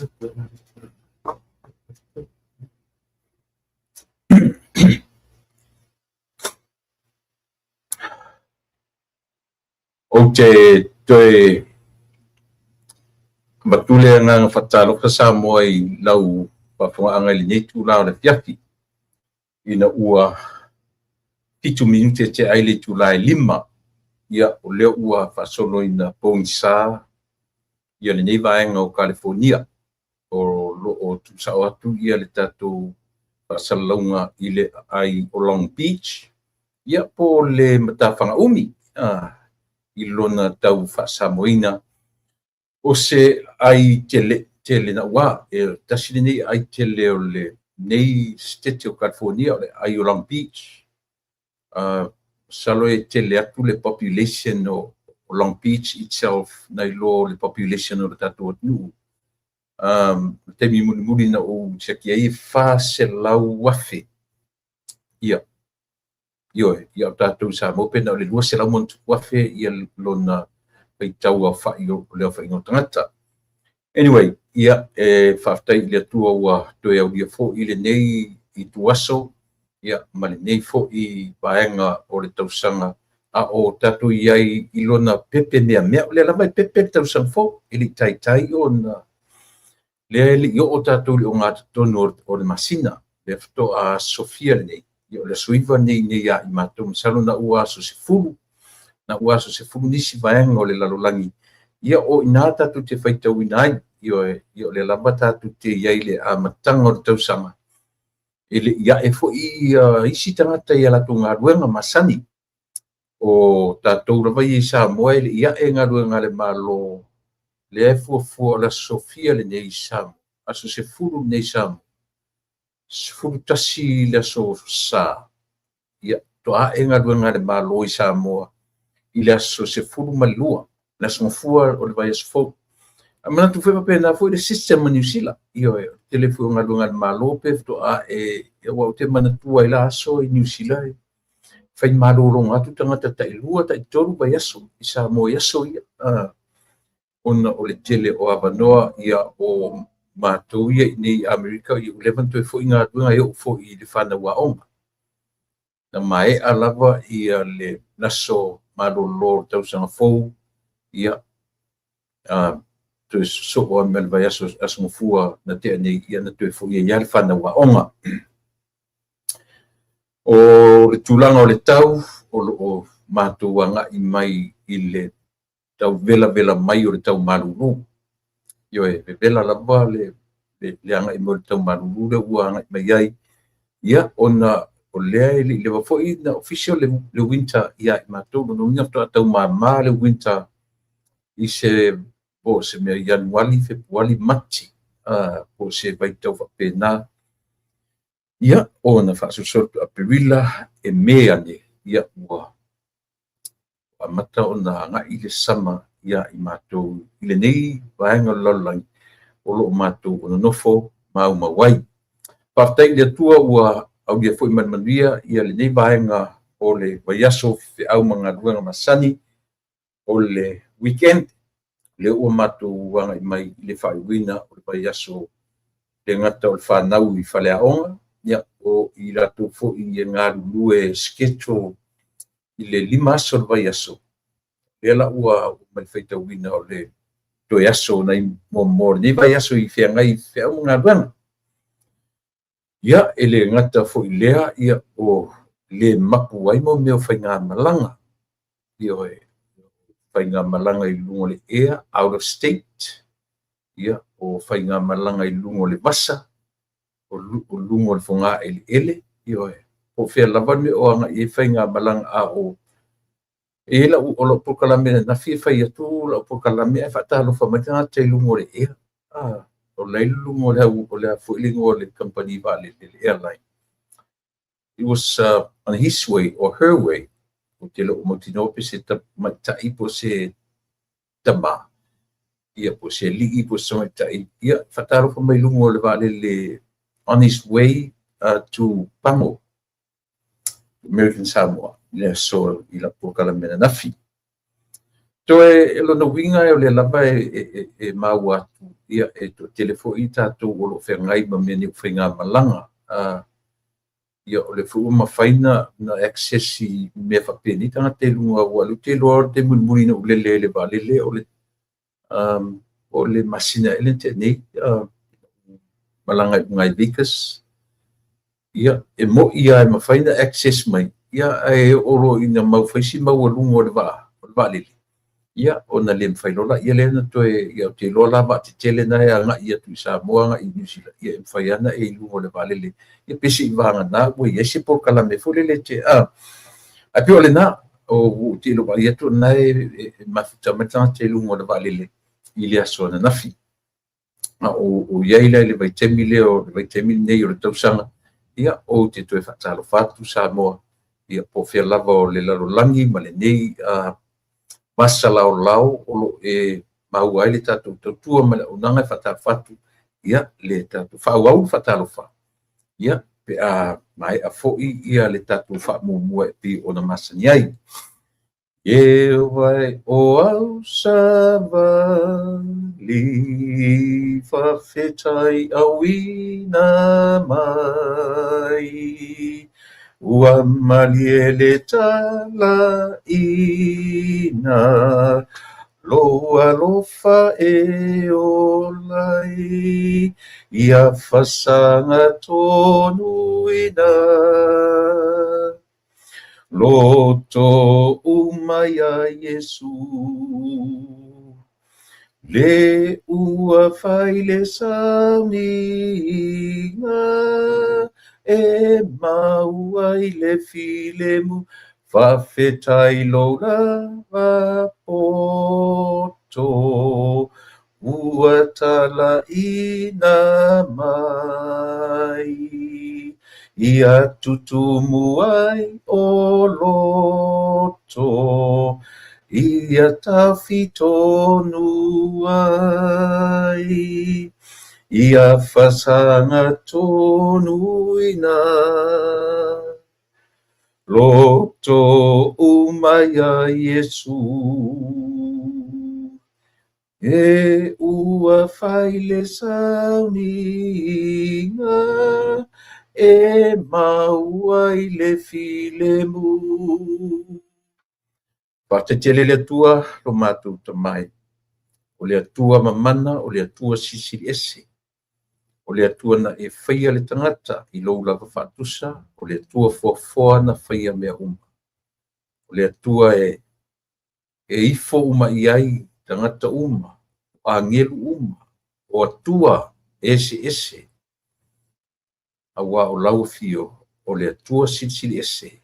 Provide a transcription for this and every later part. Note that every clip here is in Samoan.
Ou te toe avatu le agaga faatalofa Samoa i lau faafofogaaga i lenei itula o le afiafi, ina ua 7 minute tea ai le itula e 5. Ia, o lea ua faasolo ina pogisa ia lenei vaega o Kalifonia o lo o tuusao atu ia le tatou faasalalauga i le aai o Long Beach, ia po o le matafaga umi i lona tau faasamoaina, o se aai tele tele naua, e tasi lenei aai tele o lenei setete o California, o le aai o Long Beach. Masalo e tele atu le population o Long Beach itself nai lo le population o le tatou atunuu. Le taimi mulimuli na ou siaki ai e 400,000. Ia, ioe, ia o tatou i Samoa pe na o le 200,000+ ia lona faitau aofai o le aofaiga o tagata. Anyway, ia, e faafetai i le Atua ua toe aulia foi lenei ituaso, ia, ma lenei foi vaega o le tausaga, a o tatou i ai i lona pepe meamea. O lea lava e pepe le tausaga fou, e le i taitai ona lea e le i oo tatou i le ogatotonu o le masina, lea faatoa aso fia lenei? Ia, o le aso 9 lenei nei ia i matou, masalo na ua aso 10, na ua aso 10 nisi vaega o le lalolagi, ia o i ina tatou te faitauina ai. Ioe, ia o lea lava tatou te i ai i le amataga o le tausaga, e le i ae foi isi tagata i a latou galuega masani. O tatou lava ia i Samoa e le i ae galuega a le Malo, lea e fuafua o le aso fia lenei i Samoa, aso 10 lenei i Samoa, 11 le aso Sa, ia, faatoa ae galuega a le Malo i Samoa i le aso 12, le aso Gafua o le vaiaso fou. A manatu foi faapena foi le system a Niu Sila. Ioe, o le tele foi o galuega a le Malo pe faatoa ae, aua ou te manatua ai la aso i Niu Sila, e fai malologa atu tagata tailua, taitolu vaiaso i Samoa i aso ia, ona o le tele o avanoa. Ia, o matou ia i nei i Amerika, ia ua leva ona toe foi galuega e oo foi i le fanau aoga. Na maea lava ia le aso malolo o le tausaga fou, ia, toe sosoo ai ma le vaiaso aso Gafua na tea nei, ia na toe foi ai lava le fanau aoga. O le tulaga o le tau, o lo o matou agai mai i le tau velavela mai o le tau malulu. Ioe, vevela lava le agai mai o le tau malulu lea ua agai mai ai. Ia, ona o lea e le i leva foi na official le winter ia i matou. Lona uiga faatoa taumama le winter i se po o se mea Ianuali, Fepuali, Mati, po o se vaitau faapena. Ia, ona faasolosolo atu Aperila e Me ane, ia ua amata ona agai le sama ia i matou i lenei vaega o le lalolagi o lo o matou nonofo maumau ai. Faafetai i le Atua ua aulia foi ma le manuia ia lenei vaega o le vaiaso feau ma galuega masani o le weekend. Lea ua matou agai mai i le faaiuina o le vaiaso, le gata o le fanau i faleaoga, ia, o i latou foi e galulue schedule i le 5 aso o le vaiaso. Lea la ua mai faitauina o le toe aso nai mo lenei vaiaso i feagai feau ma galuega. Ia, e le gata foi lea, ia, o le mapu ai mo mea o faigamalaga. Ioe, faigamalaga i luga o le air, out of state, ia, o faigamalaga i luga o le vasa, o luga o le fogaeleele, ioe, po o fea lava le mea o agai ai faigamalaga. A o e lau o lau polokalame ananafi e fai atu lau polokalame ae faatalofa mai tagata i luga o le ea. O la i luga o le au o le a foi le igoa o le kamupani vaalele, le airline. It was on his way or her way, ou te le o mautinoa pe se tamaitai po o se tamā, ia, po o se alii po o se tamaitai, ia, faatalofa mai luga o le vaalele on his way to Pago, American Samoa, le aso i lau polokalame ananafi. Toe lona uiga o lea lava e maua atu, ia, e toatele foi tatou o lo o feagai ma mea nei o faigamalaga. Ia, o lea foi ua mafai ona access i mea faapenei tagata i luga, aua o lea ou te iloa o le taimi mulimuli na ou lele ai i le vaalele, o le masina ea lea na tea nei, malaga i uga i Vegas. Ia, e moni lava e mafai ona access mai, ia, ae oo loa ina mau fai si maualuga o le vaa, o le vaalele, ia, ona le mafai loa lea ona toe, ia, ou te iloa la vaatetele na e agai atu i Samoa, agai i Niu Sila, ia, e mafai lava ona e i luga o le vaalele, ia pe seiavagana ua i ai se polokalame foi lele e te, ae pei o lena, ou te le o vaai atu o lena e mafuta mai le tagata i luga o le vaalele i le aso ananafi. A o i ai la i le vaitaimi lea, o le vaitaimi lenei o le tausaga, ia, ou te toe faatalofa atu Samoa, ia, po o fea lava o le lalolagi ma lenei vasa laolao o lo o e maua ai le tatou tautua ma le auaunaga. E faatalofa atu, ia, le tatou faaauau faatalofa, ia, pe a maea foi ia le tatou faamuamua e pei ona masani ai. Ieova e o au savali, faafetai auina mai, ua malie le talaina, lou alofa e ola ai, ia fasaga tonuina. Loto uma ia Iesu, le ua fai le sauniga, e maua ai le filemu, faafetai lou lava poto, ua talaina mai, ia tutumu ai o loto, ia taofi tonu ai, ia fasaga tonuina. Loto uma ia Iesu, e ua fai le sauniga, e maua ai le filemu. Faafetai tele le Atua lo matou Tama e, o le Atua mamana, o le Atua silisili ese, o le Atua na e faia le tagata i lou lava faatusa, o le Atua foafoa na faia mea uma, o le Atua e ifo uma i ai tagata uma, o agelu uma, o Atua ese ese, aua o lau afio o le Atua silisili ese,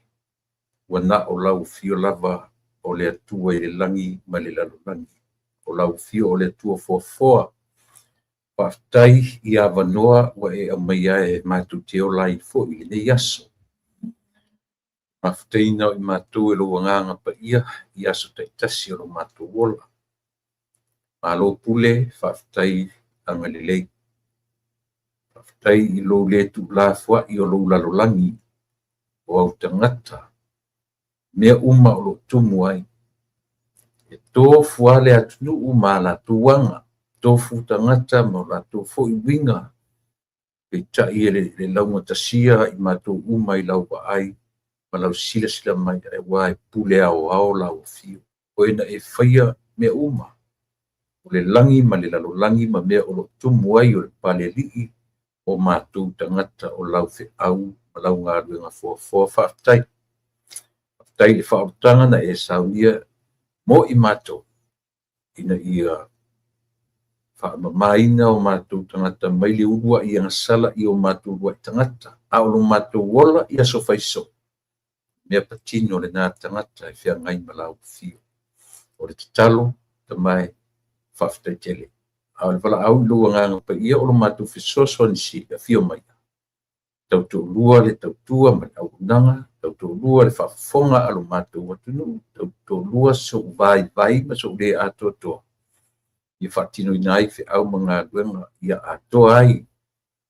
ua na o lau afio lava o le Atua i le lagi ma le lalolagi, o lau afio o le Atua foafoa. Faafetai i avanoa ua e aumaia e matou te ola ai foi i lenei aso. Mafutaina o i matou e lou agaga paia i aso taitasi o lo matou ola. Malo pule, faafetai agalelei. Faafetai i lou le tuulafoai o lou lalolagi, o au tagata, mea uma o lo o tumu ai. E tofu lava le atunuu ma latou aga, tofu tagata ma o latou foi uiga, peitai e le laugatasia i matou uma i lau vaai ma lau silasila mai, aua e pule aoao lau afio. O e na e faia mea uma, o le lagi ma le lalolagi ma mea o lo o tumu ai o le palealii o matou tagata o lau feau ma lau galuega foafoa. Faafetai. Faafetai i le faaolataga na e saunia mo i matou, ina ia faamamaina o matou tagata mai le uluai agasala i o matou uluai tagata, a o lo matou ola i aso faiso, mea patino lena tagata e feagai ma lau afio. O le tatalo, Tama e, faafetai tele. A o le valaau i lou agaga paia o lo matou fesoasoani sili, afio mai. Tautoalua le tautua ma le auaunaga, tautoalua le faafofoga a lo matou atunuu, tautoalua sou vaivai ma sou le atoatoa, ia faatinoina ai feau ma galuega, ia atoa ai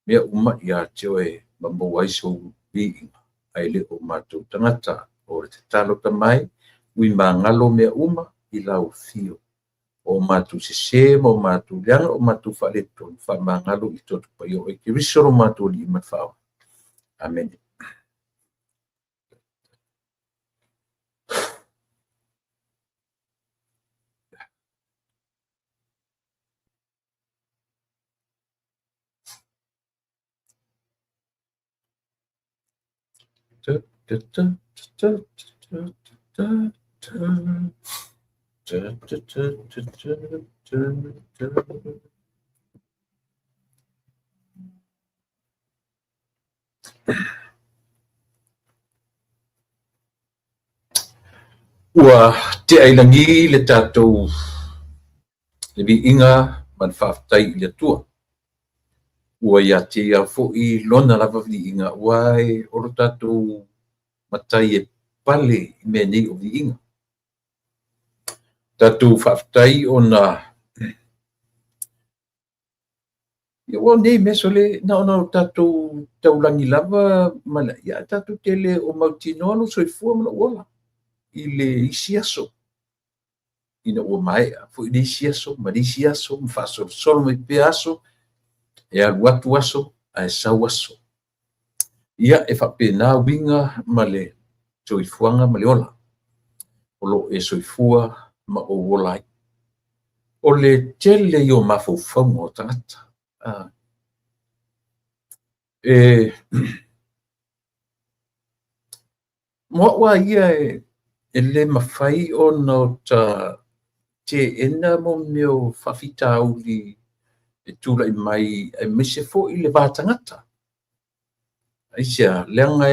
mea uma ia te oe ma maua ai sou viiga, ae le o matou tagata. O le tatalo, Tama e, ui magalo mea uma, i lau afio. O matou sesē ma o matou leaga, o matou faaletonu, faamagalo i toto paia o oe Keriso lo matou Alii ma le Faaola. Amene. Ua tea i lagi le tatou le viiga ma le faafetai i le Atua. Ua ia te ia foi lona lava viiga, aua o lo tatou Matai e pale i mea nei o viiga. Tatou faafetai ona ia ua nei mea sole na ona o tatou taulagi lava ma le ia tatou te le o mautinoa lou soifua ma lou ola i le isi aso ina ua maea foi le isi aso ma le isi aso ma faasolosolo mai pea aso, e alu atu aso ae sau aso. Ia, e faapena uiga ma le soifuaga ma le ola o lo o e soifua ma ou ola ai. O le tele ia o mafaufauga o tagata. E mo au lava ia e le mafai ona o ta teena mo mea o faafitauli e tulai mai aemaise foi le va tagata. Aisea? Leaga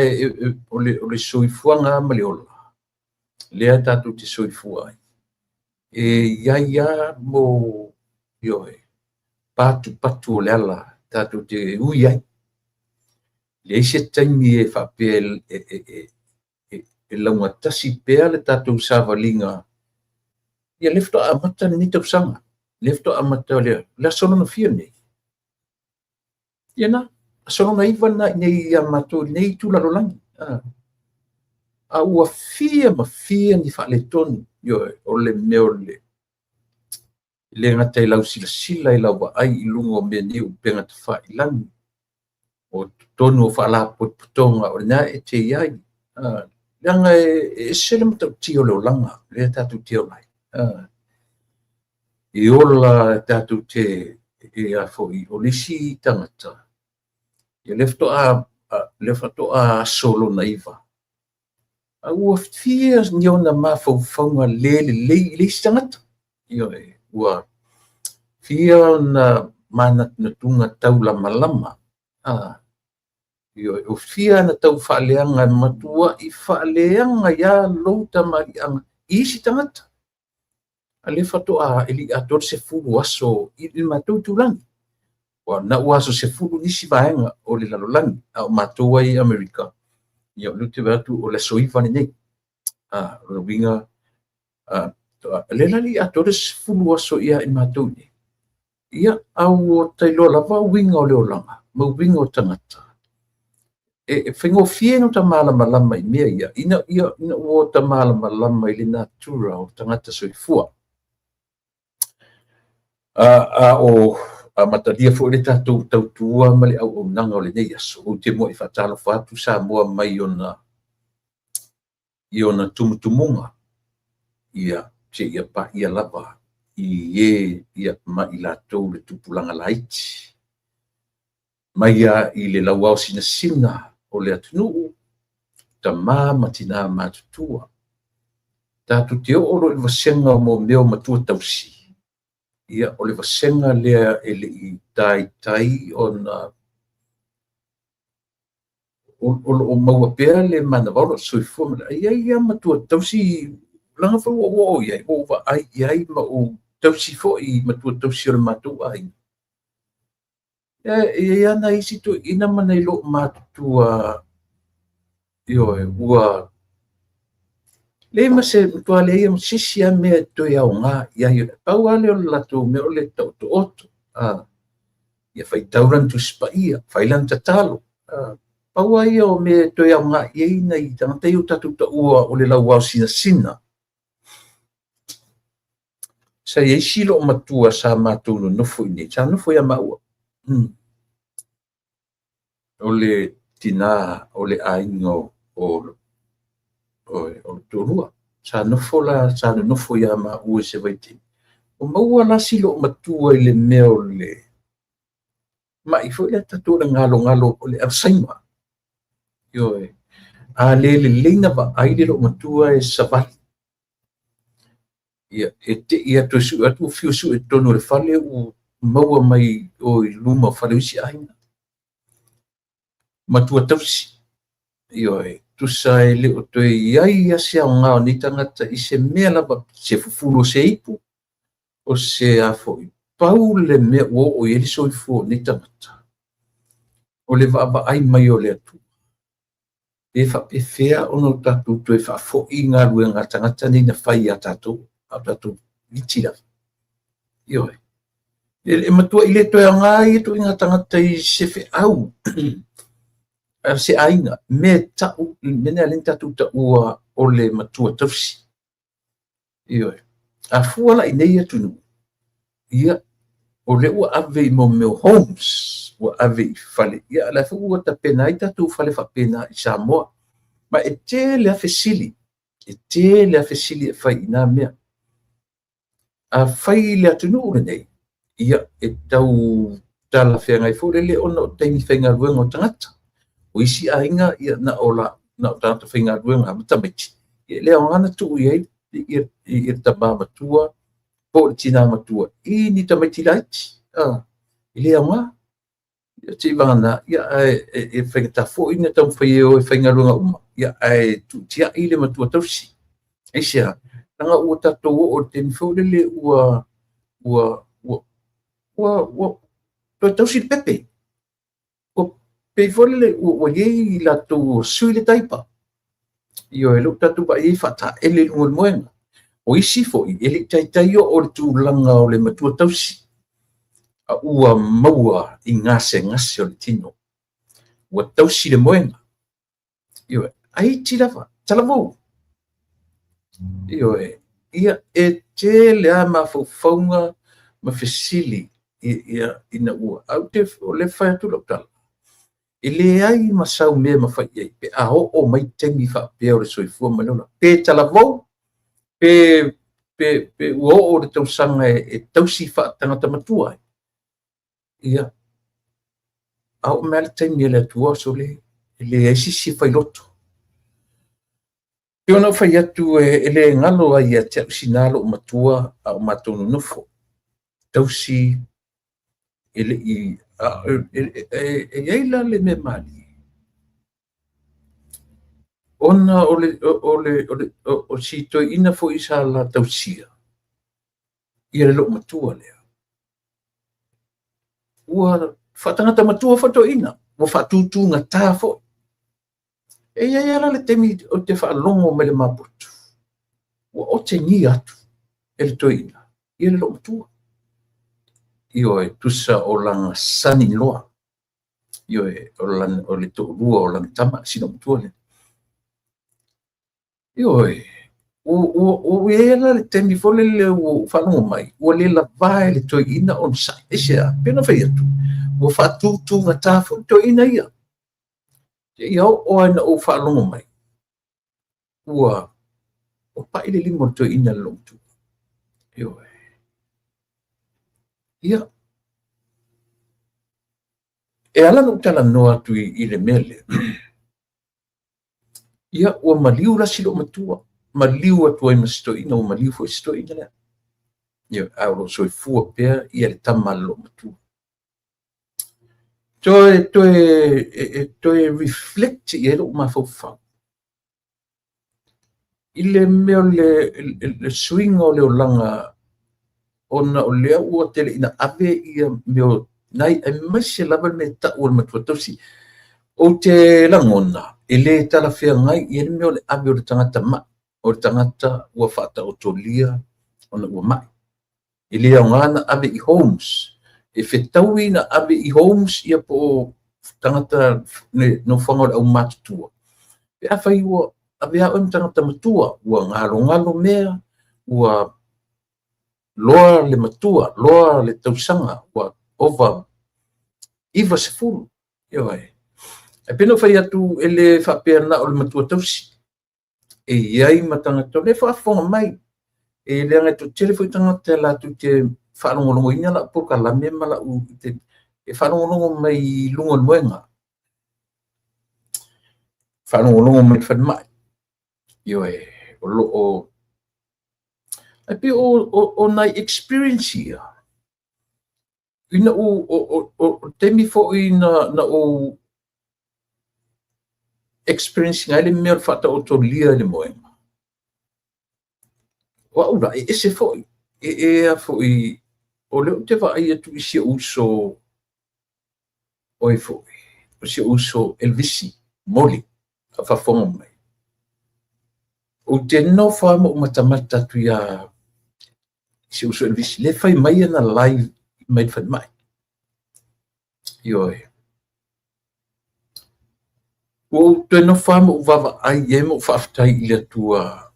o le soifuaga ma le ola, lea tatou te soifua ai, e i ai lava mo, ioe, patupatu o le ala tatou te ui ai. Leai se taimi e faapea e laugatasi pea le tatou savaliga. Ia lea faatoa amata lenei tausaga, lea faatoa amata le aso lona fia lenei? Ia na, aso lona 9 lena i inei ia matou i lenei itu lalolagi. A ua fia ma fia ni faaletonu, ioe, o le mea o le le gata i lau silasila i lau vaai i luga o mea nei o upega tafailagi, o totonu o faalapotopotoga o lena e te i ai. Leaga e ese le matautia o le olaga lea tatou te ola ai. E ola tatou te e a foi o le isi tagata, ia lea faatoa aso lona 9. A ua fia ni ona mafaufauga le lelei i le isi tagata. Ioe, ua fia ona manatunatuga taulamalama. Ioe, o fia na tau faaleaga e matuai faaleaga ia lou tamaliiaga i isi tagata. A lea faatoa e le i atoa le 10 aso i le matou itulagi. Ua na ua aso 10 nisi vaega o le lalolagi, a o matou ai i Amerika, ia o lea ou te vaai atu o le aso 9 lenei. O le uiga, lea la le i atoa le 10 aso ia i matou nei. Ia, a ua tailoa lava uiga o le olaga ma uiga o tagata. E faigofie ona ta malamalama i mea ia, ina ua ta malamalama i le natura o tagata soifua. A o amatalia foi le tatou tautua ma le auaunaga o lenei aso, ou te muai faatalofa atu Samoa mai i ona tumutumuga, ia seia paia lava i e ia ma i latou le tupulaga laiti. Mai ia i le lauao sinasina o le atunuu, tama ma tina matutua. Tatou te oo loa i le vasega o mo mea o matua tausi, ia o le vasega lea e le i taitai ona o lo o maua pea le manava o lo o soifua ma le ai ia matua tausi leaga foi ua ou oo i ai, ua ou vaai i ai ma ou tausi foi i matua tausi o le matou aiga. E i ai lava nai isi toeaiina ma nai loomatutua, ioe, ua leai ma se matua leai ma se isi lava mea e toe aoga i ai. Pau lava lea o le latou mea o le taotooto. Ia faitau lana Tusi Paia, fai lana tatalo. Pau lava ia o mea e toe aoga i ai nai tagata ia o tatou taua o le lauao sinasina. Sa i ai si loomatua sa matou nonofo i inei, sa nofo ia maua. O le tinā o le aiga o lou toalua. Sa nofo la, sa nonofo ia maua i se vaitaimi. Ua maua la si loomatua i le mea o le mai foi lea tatou o le galogalo o le Alzheimer. Ioe. A le lelei na vaai le loomatua e savali. Ia, e te i atu e sue atu, ua fiu e sue i totonu o le fale, ua maua mai o i luma o fale o isi aiga. Matua tausi. Ioe, tusa e le o toe i ai lava se aoga o nei tagata i se mea lava, se fufulu o se ipu, o se a foi, pau le mea ua oo i ai le soifua o nei tagata, o le vaavaai mai o le Atua. Pe faapefea ona o tatou toe faafoi galuega a tagata nei na fai ia tatou, a o tatou iti lava. Ioe. E matuai le toe aoga ia ituaiga tagata i se feau a se aiga, mea e tau, mea lea na tatou taua o le matua tausi. Ioe. A fua la i nei atunuu, ia, o lea ua ave i mo mea o homes, ua ave i fale, ia, o la foi ua tapena ai tatou fale faapena i Samoa. Ma e tele lava fesili, e tele lava fesili e fai i na mea. A fai i le atunuu lenei, ia, e tau talafeagai foi lele ona o taimi faigaluega o tagata. O isi aiga, ia, na o la, na o tagata faigaluega ma tamaiti, ia, e le aoga na tuu i ai le tama matua po o le tina matua i ni tamaiti laiti. E le aoga. Ia, se i vagana, ia, ae e faigata foi na taumafai e o e faigaluega uma, ia, ae tuutiai le matua tausi. Aisea? Leaga ua tatou oo i le taimi foi lele ua ua ua ua ua toe tausi le pepe. Ua pei foi lele ua i ai i latou ua sui le taipa. Ioe, lea ua tatou vaai ai faataele i luga o le moega. O isi foi, e le i taitai oo i le tulaga o le matua tausi, a ua maua i gasegase o le tino. Ua tausi le moega. Ioe, ae iti lava, talavou. Ioe, ia e tele lava mafaufauga ma fesili ia ina ua au te o le fai atu lau tala. E leai ma sau mea e mafai i ai pe a oo mai taimi faapea o le soifua ma le ola. Pe talavou, pe, pe, pe ua oo le tausaga e tausi faatagata matua ai. Ia, a oo mai lava le taimi a le Atua, sole, e leai se isi e failoto. Pei ona ou fai atu e le galo ai ia te au sina lou matua a o matou nonofo. Tausi e le i e i ai la le mea malie. Ona o le o le o le o si toeaina foi sa la tausia ia le loomatua lea. Ua faatagata matua foi toeaina, ua faatutugata foi. E i ai lava la le taimi ou te faalogo mai le maputu, ua otegia atu e le toeaina ia le loomatua. Ioe, tusa o lana son-in-law. Ioe, o lana, o le toalua o lana tama, si loomatua lea. Ioe, ua i ai la le taimi foi lele ua ou faalogo mai, ua le lava e le toeaina onosai. Aisea? Pei ona fai atu, ua faatutugata foi le toeaina ia. Seia oo lava ina ou faalogo mai, ua pai le lima o le toeaina i le loomatua. Ioe. Ia, e ala ona ou talanoa atu i le mea lea, ia, ua maliu la si loomatua, maliu atu ai ma si toeaina, ua maliu foi si toeaina lea. Ia, ae o lo o soifua pea ia le tama a le loomatua. Toe, toe, e toe reflect i ai lou mafaufau i le mea o le suiga o le olaga ona o lea ua tele ina ave ia mea o nai, aemaise lava le mea e tau o le matua tausi. Ou te lagona e le talafeagai i ai le mea o le ave o le tagata mai, o le tagata ua faataotolia ona ua mai. E le aoga na ave i homes. E fetaui na ave i homes ia po o tagata le nofoaga o le aumatutua. Pe afai ua ave lava oe ma tagata matua, ua galogalo mea, ua Loa le matua, loa le tausaga, ua ova 90. Ioe. Ae pei ona ou fai atu, e le faapea na o le matua tausi. E i ai ma tagata o lea e faafofoga mai. E leaga e toatele foi tagata latou te faalogologoina lau polokalame ma lau e faalogologo mai i luga o le moega. Faalogologo mai i le falemai. Ioe, o lo o Ae pei o nai experience ia, ina ua, o le taimi foi na ou experience ina ai le mea o le faataotolia i le moega, o au la, e ese foi. E a foi, o lea ou te vaai atu i si ou uso, o ai foi, o si ou uso Elevisi Moli, a faafofoga mai. Ou te nofo lava ma ou matamata atu iā si ou uso Elevisi, lea e fai mai ana live mai le falemai. Ioe. Ua ou toe nofo lava ma ou vaavaai i ai ma ou faafetai i le Atua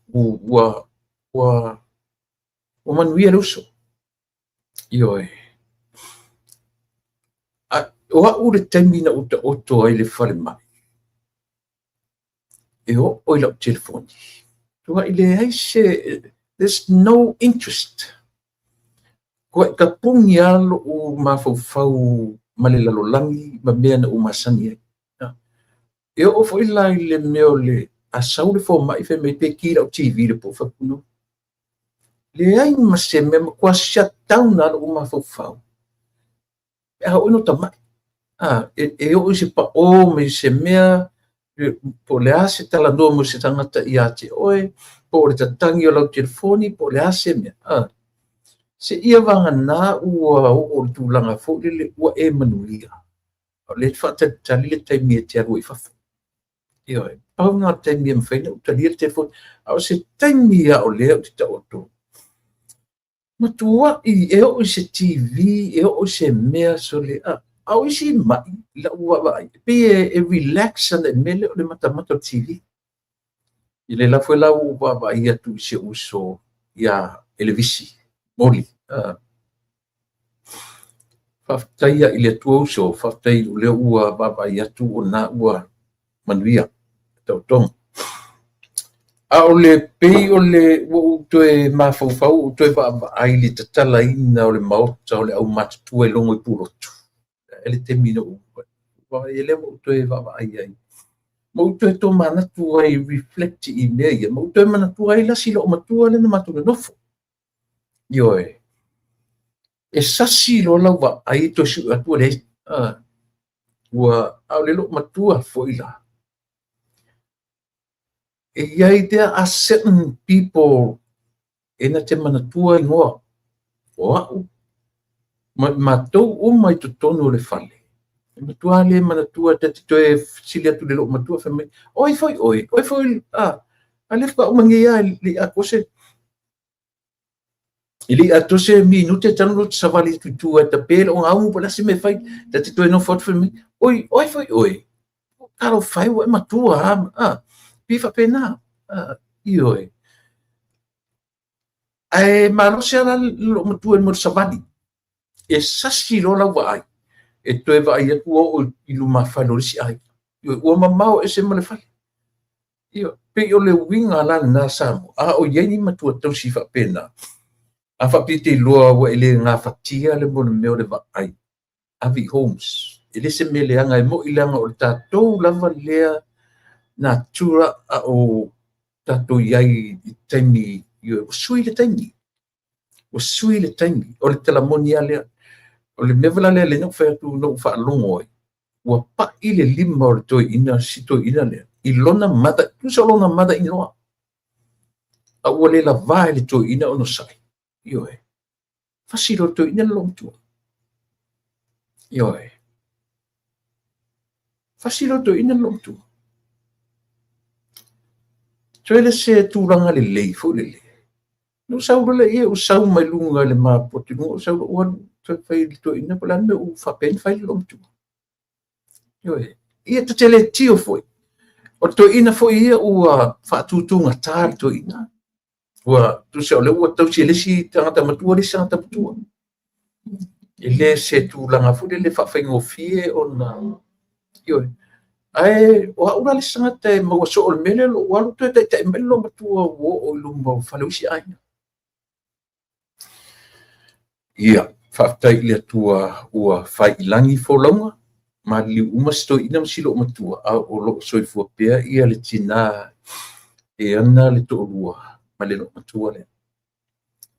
ua manuia le uso. Ioe. O au le taimi na ou taoto ai i le falemai, e oo i lau telefoni, matuai leai se, there's no interest. Matuai tapuni lava lou mafaufau ma le lalolagi ma mea na ou masani ai. E oo foi la i le mea o le, a sau le fomai fai mai pe ki lau TV i le po, fai atu no. Leai ma se mea, matua shut down lava lou mafaufau. Pe a oo ina ota mai, e oo i se paʻō mai se mea, po o le a se talanoa mai o se tagata ia te oe, po o le tatagi o lau telefoni, po o le a se mea, seia vagana ua oo i le tulaga foi lele ua e manuia, a o lea e te faatalitali le taimi e te alu ai i fafo. Ioe, pau lena o le taimi e mafai ona ou talia le telefoni, a o se taimi lava o lea ou te taoto, matuai e oo i se TV, e oo i se mea sole, a o isi mai i lau vaavaai, e pei e relax ana i le mea lea o le matamata o le TV. I le la foi la ua ou vaavaai atu i si ou uso iā Elevisi Moli. Faafetai i le Atua uso, faafetai o lea ua vaavaai atu o lena ua manuia taotoga. A o le pei o le ua ou toe mafaufau, ua ou toe vaavaai i le tatalaina o le maota o le aumatutua i Logo i Pulotu. E le taimi na ou vaai lea ua ou toe vaavaai ai. Ma ou toe tomanatu ai, reflect i mea ia, ma ou toe manatua ai la si loomatua lea na matou nonofo. Ioe. E sasi loa lau vaai e toe sue atu ua leai. Ua, a o le loomatua foi la, e i ai, there are certain people e na te manatua igoa o au ma matou uma i totonu o le fale. E matua le manatua, ta te toe fesili atu i le loomatua, fai mai, o ai foi oe, o ai foi, a lea faatoa uma nei lava e le i atoa se, e le i atoa se minute talu ona ou savali atu i tua e tape lou gaumu po o le a se mea e fai, ta te toe nofo atu fai mai, oi, o ai foi oe? Talofa e, ua e matua lava, pei faapena, ioe. Ae malosi lava la loomatua i le mea o le savali, e sasi loa lau vaai, e toe vaai atu ua oo i lumafale o le isi aiga. Ioe, ua mamao ese ma le fale. Ioe, pei o le uiga la lena Samoa, a o i ai ni matua tausi faapena, a faapea e te iloa ua e le gafatia le mea o le mea o le vaai, ave i homes. E le se mea leaga, e moni leaga o le tatou lava lea natura a o tatou i ai i taimi, ioe, ua sui le taimi. Ua sui le taimi, o le tala moni lava lea. O le mea foi la lea lea na ou fai atu na ou faalogo ai, ua pai le lima o le toeaina, si toeaina lea, i lona mother, tusa o lona mother in law. A ua le lavā e le toeaina onosai. Ioe. Fasi loa le toeaina le loomatua. Ioe. Fasi loa le toeaina le loomatua. Toe le se tulaga lelei foi lele. Na ou sau loa lea ia, ou sau mai luga i le mapo atu i luga, ou sau loa ou alu toe fai i le toeaina po o le a le mea ua faapea ai ona fai le loomatua. Ioe. Ia ta te le tio foi. O le toeaina foi ia ua faatutugata le toeaina. Ua tusa o lea ua tausi e le isi tagata matua le isi tagata matua. E le se tulaga foi lele faafaigofie ona, ioe. Ae o au la le isi tagata e maua soo i le mea lea o lou alu toe taitai mai le loomatua ua oo i luma o fale o isi aiga. Ia, faafetai i le Atua ua fai i lagi folauga, maliliu uma si toeaina ma si loomatua, a o lo o soifua pea ia le tina e ana le toalua ma le loomatua lea.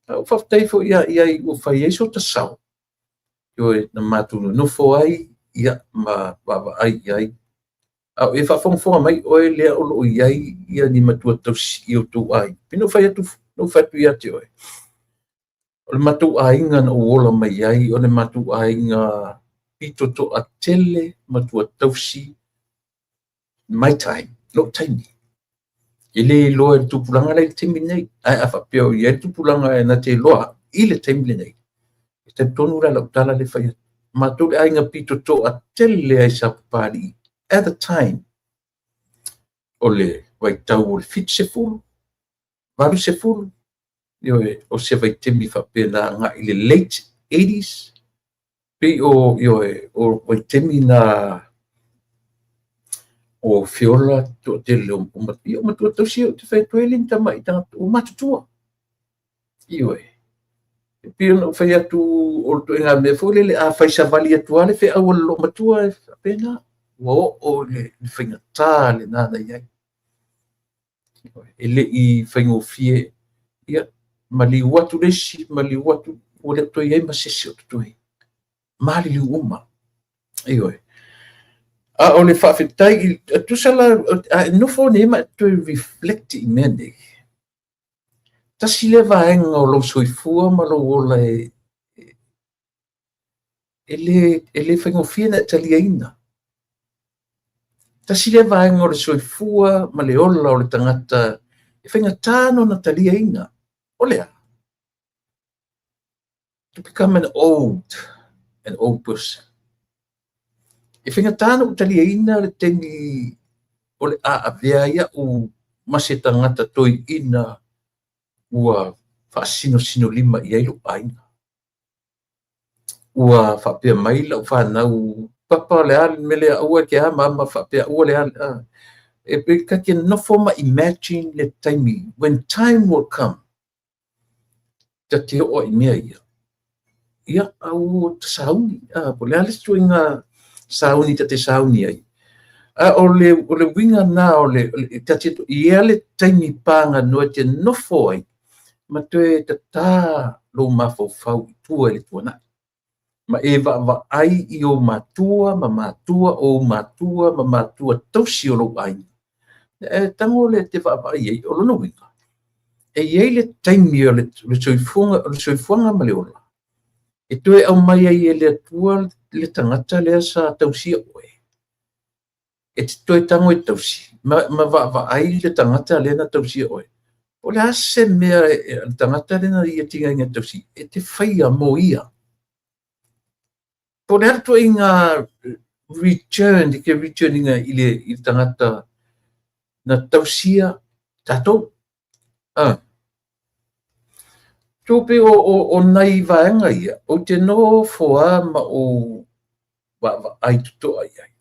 A ua faafetai foi ia i ai ua fai ai sota sao, ioe, na matou nonofo ai, ia, ma vaavaai i ai. A o e faafogafoga mai oe lea o lo o i ai ia ni matua tausi i o outou aiga. Pei ona ou fai atu, na ou fai atu ia te oe, o le matou aiga na ou ola mai ai, o le matou aiga pito toatele matua tausi my time, lou taimi. E le iloa e le tupulaga la i le taimi lenei. Ae a faapea o i ai le tupulaga e na te iloa i le taimi lenei, e talitonu la lau tala lea e fai atu. Matou le aiga pito toatele ai Sapapalii at the time o le vaitau o le 70, 80, ioe, o se vaitaimi faapena agai i le late 80s, pei o, ioe, o vaitaimi na o feola toatele o, ia, o matua tausi ou te fai atu ai le ni tamai tagata ua matutua. Ioe. E pei ona ou fai atu o le ituaiga mea foi lele a fai savali atu lava le feau a le loomatua e faapena, ua oo i le faigata lena na i ai. E le i faigofie, ia, maliu atu le isi, maliu atu, ua le o toe i ai ma se isi o totoe. Maliliu uma. Ioe. A o le faafetai, e tusa la, a e nofo nei ma e toe reflect i mea nei, tasi lea vaega o lou soifua ma lou ola e le faigofie na e taliaina. Tasi lea vaega o le soifua ma le ola o le tagata e faigata ona taliaina. O le a? To become an old person. E faigata ona ou taliaina le taimi o le a avea ai au ma se tagata toeaina ua faasinosinolima i ai lou aiga. Ua faapea mai lau fanau, papa le a le mea lea, aua e te a ma faapea, aua le a. E pei ta te nofo ma imagine le taimi, when time will come, ta te oo ai i mea ia. Ia, a ua sauni, po o le a le isi ituaiga sauni ta te sauni ai. A o le uiga na o le, ta te i ai le taimi paganoa e te nofo ai, ma toe tatā lou mafaufau i tua i le tuanai. Ma e vaavaai i ou matua ma matua o ou matua ma matua tausi o lou aiga. E tago le te vaavaai ai, o lona uiga, e i ai le taimi o le soifuaga ma le ola, e toe aumai ai e le Atua le tagata lea sa tausia oe, e te toe tago e tausi, ma vaavaai le tagata lea na tausia oe. O le a se mea le tagata lea na ia tigaina e tausi, e te faia mo ia. Po o le a le ituaiga return, ke return ina i le tagata na tausia tatou. Tupe o nai vaega ia, ou te nofo lava ma ou vaavaai totoa i ai.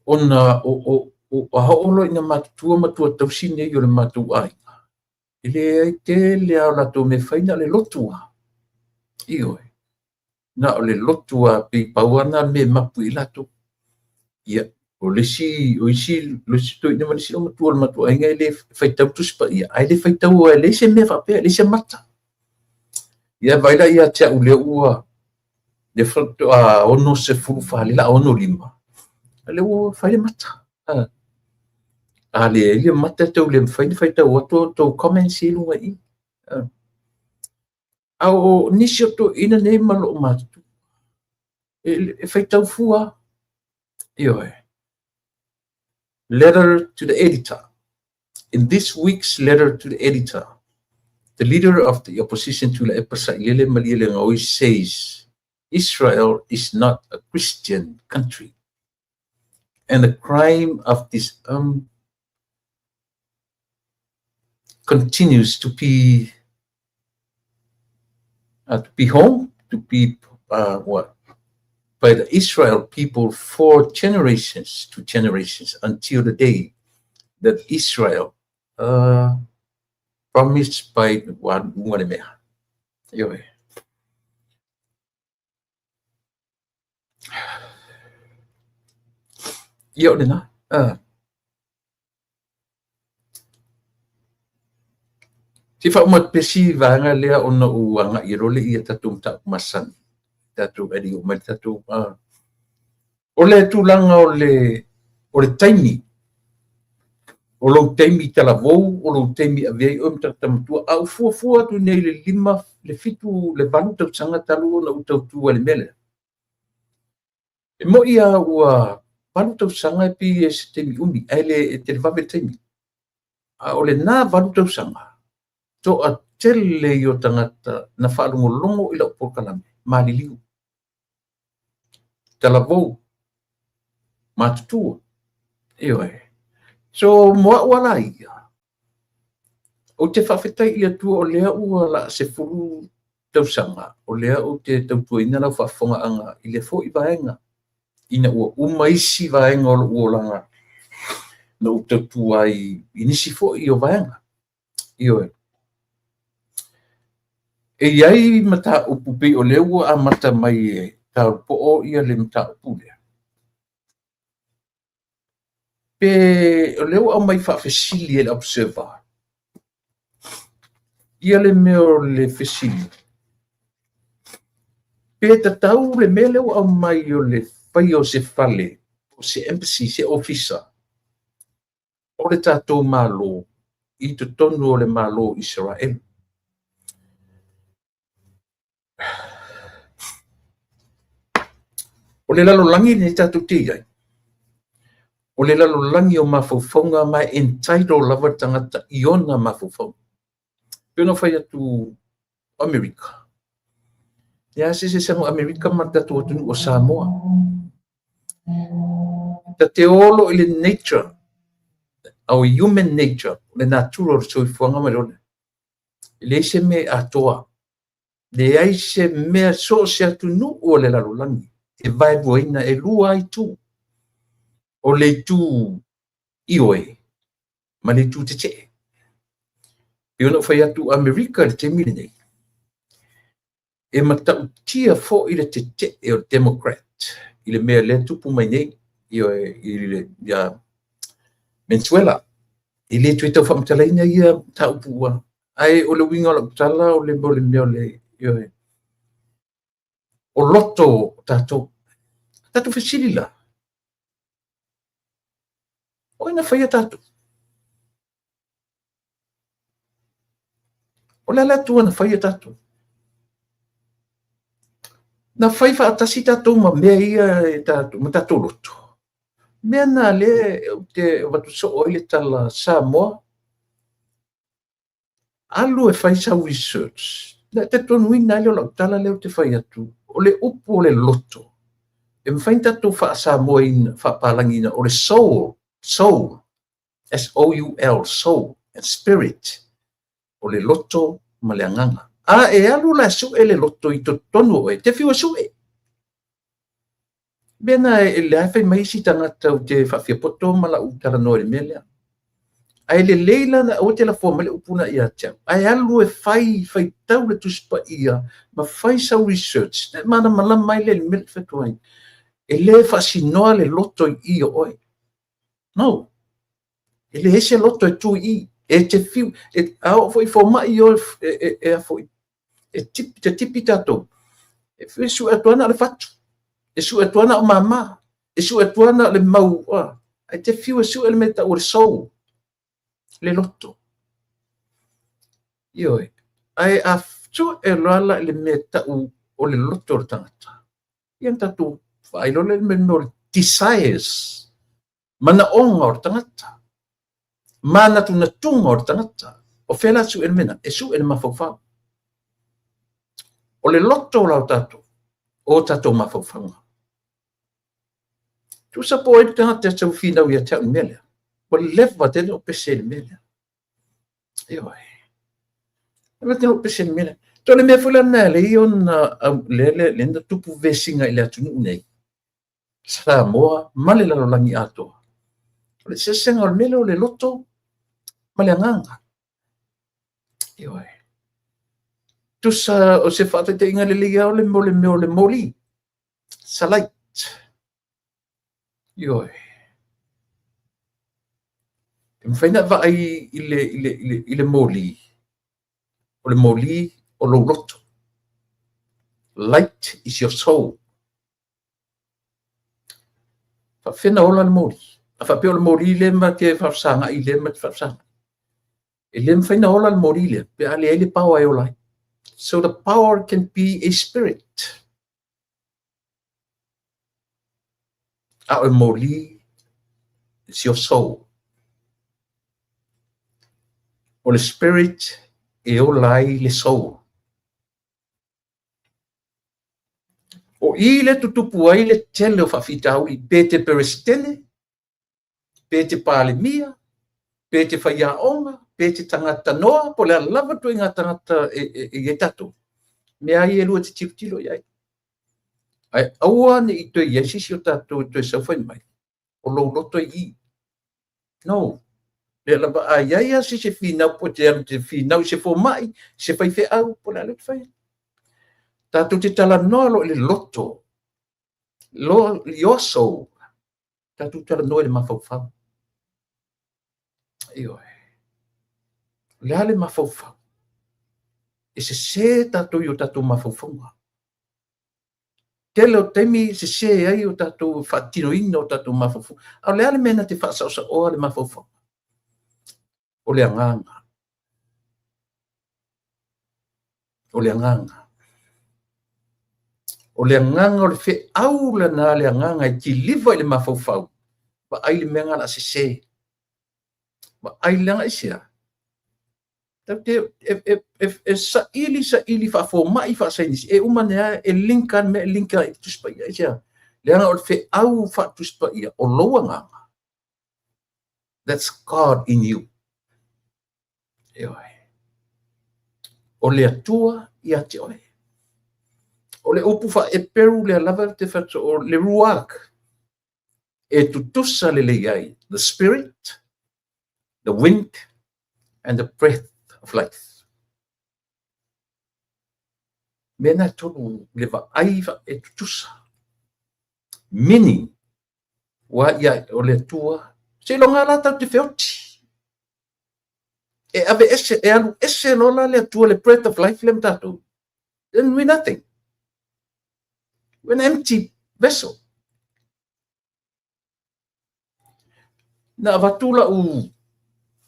Ona o a oo loa ina matutua matua tausi nei o le matou aiga, e leai tele lava o latou mea e fai na o le lotu lava. Ioe. Na o le lotu lava, pei pau lava na mea e mapu i latou. Ia, o le isi, o isi, le isi toeaina ma le isi matua o le matou aiga e le faitau Tusi Paia, ae le faitau e leai se mea faapea, e leai se mata. Ia vaai la ia te au lea ua lea faatoa 64 le la 65, lea ua fai le mata. A leai le mata e tau le mafai ona faitau atu a outou comments i luga i i. A o nisi o toeaina nei ma loo matutua, e faitau fua. Ioe. Letter to the editor. In this week's letter to the editor, the leader of the opposition Tuilaepa Sailele Malielegaoi says Israel is not a Christian country, and the crime of this continues to be to be home, to be what? By the Israel people for generations to generations until the day that Israel promised by one le mea. Ioe. Ia o lena. Se i faauma atu pea si vaega lea ona ou agai e loa le i a tatou mataupu masani, tatou e le i oo mai le tatou O le tulaga o le o le taimi, o lou taimi talavou, o lou taimi e avea ai oe ma tagata matua, a ou fuafua atu nei i le 5, le 7, le 8 tausaga talu ona ou tautua i le mea lea, e moni lava ua 8 tausaga e pei se taimi umi, ae le e televave le taimi. A o lena 8 tausaga, toatele ia o tagata na faalogologo i lau polokalame, maliliu, talavou, matutua. Ioe. So mo au lava la ia, ou te faafetai i le Atua o lea ua laa 10 tausaga, o lea ou te tautuaina lau faafofogaaga i lea foi vaega, ina ua uma isi vaega o lou olaga na ou tautua ai i nisi foi o vaega. Ioe. E i ai mataupu pei o lea ua amata mai e taupoo ia le mataupu lea. Pe o lea ua aumai faafesili e le Observer ia le mea o le fesili, pe tatau le mea lea ua aumai o le faia o se fale, o se embassy, se ofisa o le tatou Malo i totonu o le Malo o Isaraelu. O le lalolagi lenei tatou te i ai, o le lalolagi o mafaufauga ma e entitle lava le tagata i ona mafaufauga. Pei ona fai atu o Amerika, e leai se eseesega o Amerika ma le tatou atunuu o Samoa. Ta te o loa i le nature, our human nature, le natura o le soifuaga ma le ola, e leai se mea e atoa, leai se mea so o se atunuu o le lalolagi e vaeluaina, e lua itu, o le itu ioe ma le itu tetee. Pei ona ou fai atu Amerika i le taimi lenei, e matautia foi le tetee o le Democrat i le mea lea e tupu mai nei ia Venezuela. E le toe tau faamatalaina ia mataupu ua, ae o le uiga o lau tala o le mea o le, ioe, o loto o tatou. Tatou fesili la, o ai na faia tatou? O le a le Atua na faia tatou? Na fai faatasi tatou ma mea ia e tatou, ma tatou loto. Mea na lea ou te avatu soo ai le tala Samoa, alu e fai sau research. Na talitonuina ai lea o lau tala lea ou te fai atu, o le upu o le loto, e mafai ona tatou faa-Samoaina, faapalagiina, o le soul, soul, S-O-U-L, soul and spirit, o le loto ma le agaga. A e alu la e sue le loto i totonu o oe, te fiu e sue. Mea na e lea e fai mai isi tagata ou te faafiapoto ma lau talanoa i le mea lea. Ae lelei la aua te lafoa mai le upu na ia te au. Ae alu e fai, faitau le Tusi Paia ma fai sau research, na e malamalama ai lea i le mea lea e fai atu ai. E le faasinoa le loto i i o oe. No. E leai se loto e tu i i. E te fiu, e, a oo foi i fomai o e a foi, e tipi, te tipi tatou. E fiu e sue atu ana o le fatu. E sue atu ana o mama. E sue atu ana o le mau. Ae te fiu e sue le mea tau o le soul. Le loto. Ioe. Ae a sue loa la i le mea tau o le loto o le tagata. Ia na tatou vaai loa lea i le mea o le desires. Manaoga o le tagata. Manatunatuga o le tagata. O fea la sue le mea na? E sue le mafaufau. O le loto la o tatou, o tatou mafaufauga. Tusa po o ai le tagata e tau finau ia te au i le mea lea. Ua leva tele o pese i le mea lea. Ioe. E mate lou pese i le mea lea. Toe o le mea foi la lena e ala ai ona lea lea na tupu vesiga i le atunuu nei, Samoa ma le lalolagi atoa. O le eseesega o le mea lea o le loto ma le agaga. Ioe. Tusa o se faataitaiga lelei lava o le mea o le mea o le moli, it's a light. Ioe. E mafai ona e vaai i le, i le, i le, i le moli, o le moli o lou loto. Light is your soul. Faapefea ona ola le moli? A faapea o le moli lea ma te faafesagai lea ma te faafesagai. E le mafai ona ola le moli lea pe a leai le power e ola ai. So the power can be a spirit. A o le moli, it's your soul. O le spirit e ola ai le soul. O i lea tutupu ai le tele o faafitauli, pe te Peresetene, pe te Palemia, pe te faiaoga, pe te tagata noa, po o le a lava le ituaiga tagata e i ai tatou, mea lava ia e lua e te tilotilo i ai. Ae aua ne i toe i ai se isi o tatou e toe sau fai mai, o lou loto e i i. No. Lea lava a i ai lava se isi e finau po o te alu e te finau i se fomai, se faifeau, po o le a le mea e fai ai. Tatou te talanoa loa i le loto, your soul, tatou talanoa i le mafaufau. Ioe. O le a le mafaufau? E sese tatou i o tatou mafaufauga. Tele o taimi e sese ai o tatou faatinoina o tatou mafaufauga. A o le a le mea na te faasaosaoa le mafaufauga? O le agaga. O le agaga. O le agaga o le feau lena a le agaga e kiliva i le mafaufau. Vaai le mea lena o le a sese. Vaai leaga aisea? Tatou te e saili saili faafomai faasaienisi e uma ane lava e link lava le mea e link lava i le Tusi Paia. Aisea? Leaga o le feau faa-Tusi Paia o lou agaga. That's God in you. Ioe. O le Atua ia te oe. O le upu faa-Eperu lea lava te fai atu o le ruach e tutusa lelei ai the spirit, the wind and the breath of life. Mea na e tolu le vaai e tutusa. Meaning, ua ia o le Atua, seiloga lava la tatou te feoti. E ave ese, e alu ese loa la le Atua, le breath of life lea ma tatou. Then we're nothing. We're an empty vessel. Na avatu lau,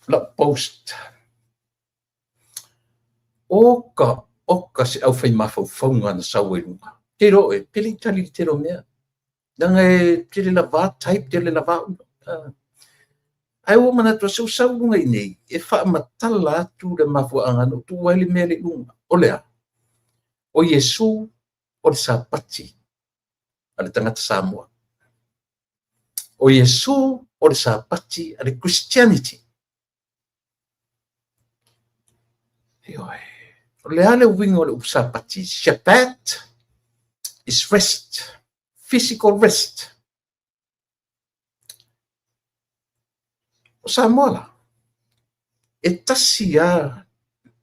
lau post. Oka, oka se aufai mafaufauga na sau ai luga. Te iloa oe, pe le i tali i le tele o mea. Leaga e tele lava type, tele lava Ae ua manatu se ua sau i luga i inei e faamatala atu le mafuaaga na ou tuua ai le mea lea i luga. O le a? O Iesu o le Sapati a le tagata Samoa. O Iesu o le Sapati a le Christianity. Ioe. O le a le uiga o le upu Sapati? Shabbat is rest, physical rest. O Samoa la, e tasi lava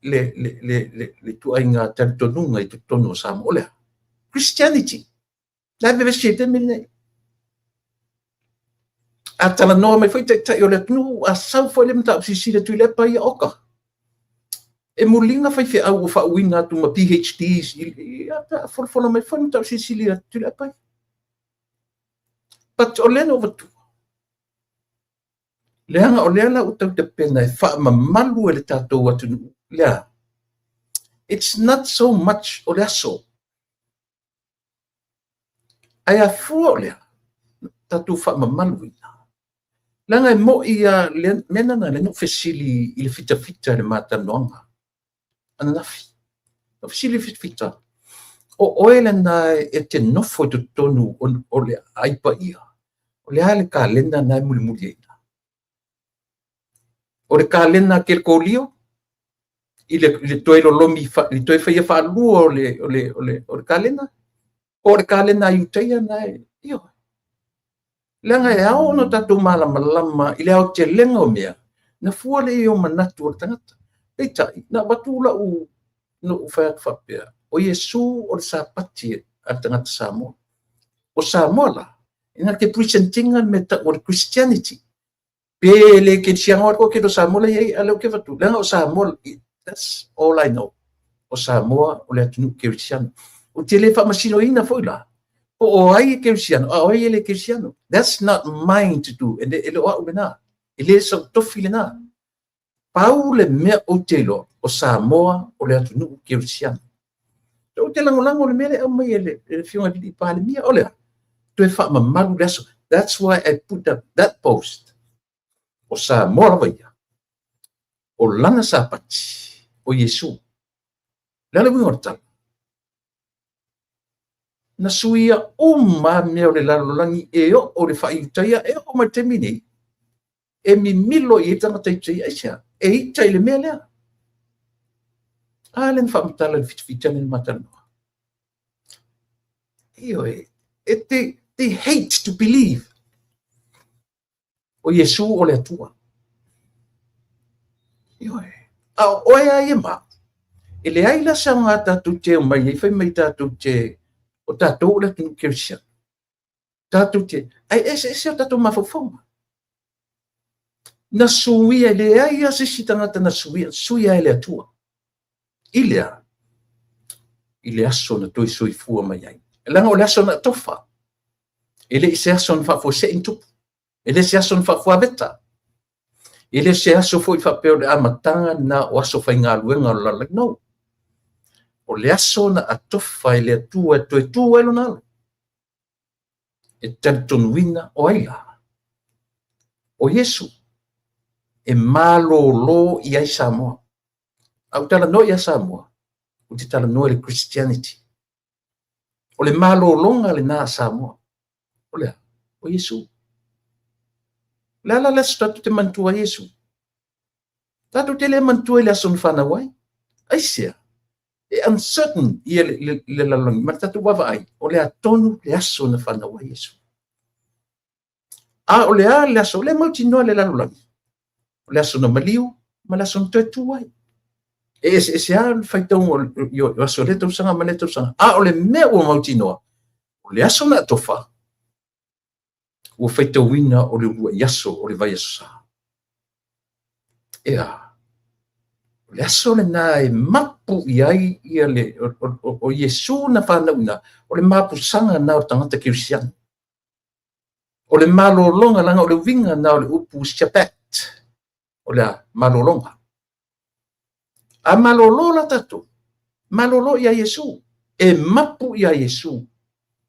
le, le, le, le, le ituaiga talitonuga i totonu o Samoa. O le a? Christianity. La e vevesi ai taimi lenei. A talanoa mai foi taitai o le atunuu, a sau foi le mataupu silasila Tuilaepa ia oka. E muliga faifeau ua faauuina atu ma PhDs, ia folafola mai foi le mataupu silasila Tuilaepa ia. But o lea na ou avatua, leaga o lea la ua tau tapena e faamamalu e le tatou atunuu, le a? It's not so much o le aso, ae afua o lea, tatou faamamaluina. Leaga e mo'i lava le mea lena lea na ou fesili i le fitafita i le ma talanoaga ananafi. Na ou fesili i le fitafita, o oe lena e te nofo i totonu o le Ai Paia, o le a le kalena lena e mulimuli ai? O le kalena a Kelekolio? I le toe lolomi, i le toe faia faalua o le kalena, po o le kalena a Iutaia na e, ioe. Leaga e ao ona tatou malamalama i le aotelega o mea, na fua lea i manatu o le tagata. Peitai, na avatu lau na ou fai atu faapea, o Iesu o le Sapati a le tagata Samoa. O Samoa la, e na te present ina le mea tau o le Christianity. Pe le kerisiano a le toatele o Samoa la e i ai, a o lea ou te avatu, leaga o Samoa, that's all I know. O Samoa o le atunuu kerisiano. Ou te le faamasinoina foi la, po o ai e kerisiano, a o ai e le kerisiano. That's not mine to do. E le o au lena. E le sau tofi lena. Pau le mea ou te iloa, o Samoa o le atunuu kerisiano. Ou te lagolago le mea lea aumai e le afioga i le Palemia, o le a? Toe faamamalu le aso. That's why I put up that post. O Samoa lava ia, o lana Sapati, o Iesu. O le a le uiga o le tala? Na suia uma mea o le lalolagi e oo le faaiutaia, e oo mai le taimi nei, e mimilo i ai tagata Iutaia, aisea? E ita i le mea lea. A lea na faamatala i le fitafita lea na matalanoa. Ioe, they hate to believe. O Iesu o le Atua. Ioe, a o oe a ia ma, e leai la se aoga tatou te omai ai, fai mai tatou te, o tatou o le atunuu kerisiano. Tatou te, ai eseese o tatou mafaufauga. Na suia, e leai lava se isi tagata na suia, suia e le Atua. I le a? I le aso na toe soifua mai ai. Leaga o le aso na tofa. E le i se aso na faafuasei na tupu. E le se aso na faafuaveta. E le se aso foi faapea o le amataga na o aso faigaluega o le lalolagi. No. O le aso na atofa e le Atua e toe tu ai lona alo. E talitonuina o ai la? O Iesu e malolo i ai Samoa. A ou talanoa ia Samoa, ou te talanoa i le Christianity. O le malologa lena a Samoa. O le a? O Iesu. O le a la le aso tatou te manatua ai Iesu? Tatou te le manatua i le aso na fanau ai. Aisea? E uncertain ia le lalolagi. Ma le tatou vaavaai, o le a tonu le aso na fanau ai Iesu. A o le a le aso, o le mautinoa le lalolagi. O le aso na maliu ma le aso na toe tu ai. E eseese lava le faitauga o aso o lea tausaga ma lea tausaga. A o le mea ua mautinoa, o le aso na atofa, ua faitauina o le uluai aso o le vaiaso sa. Ea, o le aso lena e mapu i ai ia le, o Iesu na fanau ina, o le mapusaga na o le tagata kerisiano. O le malologa, leaga o le uiga na o le upu Shabbat, o le malologa. A malolo la tatou, malolo ia Iesu, e mapu ia Iesu,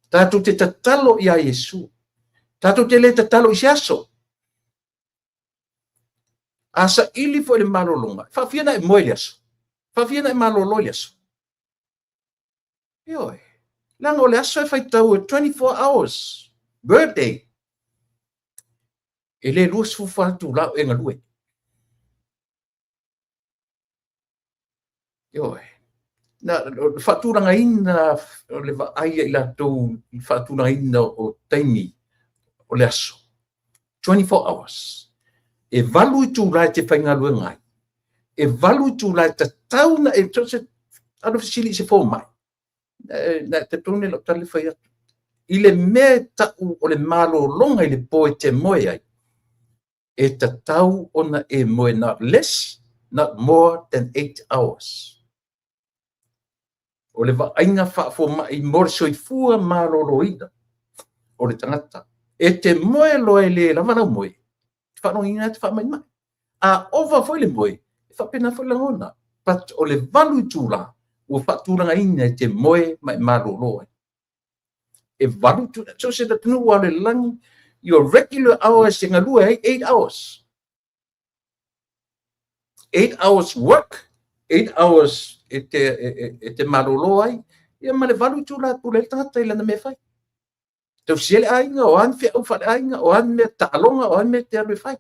tatou te tatalo ia Iesu, tatou te le tatalo i se aso. A saili foi le malologa, faafia na e moe i le aso, faafia na e malolo i le aso. Ioe, leaga o le aso e faitau e 24 hours, birthday. E le 24 itula o e galue. Ioe, na o le faatulagaina o le vaai ia i latou i le faatulagaina o taimi o le aso. 24 hours. E 8 itula e te faigaluega ai. E 8 itula e tatau na e so se alu fesili i se fomai. Na te tonu lau tala le fai atu. I le mea e tau o le malologa i le po e te moe ai, e tatau ona e moe not less, not more than 8 hours. O le vaaiga faafomai mo le soifua maloloina o le tagata. E te moe loa e le lava lau moe, te faalogoina te faamaimai. A ova foi le moe, e faapena foi lagona. But o le 8 itula, ua faatulagaina e te moe ma e malolo ai. E 8 itula, so se atunuu o le lalolagi, your regular hours e galue ai 8 hours. 8 hours work, 8 hours e te malolo ai, ia ma le 8 itula e pule ai le tagata i lana mea fai. Tausia le aiga, o a ni feau faale-aiga, o a ni mea taaloga, o a ni mea te alu e fai.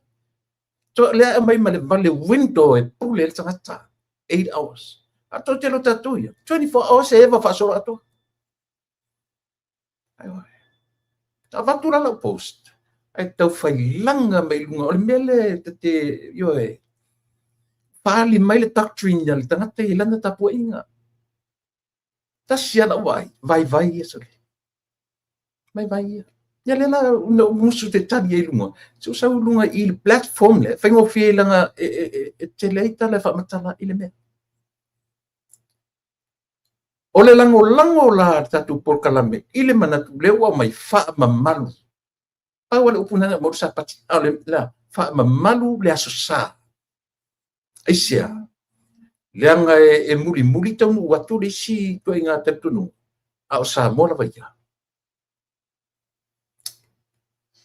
So lea aumai ma le window e pule ai le tagata. 8 hours. A tou te lo tatou ia, 24 hours e eva faasolo atoa. Ioe. Avatu la lau post, ae tau failaga mai luga, o le mea lea ta te, ioe, faaali mai le doctrine a le tagata i lana tapuaiga. Tasi lava lau vaai, vaivai ia sole. Vaivai ia. Ia lea la na ou musu te tali ai i luga, se ua sau i luga i le platform lea, faigofie ai leaga e tele ai tala e faamatala i le mea. O le lagolago la a le tatou polokalame i le manatu lea ua aumai faamamalu. Pau lava le upu lena na aumai o le Sapati, a o le a? Faamamalu le Aso Sa. Aisea? Leaga e mulimuli taunuu atu le isi ituaiga talitonuga, a o Samoa lava ia.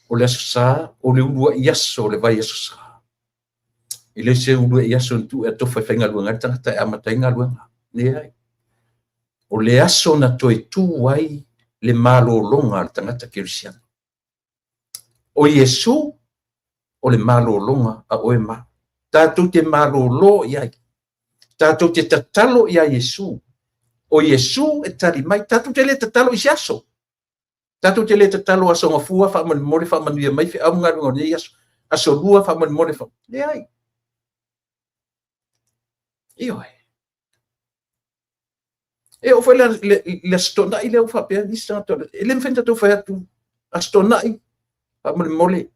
O le Aso Sa, o le uluai aso o le vaiaso sa. E le o se uluai aso na tuu e atofa e faigaluega ai le tagata e amata ai galuega. Leai. O le aso na toe tu ai le malologa a le tagata kerisiano. O Iesu, o le malologa a oe ma au. Tatou te malolo i ai. Tatou te tatalo ia Iesu. O Iesu e tali mai. Tatou te le tatalo i se aso. Tatou te le tatalo aso gafua faamolemole faamanuia mai feau ma galuega o lenei aso. Aso lua faamolemole. Leai. Ioe. E oo foi le, le, le Aso Toonai lea ua faapea nisi tagata, e le mafai ona tatou fai atu Aso Toonai, faamolemole,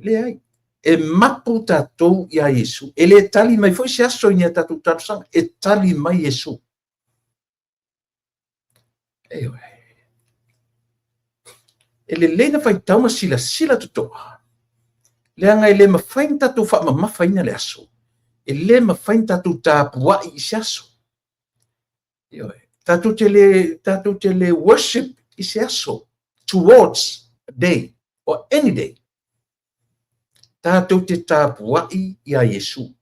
leai. E mapu tatou iā Iesu. E le tali mai foi se aso i ni a tatou talosaga, e tali mai Iesu. Ioe. E lelei na faitau ma silasila totoa, leaga e le mafai ona tatou faamamafaina le aso, e le mafai ona tatou tapuai i se aso. Ioe. Tatou te le, tatou te le worship i se aso, towards a day or any day. Tatou te tapuai iā Iesu.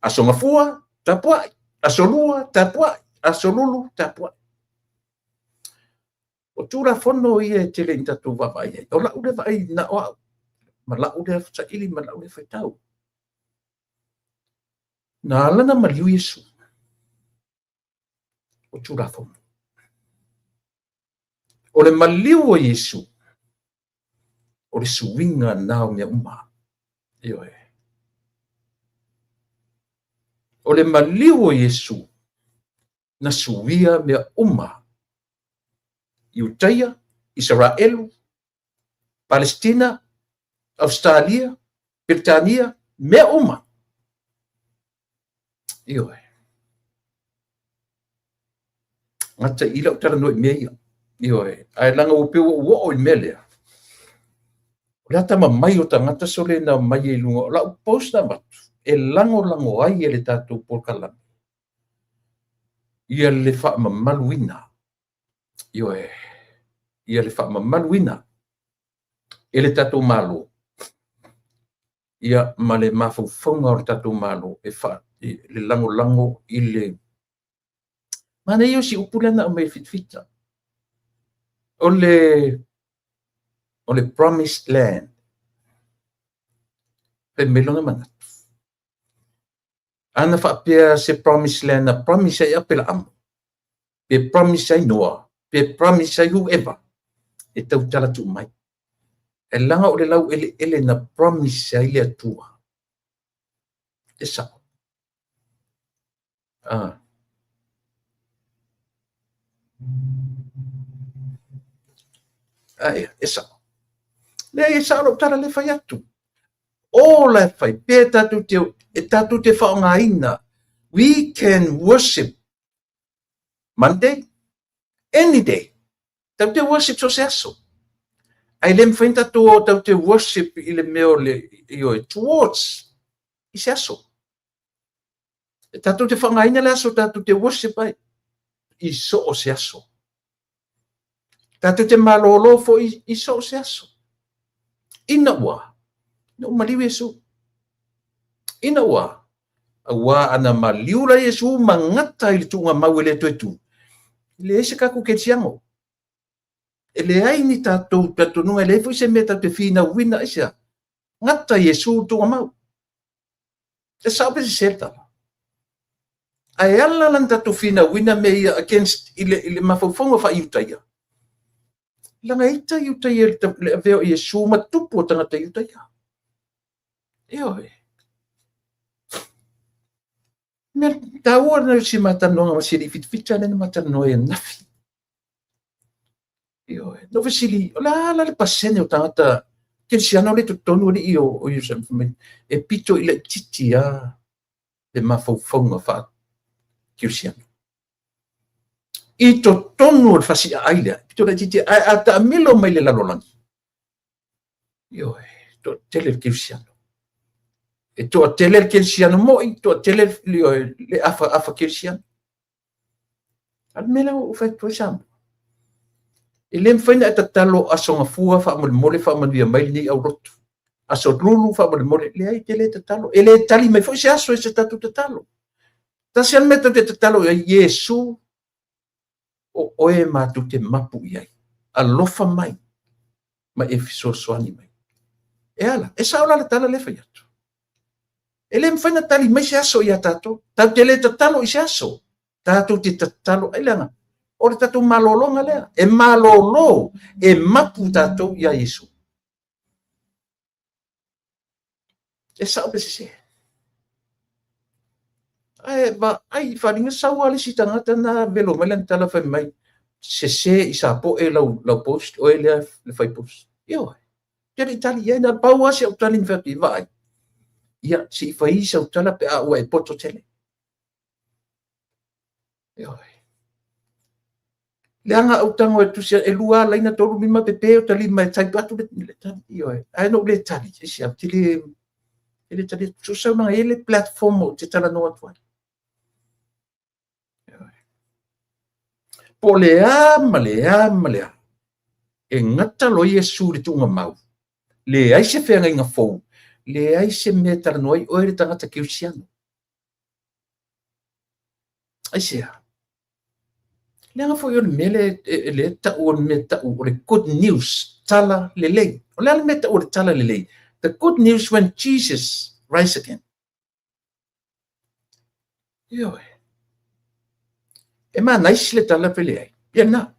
Aso Gafua, tapuai. Aso Lua, tapuai. Aso Lulu, tapuai. O Tulafono ia e tele ina tatou vaavaai ai. O lau lea vaai na o au, ma lau lea saili ma lau lea faitau. Na ala ona maliu Iesu, o Tulafono. O le maliu o Iesu, o le suiga na o mea uma. Ioe. O le maliu o Iesu, na suia mea uma. Iutaia, Isaraelu, Palestina, Ausetalia, Peretania, mea uma. Ioe. Gata i lau talanoa i mea ia. Ioe. Ae leaga ua pei ua ou oo i le mea lea. O le atamamai o tagata sole na aumai ai i luga o lau post na avatu e lagolago ai e le tatou polokalame ia le faamamaluina. Ioe. Ia le faamamaluina e le tatou Malo ia ma le mafaufauga o le tatou Malo e fa, le lagolago i le manaia o si upu lea na aumai e Fitafita o le promised land. Fai mai lona manatu. Ana faapea se promised land na promise ai Apelaamo, pe promise ai Noa, pe promise ai whoever, e tautala tuu mai. E leaga o le laueleele na promise ai le Atua. E sao. Ah. Ai, e sao. Leai, e sao lou tala lea e fai atu. O la e fai, pe tatou te, e tatou te faaaogaina. We can worship Monday, any day. Tatou te worship so se aso. Ae le mafai ona tatou o tatou te worship i le mea o le, ioe, towards i se aso. E tatou te faaaogaina le aso tatou te worship ai i so o se aso. Tatou te malolo foi i so o se aso. Ina ua, ina ua maliu Iesu. Ina ua, auā ana maliu la Iesu ma gata i le tuugamau e le toe tu, e leai se tatou kerisiano. E leai ni tatou talitonuga, e leai foi se mea tatou te finauina, aisea? Gata Iesu i le tuugamau. E sao pe sese le tala? Ae ala la ona tatou finauina mea ia against i le, i le mafaufauga faa-Iutaia. Leaga e ita Iutaia i le avea o Iesu ma tupu o tagata Iutaia. Ioe. Mea taua na si ma talanoaga ma si alii fitafita lea na ma talanoa ai ananafi. Ioe. Na ou fesili, o le a la le pasene o tagata kerisiano lea i totonu alii o Ierusalema? Fai mai, e pito i laitiiti lava le mafaufauga faa-kerisiano. I totonu o le fasi aai lea, pito laitiiti, ae a taamilo mai le lalolagi, ioe, toatele le kerisiano. E toatele le kerisiano moi, toatele ioe, le afa, afa kerisiano. A o le mea lea ua ou fai atu ai Samoa, e le mafai ona e tatalo Aso Gafua faamolemole faamanuia mai lenei aulotu. Aso Lulu faamolemole, leai, e te le tatalo. E le tali mai foi se aso i se tatou tatalo. Tasi lava le mea tatou te tatalo i ai, Iesu, o oe matou te mapu i ai. Alofa mai ma e fesoasoani mai. E ala, e sao la le tala lea e fai atu. E le mafai ona tali mai se aso ia tatou. Tatou te le tatalo i se aso. Tatou te tatalo, ai leaga, o le tatou malologa lea. E malolo, e mapu tatou ia Iesu. E sao pe sese. Ae vaai i faaaliga sau lava le isi tagata na velo mai lana tala fai mai, sese i Sapoe lau, lau post, oe lea le fai post. Ioe, te le i tali i ai, na pau lava si au tali na fai atu i ai, vaai. Ia, se i fai sau tala pe a ua e poto tele. Ioe. Leaga au tago e tusi e lua laina tolu lima pepe o ta lima e type atu le tali. Ioe. Ae na ou le tali, aisea, ou te le, te le tali atu. Tusa leaga e i ai le platform ou te talanoa atu ai. Ioe. Po o le a ma le a ma le a, e gata loa Iesu i le tuugamau, leai se feagaiga fou, leai se mea e talanoa ai oe le tagata kerisiano. Aisea? Leaga foi o le mea lea e, lea e tau o le mea tau o le good news, tala lelei. O le a le mea tau o le tala lelei? The good news when Jesus rise again. Ioe. E manaisi le tala pe leai. Ia lena.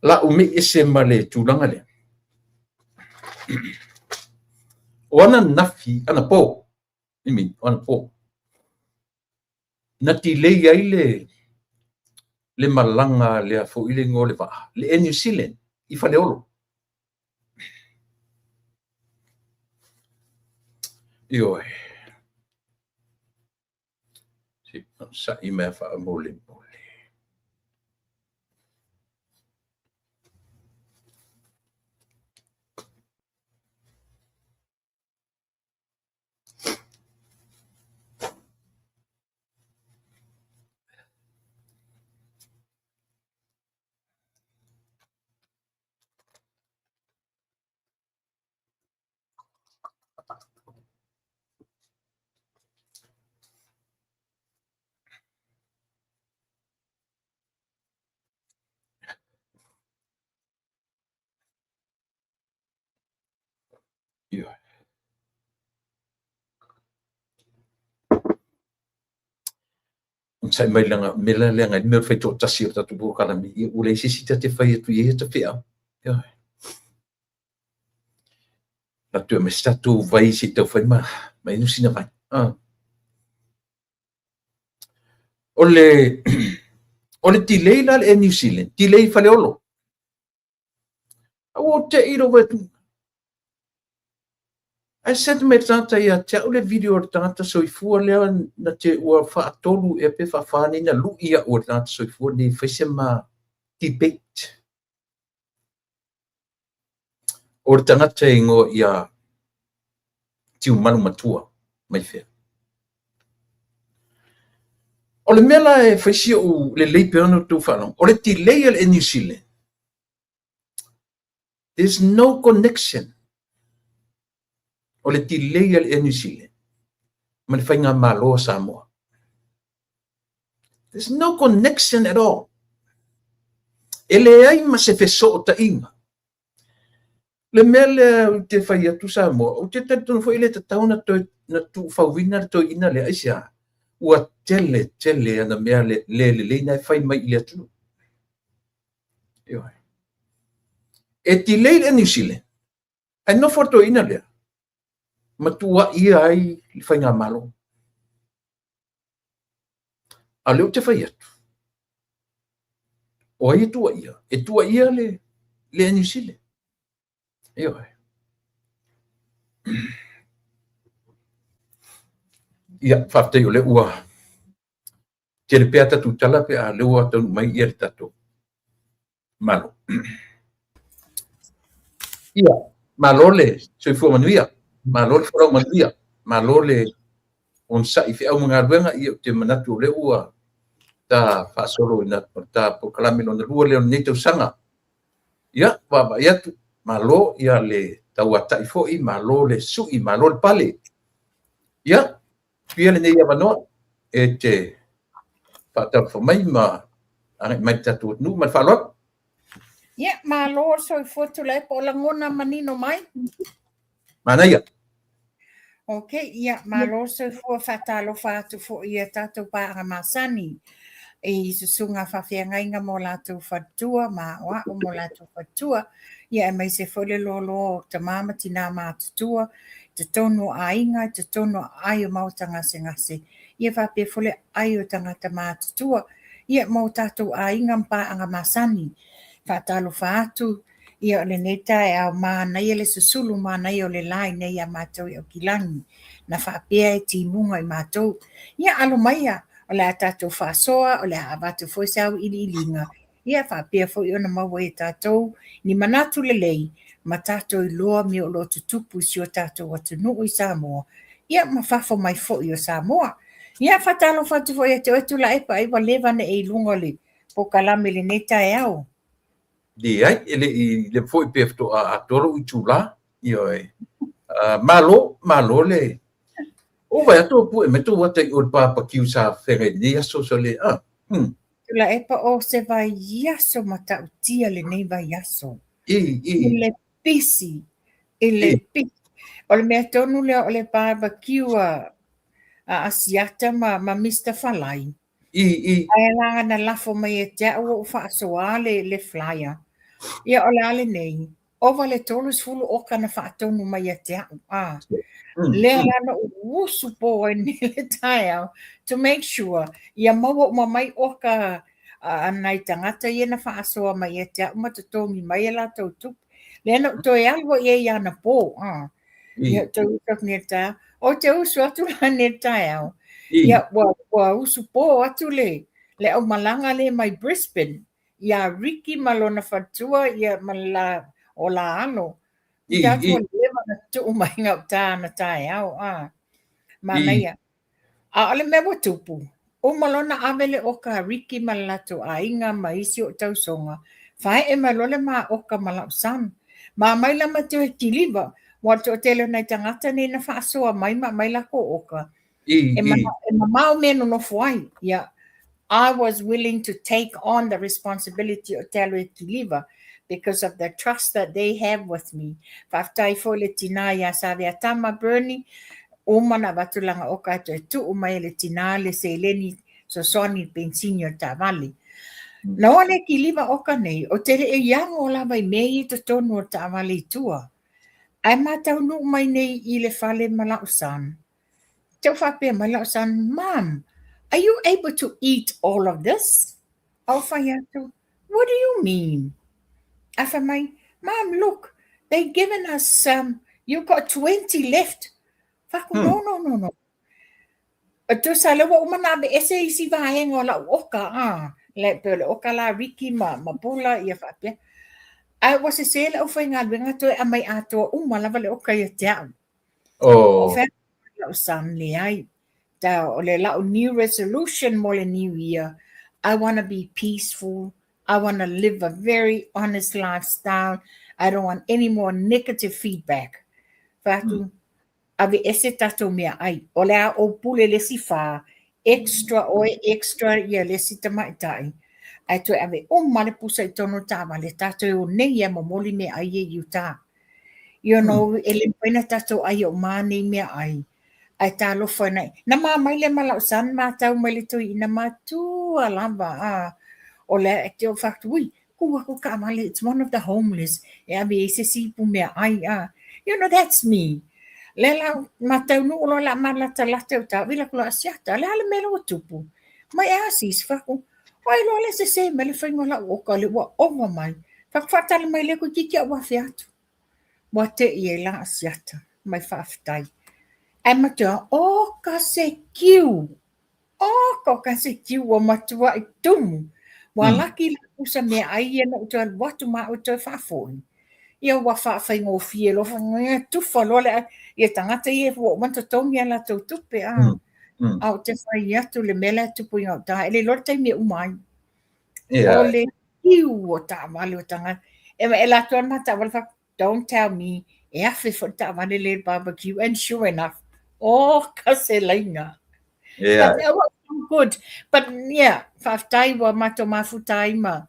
La ou mei ese ma le tulaga lea. O ananafi, anapo, I mean, o anapo. Na delay ai le le malaga lea foi le igoa o le vaa, le Air New Zealand i Faleolo. Ioe. Se i sa'i mai faamolemole. Ioe. Onosai mai leaga mea la leaga i le mea o le faitoatasi o le tatou polokalame, ia ua leai se isi ta te fai atu i ai ata feau. Ioe. Atu e aumai se tatou vai se i taufai ma, ma inu sina vai. Ah. O le, o le delay la le Air New Zealand, delay i Faleolo. Aua ou te i lou vaai atu. Ae send mai le tagata ia te au le video o le tagata soifua lea na te ua faatolu ea pe faafa nei na lui au e le tagata soifua nei fai se ma debate. O le tagata e igoa ia Tiumalu Matua mai fea. O le mea la e fai si ou lelei pea ona outou faalogo, o le delay a le Air New Zealand, there's no connection o le delay a le Air New Zealand ma le faigamalo a Samoa. There's no connection at all. E leai ma se fesootaiga. Le mea lea ou te fai atu Samoa, ou te talitonu foi e le tatau ona toe na tuufauina le toeaina lea, aisea? Ua tele tele ana mea le le lelei na e fai mai i le atunuu. Ioe. E delay le New Zealand, ae nofo le toeaina lea ma tuuaia ai le faigamalo. A o lea ou te fai atu, o ai e tuuaia? E tuuaia le New Zealand. Ioe. Ia, faafetai o lea ua tele pea tatou tala pe a lea ua taunuu mai ia le tatou Malo. Ia, malo le soifua manuia, malo le folau manuia, malo le onosai i feau ma galuega. Ia, ou te manatu o lea ua ta faasolo ina o le ta polokalame lona lua lea o lenei tausaga. Ia, vaavaai atu, malo ia le tauatai foi, malo le sui, malo le pale. Ia, Fia lenei avanoa e te faatalofa mai ma agai mai le tatou atunuu ma le faaaloalo. Ia, malo le soifua Tuilaepa, o lagona manino mai. Manaia. Ok, ia, malo le soifua faatalofa atu foi i a tatou paaga masani i susuga faafeagaiga ma o latou faletua ma aoao ma o latou faletua, ia aemaise foi le loaloa o tama ma tina matutua i totonu o aiga, i totonu o aai o maota gasegase, ia faapea foi le aai o tagata matutua, ia ma o tatou aiga ma paaga masani. Faatalofa atu, ia o lenei taeao, manaia le susulu, manaia o le la i inei ia matou i Aukilani, na faapea e timuga i matou. Ia alo maia, o le a tatou faasoa, o le a avatu foi se auiliiliga, ia faapea foi ona maua e tatou ni manatu lelei ma tatou iloa mea o lo o tutupu i si o tatou atunuu i Samoa, ia ma fafo mai foi o Samoa. Ia faatalofa atu foi ia te oe Tuilaepa, ai ua leva ona e i luga o le polokalame i lenei taeao. Leai, e le i leva foi pe faatoa atoa lou itula. Ioe. Malo, malo le... Ua vaai atu ua pue mai tou ata i o le barbecue sa feagai i lenei aso sa le... Ah, Tuilaepa o se vaiaso matautia lenei vaiaso. I, i. I le pisi, i le pisi. O le mea tonu lea o le barbecue a, a Asiata ma, ma Mister Falai. I, i. Ae la na lafo mai e te au ou faasoa le, le flyer. Ia o le a lenei, ova le 30 oka na faatonu mai ia te au. Ah. Lea la na ou usu po ai nei le taeao to make sure ia maua uma mai oka a nai tagata ia na faasoa mai ia te au ma totogi mai e latou tupe. Lea na ou toe alu ai i ai anapo. Ah. Ia, toe usu atu nei le taeao. Ou te usu atu la nei le taeao. Ia, ua, ua usu po atu le, le aumalaga lea mai Brisbane ia Ricky ma lona faletua ia ma le la, o la alo. I, atu ua leva na tuu mai gauta ana taeao. Ah. Manaia. A o le mea ua tupu, uma loa ona ave le oka a Ricky ma le latou aiga ma isi o tausoga, fae'e mai loa le ma oka ma la'u son. Ma aumai la ma toe kiliva, ua o le toatele o nai tagata nei na faasoa mai ma aumai lakou oka, e, e mamao mea nonofo ai. Ia, I was willing to take on the responsibility o te alu e kiliva because of the trust that they have with me. Faafetai foi le tinā iā Saveatama Bernie, uma ona avatu lana oka e toe tuu mai e le tinā le seleni fesoasoani i le penisini o le taavale. Na o le kiliva oka nei, ou te le i ago lava i mea ia i totonu o le taavale i tua. Ae ma taunuu mai nei i le fale ma la'u son, te faapea mai la'u son, Mom, are you able to eat all of this? Ou fai atu, what do you mean? Ae fai mai, Mom, look, they given us, you got 20 left. Fai atu, no, no, no, no. E tusa lea ua uma ona aveese isi vaega o lau oka, a, le, pei o le oka la Ricky ma, ma Pula, ia faapea. Ae ua sese le aufaigaluega toe aumai atoa uma lava le oka ia te au. Oh. O fai atu la'u son, leai. Ta, o le la'u new resolution mo le new year, I want to be peaceful. I want to live a very honest lifestyle. I don't want any more negative feedback. Fai atu, aveese tatou meaai. O le a ou pule le isi fa, extra oe, extra ia le isi tamaitai. Ae toe ave uma le pusa i totonu o le taavale, tatou e o nei e momoli meaai ia i uta. You know, e le mafai ona tatou ai uma nei meaai. Ae talofa i nai, na ma mai lea ma lau son matau mai le toeaina matua lava a, o lea e te fai atu, ui, kū aku le taavale, it's one of the homeless, e ave i ai se isi ipu meaai a. You know, that's me. Lea la, ma taunuu loa la ma latalata i uta, vili atu loa, Asiata, o le a le mea lea ua tupu? Mai e a sis, fai atu, o ai loa lea e sese mai le faiga o lau oka lea ua ova mai. Fai atu, faatali mai lea toeitiiti a ou afe atu. Ua te i ai la Asiata, mai faafetai. Ae matua, oka se kiu! Oka oka se kiu ua matuai tumu! Ua laki la pusa meaai ia na ou toe alu atu ma au e toe faafoi. Ia ua faafaigofie loa, fai tufa loa le ia tagata ia ua uma ona totogi a latou tupe a. A ou te fai atu le mea la e tupu i gauta, e le iloa le taimi e uma ai. O le kiu o taavale o tagata. E e latou lava ma taavale fai atu, don't tell me, e afe foi le taavale lea i le barbecue and sure enough, oka se laina. Yeah. But, so good. But yeah, faafetai ua matou mafuta ai ma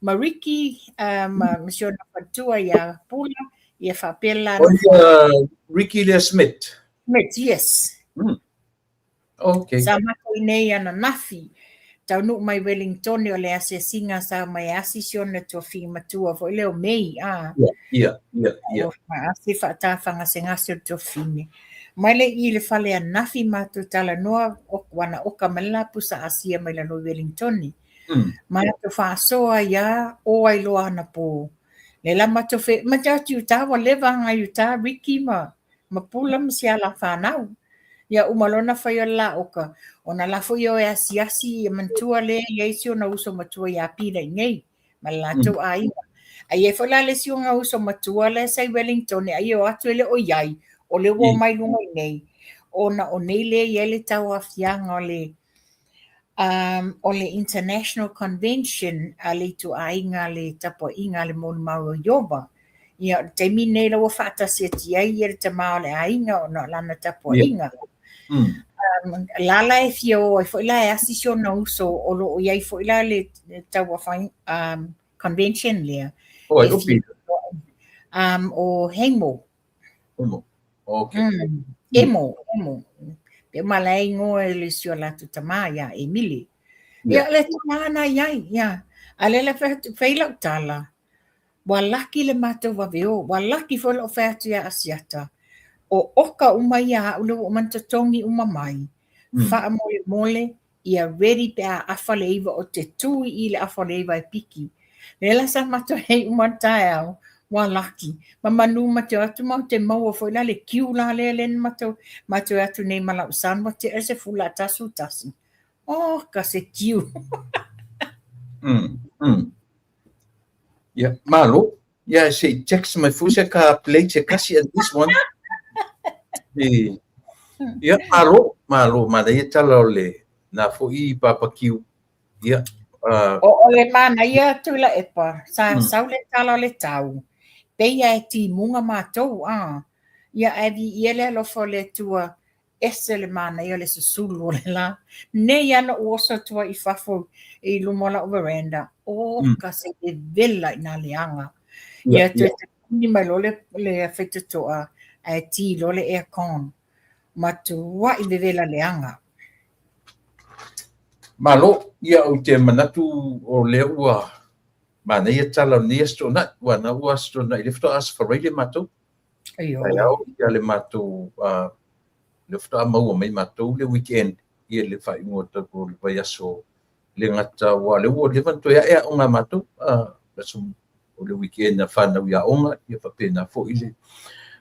ma Ricky, ma ma si ona faletua ia Pula, ia faapea la O ia Ricky lea Smith. Smith, yes. Okay. Sa matou i nei ananafi, taunuu mai Wellingtone o le asiasiga sa omai e asi si ona tuafii matua foi lea o Mei, a. Ia, ia, ia. Ma asi faatafagasegase o le tuafine. Mai le i le fale ananafi matou talanoa, ua na oka mai le la pusa asia mai lalo i Wellingtone. Matou faasoa ai a, o ai loa anapo. Lea la matou fe, matou atu i uta ua leva agai i uta Ricky ma ma Pula ma si ala fanau. Ia uma loa ona fai o le la oka, ona la foi o e asiasi ia manatua lea e i ai si ona uso matua ia Pila i nei, ma le latou aiga. A i ai foi la le isi ona uso matua lea sa i Wellington ai e o atu e le o i ai, o lea ua omai i luga i nei, ona o nei lea e i ai le tauaofiaga o le o le International Convention a le ituaiga le tapuaiga a le molimau o Ieova. Ia, o le taimi lenei la ua faatasi atu i ai ia le tama o le aiga ona o lana tapuaiga. La la e fia o ai foi la e asi si ona uso o lo o i ai foi la le tauaofai convention lea. O ai o Peter? O Hamo. Emo. Okay. Emo, Emo. Pe uma la e igoa e le si o latou tama ia Emile. Ia, le tama na i ai, ia. A lea la fai lau tala, ua laki le matou vave o, ua laki foi lou fai atu ia Asiata, o oka uma ia a au lea ua uma ona totogi uma mai, faamolemole ia ready pe a afa le iva o te tū i i le afa o le iva e piki. Lea la sa matou hei uma le taeao, ua laki. Ma manu ma te o atu ma o te maua foi la le queue la lea lea na matou, matou e atu nei ma lau son ua tea le sefulu la tasu tasi. Oh, ka se queue. Ia, malo. Ia, se i text mai foi se car plate se kasi at this one. E, ia, malo, malo, manaia tala o le, na foi papakiu. Ia, O, o le manaia Tuilaepa, sa sau le tala o le tau, peia e timuga matou, a. Ia, ae viia le alofa o le Atua, ese le manaia o le susulu o le la. Nei lava na ou oso atu ai i fafo i luma o lau veranda, oka se vevela i nā leaga. Ia toe tapuni mai loa le, le faitotoa ae ti loa le aircon. Matuai vevela leaga. Malo, ia ou te manatu o lea ua manaia tala o lenei Aso Toonai, ua na ua Aso Toonai lea faatoa Aso Faraile matou. Taeao ia le matou lea faatoa maua mai matou le weekend ia le faaiuga o le vaiaso le gata aua lea ua leva ona toe ae aoga a matou aso o le weekend a fanau i aoga ia faapena foi le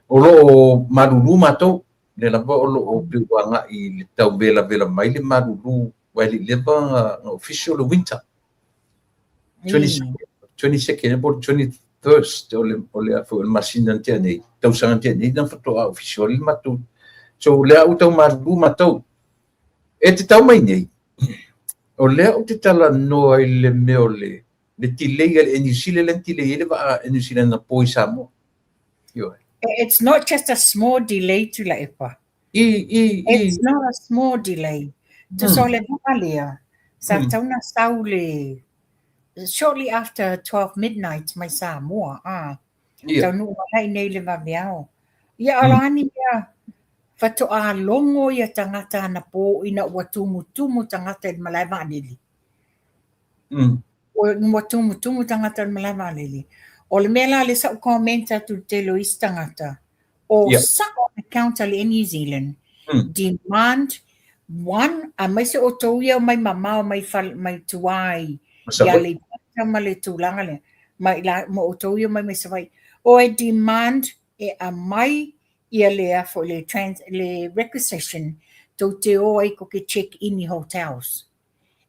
o lo o malulu matou lea lava o lo o pei ua agai i le tau velavela mai le malulu aua e le i leva na official le winter 22nd po o le 21st o le o le o le masina na tea nei, tausaga na tea nei na faatoa official le matou. So lea ua tau malulu matou. E te tau mai nei, o lea ou te talanoa i le mea o le le delay a le Air New Zealand lea na delay ai le vaa Air New Zealand anapo i Samoa. Ioe. It's not just a small delay Tuilaepa. It's not a small delay. Tusa o le vaa lea, sa tatau ona sau le shortly after 12 midnight mai Samoa, a. Taunuu mai la i nei i le vaveao. Ia, o a ni mea, Faatoa logo ia tagata anapo ina ua tumutumu tagata i le malae vaalele. Ua tumutumu tagata i le malae vaalele. O le mea la lea sa ou comment atu i le tele o isi tagata, o sao le account a le Air New Zealand, demand one, aemaise outou ia omai mamao mai mai tua i Aleipata ma le tulaga lea, ma outou ia omai mai Savaii, o e demand e aumai ia le a foi le trans le requisition tou te o ai tou te check in i hotels.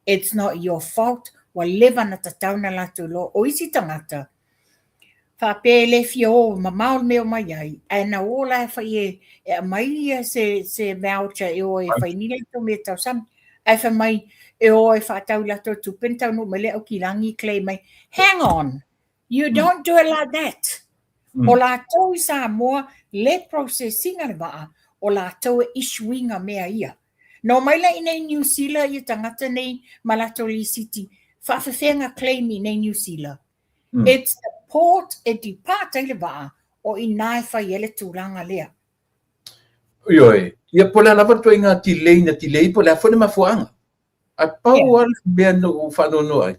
It's not your fault, ua leva ona tatau ona latou iloa. O isi tagata, faapea e le fia o mamao le mea e omai ai, ae na o la e fai e e aumai ia se se voucher e o ai e fai ni latou mea tausami. Ae fai mai e o e faatau i latou tupe ona taunuu mai lea Aukilani claim mai. Hang on! You don't do it like that. O latou i Samoa le process ina le vaa, o latou e issue ina mea ia. Na omai la inei Niu Sila ia tagata nei ma latou lisiti, faafefea na claim inei Niu Sila? It's the port e depart ai le vaa, o ina e fai ai le tulaga lea. Ioe, ia po o le a lava le ituaiga delay na delay po o le a foi le mafuaaga. Ae pau lava le mea na ou faanoanoa ai,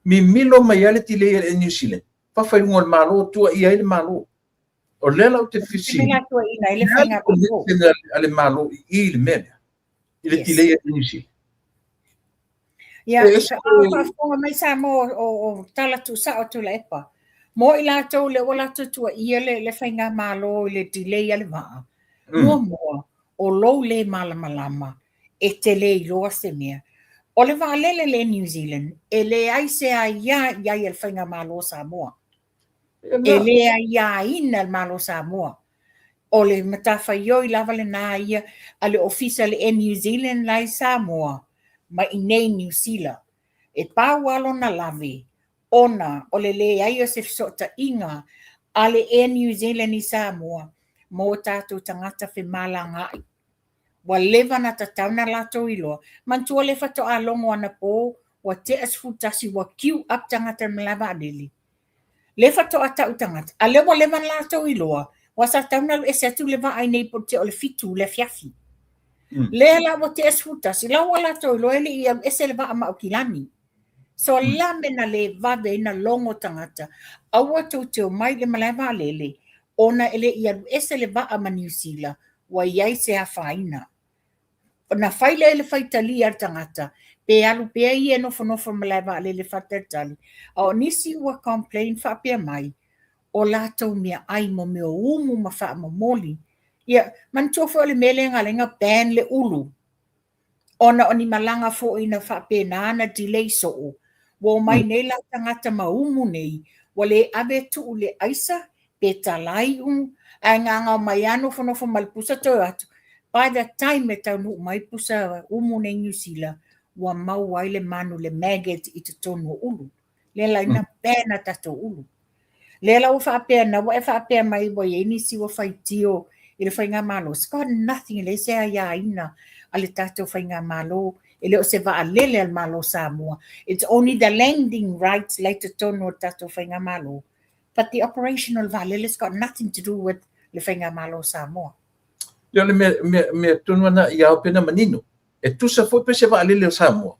mimilo mai lava le delay a le Air New Zealand, fafa i luga o le Malo, tuuaia ai le Malo. O lea la ou te fesili, o le a le connection a le Malo i i i le mea lea, i le delay a Air New Zealand? Ia, a faafofoga mai Samoa o tala tuusao Tuilaepa, mo i latou lea ua latou tuuaia le faigamalo i le delay a le vaa, muamua, o lou le malamalama e te le iloa se mea. O le vaalele le Air New Zealand, e leai se aia i ai a le Faigamalo o Samoa. E le aiaina le Malo o Samoa. O le matafaioi lava lena ia a le Ofisa o le Air New Zealand la i Samoa ma i inei i Niu Sila. E pau lava lona lave ona o le leai o se fesootaiga a le Air New Zealand i Samoa mo tatou tagata femalagaai. Ua leva ona tatau ona latou iloa. Manatua lea faatoa logo anapo ua tea 11 ua queue up tagata i le malae vaalele. Lea faatoa tau tagata, a lea ua leva ona latou iloa, aua sa tatau ona alu ese atu le vaa iinei po o le tea o le 7 i le afiafi. Lea la ua tea 11, la ua latou iloa e le i alu ese le vaa ma Aukilani. So o le a le mea na le vave ai ona logo tagata, aua tou te omai i le malae vaalele ona e le i alu ese le vaa ma Niu Sila, ua i ai se afaina. Ona fai lea i le faitalia a le tagata, pe alu pea ia e nofonofo i le malae vaalele faatalitali, a o nisi ua complain faapea mai, o latou meaai mo mea o umu ma faamomoli. Ia, manatua foi o le mea lea na ala ai ona ban le ulu, ona o ni malaga foi na faapena na delay soo, ua omai nei la tagata ma umu nei, ua le ave tuu i le aisa pe talaiu, ae gaga mai lava nofonofo ma le pusa toe o atu. By the time e taunuu mai pusa umu nei Niu Sila, ua maua ai le manu le maggot i totonu o ulu. Lea la ina ban a tatou ulu. Lea la ua faapea na ua e faapea mai ua i ai nisi ua faitio i le faigamalo. It's got nothing, e leai se aiaina a le tatou faigamalo. E le o se vaalele a le Malo o Samoa. It's only the landing rights la i totonu o le tatou faigamalo. But the operation o le vaalele, it's got nothing to do with le faigamalo o Samoa. Ia o le mea, mea, mea tonu ana ia ao pena manino. E tusa foi pe se vaalele o Samoa.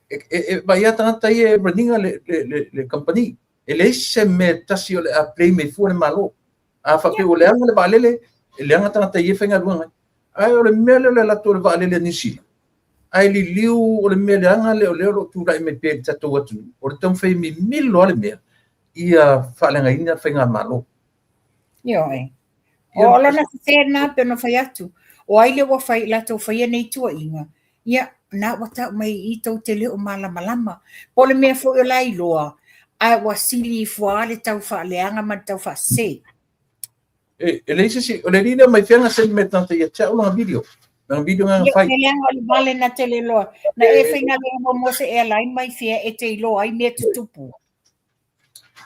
E, e, e vaai a tagata ia e run ina le, le, le, le company. E leai se mea e tasi o le a blame ai fua le Malo. A faapea ua leaga le vaalele, e leaga tagata ia e faigaluega ai. Ae o le mea lea o le alu atu o le vaalele a Niu Sila, ae liliu o le mea leaga lea o lea o lo o tulai mai pea i le tatou atunuu, o le taumafai e mimilo lava le mea ia faaleagaina le faigamalo. Ioe. O lona sese lena pei ona fai atu, o ai lea ua fai, latou faia nei tuuaiga, ia, na ua tau mai i i tou te le o malamalama. Po o le mea foi o la e iloa, ae ua sili ifo lava le tau faaleaga ma le tau faasese. E leai se isi, o le alii lea mai fea na send mai tagata ia te au lana video. Lana video na fai. Ia, leaga o le vale na te le iloa. Na e faigaluega muamua se airline mai fea e te iloa ai mea tutupu.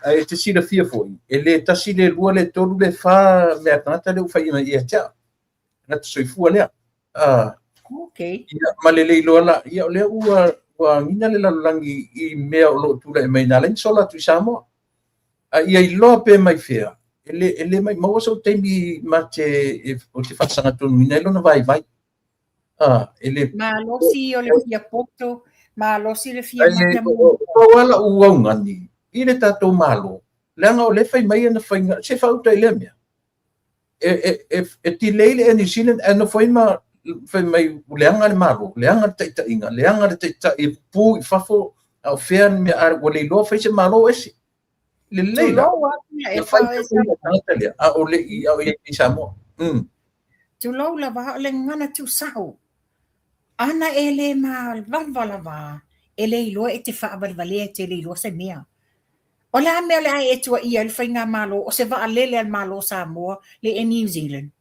Ae e te silafia foi, e le tasi, le lua, le tolu, le fa mea tagata lea ua fai mai ia te au. Tagata soifua lea. Okay. Ia, ma le le iloa la, ia o lea ua, ua agiga le lalolagi i mea o lo o tulai mai na ala ai ona sola atu i Samoa. A ia iloa pe mai fea, e le, e le maumau sou taimi ma te, e, o te faasagatonuina ai lona vaivai. Ah, e le... Malosi o le fia poto, malosi le fia mata mo. Pau lava la'u augani i le tatou Malo, leaga o lea e fai mai ana faiga, se faauta i lea mea. E, e, e, e delay le Air New Zealand ae nofo ai ma fai mai leaga le Malo, leaga le taitaiga, leaga le taitai e pupu i fafo, a o fea le mea, a ua le iloa fai se Malo ese. Lelei la. Tulou atu Na fai le tagata lea, a o le i, a o i i Samoa. Tulou lava, o le gagana tuusao. Ana e le mavalava lava, e le iloa e te faavalevalea, e te le iloa se mea. O le a mea o le a e tuuaia ai le faigamalo, o se vaalele a le Malo o Samoa le Air New Zealand?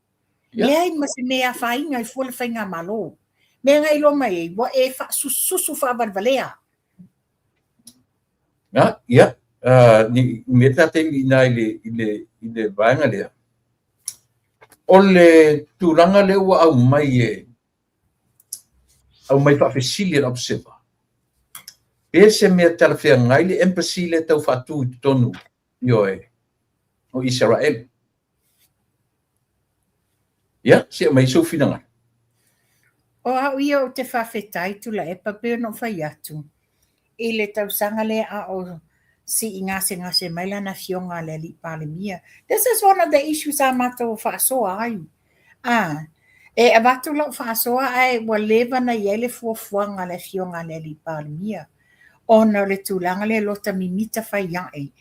Leai ma se mea e afaina ai fua le faigamalo. Mea na iloa mai ai, ua e faasususu faavalevalea. Ah, ia, ni mea ta taimi ina i le, i le, i le vaega lea. O le tulaga lea ua aumai e, aumai faafesili e le Observer, pe se mea talafeagai le embassy lea tau faatu i totonu, ioe, o Isaraelu. Ia, se aumai sou finagalo. O au ia ou te faafetai Tuilaepa pei ona ou fai atu i le tausaga lea a o sii gasegase mai lana afioga a le Alii Palemia. This is one of the issues a matou faasoa ai. A, e avatu lau faasoa ae ua leva ona i ai le fuafuaga a le afioga a le Alii Palemia ona o le tulaga lea lota mimita fai ae.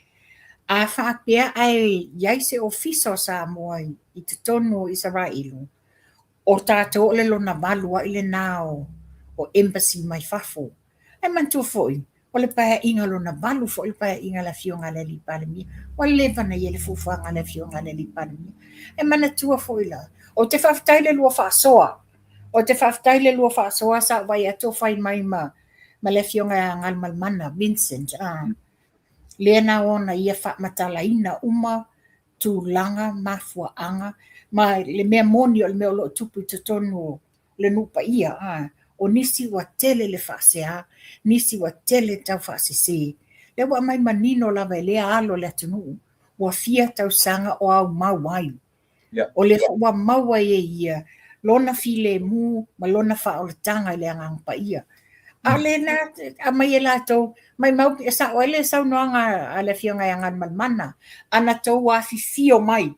A faapea ae i ai se ofisa o Samoa i totonu o Isaraelu, o tatou o le lona valu ai lena o embassy mai fafo. Ae manatua foi, o le paeaiga lona valu foi le paeaiga a le Afioga a le Alii Palemia. Ua leva ona i ai le fuafuaga a le Afioga a le Alii Palemia. Ae manatua foi la, ou te faafetai i le lua faasoa. Ou te faafetai i le lua faasoa sa ou vaai atu o fai mai ma, ma le Afioga ia Galumalemana Vincent. Ah, lea na ona ia faamatalaina uma tulaga, mafuaaga, ma le mea moni o le mea o lo o tupu i totonu o le nuu paia. A, o nisi ua tele le faasea, nisi ua tele tau faasese. Lea ua aumai manino lava e lea alo o le atunuu, ua fia tausaga o aumau ai. O lea foi ua maua ai e ia lona filemu ma lona faaolataga i le Agaga Paia. A o lena aumai e latou, maimau e sao ai le saunoaga a le Afioga ia Galumalemana, ana tou afifio mai,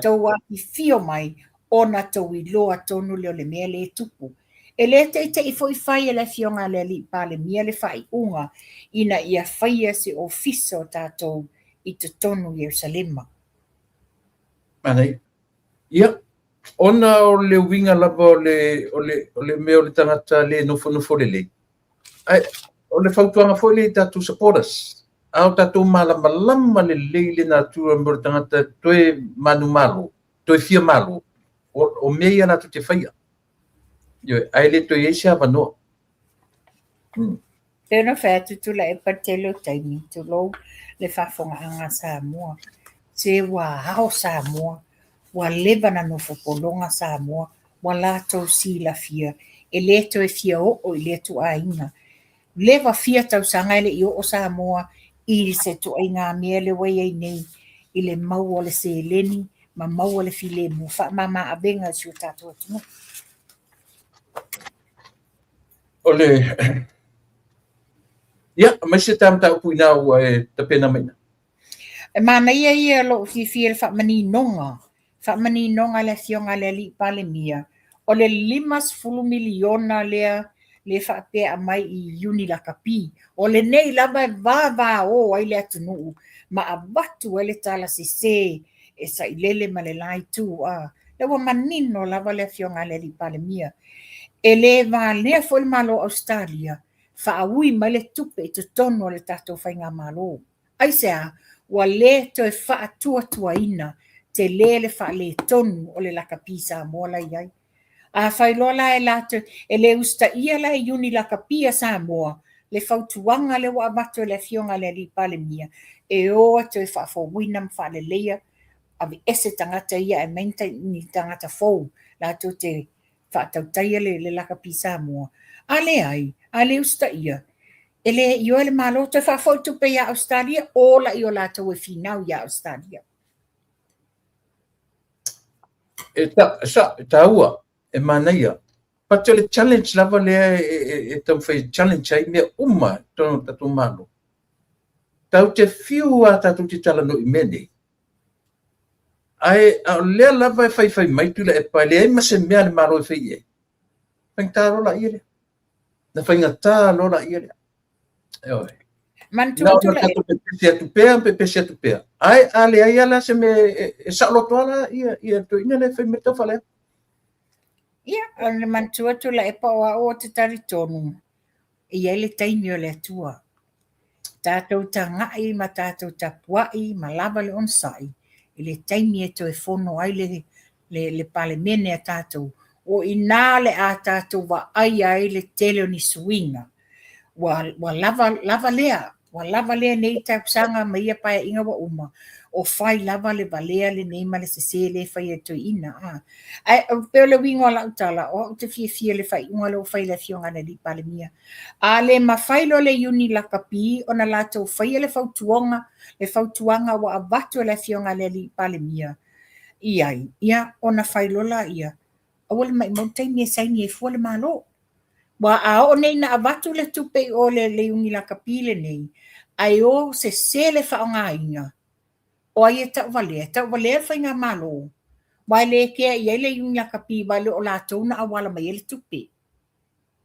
tou afifio mai ona tou iloa tonu lea o le mea lea e tupu. E le teitei foi fai e le Afioga a le Alii Palemia le faaiuga ina ia faia se ofisa o tatou i totonu o Ierusalema. Manaia. Ia, ona o le uiga lava o le, o le, o le mea o le tagata le nofonofo lelei, ae o le fautuaga foi lea i tatou supporters, a o tatou malamalama lelei le natura mo le tagata toe manumalo, toe fia malo, o, o mea ia latou te faia. Ioe, ae le toe i ai se avanoa. Pei ona fai atu Tuilaepa i le tele o taimi, tulou le faafofogaaga a Samoa, se ua ao Samoa, ua leva ona nofo pologa Samoa, ua latou silafia e le toe fia oo i lea ituaiga. Leva fia tausaga e le i oo Samoa i se ituaiga mea lea ua i ai nei i le maua o le seleni ma maua le filemu faamama avega i si o tatou atunuu. O le Ia, aumai se ta mataupu inā ua e tapena mai ina. E manaia ia lou fiafia i le faamaninoga, faamaninoga a le Afioga a le Alii Palemia, o le $50 miliona lea le faapea aumai i Iuni Lakapi. O lenei lava e vavao ai le atunuu ma avatu ai le tala sese e sailele ma le la itu. A, lea ua manino lava le Afioga a le Alii Palemia. E le valea foi le Malo o Ausetalia faaui mai le tupe i totonu o le tatou faigamalo. Aisea? Ua le toe faatuatuaina tele le faaletonu o le lakapi Samoa la i ai. Afai loa la e latou, e le usitaia la e Iuni Lakapi a Samoa le fautuaga lea ua avatu e le Afioga i le Alii Palemia, e o e toe faafouina ma faaleleia, aveese tagata ia ae aumai ni tagata fou latou te faatautaia le lakapi Samoa. A leai, a le usitaia, e le ioe le Malo toe faafoi tupe ia Ausetalia, ola i o latou e finau ia Ausetalia. E ta, sa, e taua, e manaia. But o le challenge lava lea e, e, e taumafai e challenge ai mea uma i totonu o le tatou Malo. Tatou te fiu lava tatou te talanoa i mea nei, ae a o lea lava e faifai mai Tuilaepa e leai ma se mea a le Malo e fai i ai, faigata loa laia lea. Na faigata loa laia lea. Ioe. Manatua Na ona Tuilaepa. tatou pepesi atu pea, pepesi atu pea. Ae a leai lava la se mea e, e saoloto lava la ia, ia le toeaina lea e fai mai le taufaaleaga. Ia, o le manatua Tuilaepa o au ou te talitonu, e i ai le taimi o le Atua. Tatou tagai ma tatou tapuai ma lava le onosai i le taimi e toe fono ai le, le, le Palemene a tatou. O i ina le a tatou vaaia ai le tele o ni suiga. Ua, ua lava, lava lea, ua lava lea nei tausaga ma ia paeaiga ua uma, o fai lava le valea lenei ma le sesē lea e fai e le toeaina. A. Ae pei o le uiga o lau tala, o au ou te fiafia i le faaiuga lea ua fai e le Afioga i le Alii Palemia. A le mafai loa le Iuni Lakapi ona latou faia le fautuoga, le fautuaga ua avatu e le Afioga i le Alii Palemia i ai, ia ona fai loa laia, aua le maimau le taimi e saini ai fua le Malo. Aua a oo nei ina avatu le tupe i o le, le Iuni Lakapi lenei, ae o sese le faaaogaina, o ai e tauvalea? E tauvalea le Faigamalo, aua e le kea i ai le Iuni Lakapi aua e le o latou na auala mai ai le tupe.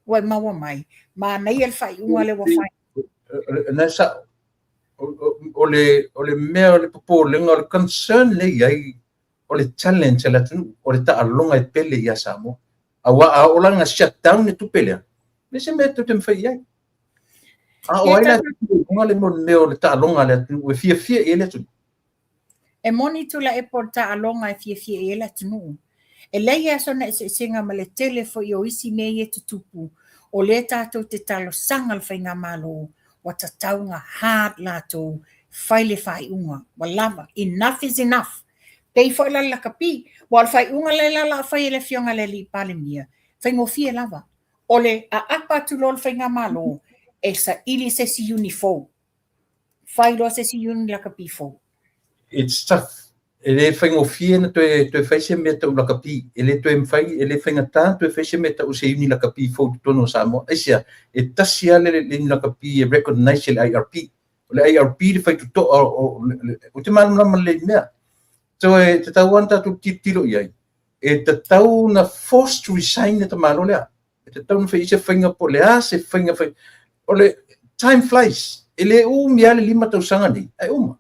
Ua e maua mai? Manaia le faaiuga lea ua fai. Na sao. O le, o le mea o le popolega, o le concern lea e i ai, o le challenge a le atunuu, o le taaloga e pele ia Samoa. Aua a oo la ina shut down le tupe lea, leai se mea tou te mafai i ai. A o ai la e luga le mea o le taaloga a le atunuu e fiafia i ai le atunuu. E moni Tuilaepa o le taaloga e fiafia i ai le atunuu. E leai lava sona eseesega ma le tele foi o isi mea ia e tutupu, o lea tatou te talosaga le Faigamalo ua tatau ona hard latou fai le faaiuga, ua lava, enough is enough. Pei foi la le lakapi, aua o le faaiuga lea la o le a fai e le Afioga i le Alii Palemia, faigofie lava. O le aapa atu loa o le Faigamalo e saili se isi iuni fou. Fai loa se isi iuni lakapi fou. It's tough. E le faigofie na toe, toe fai se mea tau lakapi. E le toe mafai, e le faigata na toe fai se mea tau se iuni lakapi fou i totonu o Samoa. Aisea? E tasi lava le, le iuni lakapi e recognize e le IRP. O le IRP le faitotoa o, o, te malamalama lelei i mea. So e tatau lava ona tatou tilotilo i ai. E tatau na force to resign le tamaloa lea. E tatau ona fai se faiga po o le a se faiga fai. O le time flies. E le umi lava le 5 tausaga nei, ae uma.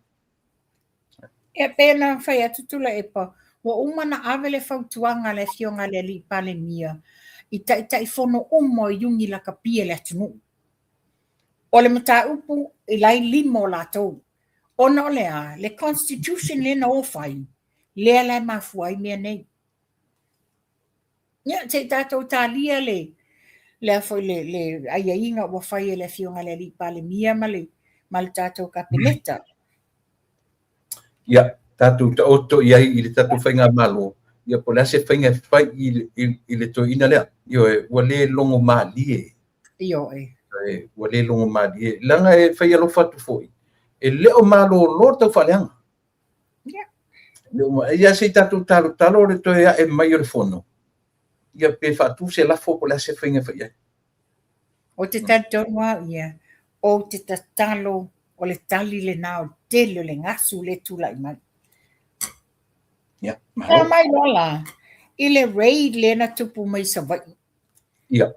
E pei ona fai atu Tuilaepa, ua uma ona ave le fautuaga a le Afioga i le Alii Palemia i Taitaifono uma o iuni lakapi a le atunuu. O le mataupu i la e lima o latou. Ona o le a? Le constitution lea na o fai, lea la e mafua ai mea nei. Ia, se i tatou talia le, le, foi le, le aiaiga ua fai e le Afioga i le Alii Palemia ma le, ma le tatou Kapeneta. Ia, tatou taoto i ai i le tatou faigamalo, ia po o le a se faiga e fai i, i, i le toeaina lea. Ioe, ua le logo malie. Ioe. Ua le logo malie. Leaga e fai alofa atu foi, e le o malolo le taufaaleaga. Ia. Ia se i tatou talotalo le toe ae mai o le fono, ia pe faatu se lafo po o le a se faiga e fai ai. Ou te talitonu au ia, ou te tatalo o le tali lena o le tele o le gasu lea e tulai mai. Ia, malo. mai loa la, i le raid lea na tupu mai Savaii. Ia.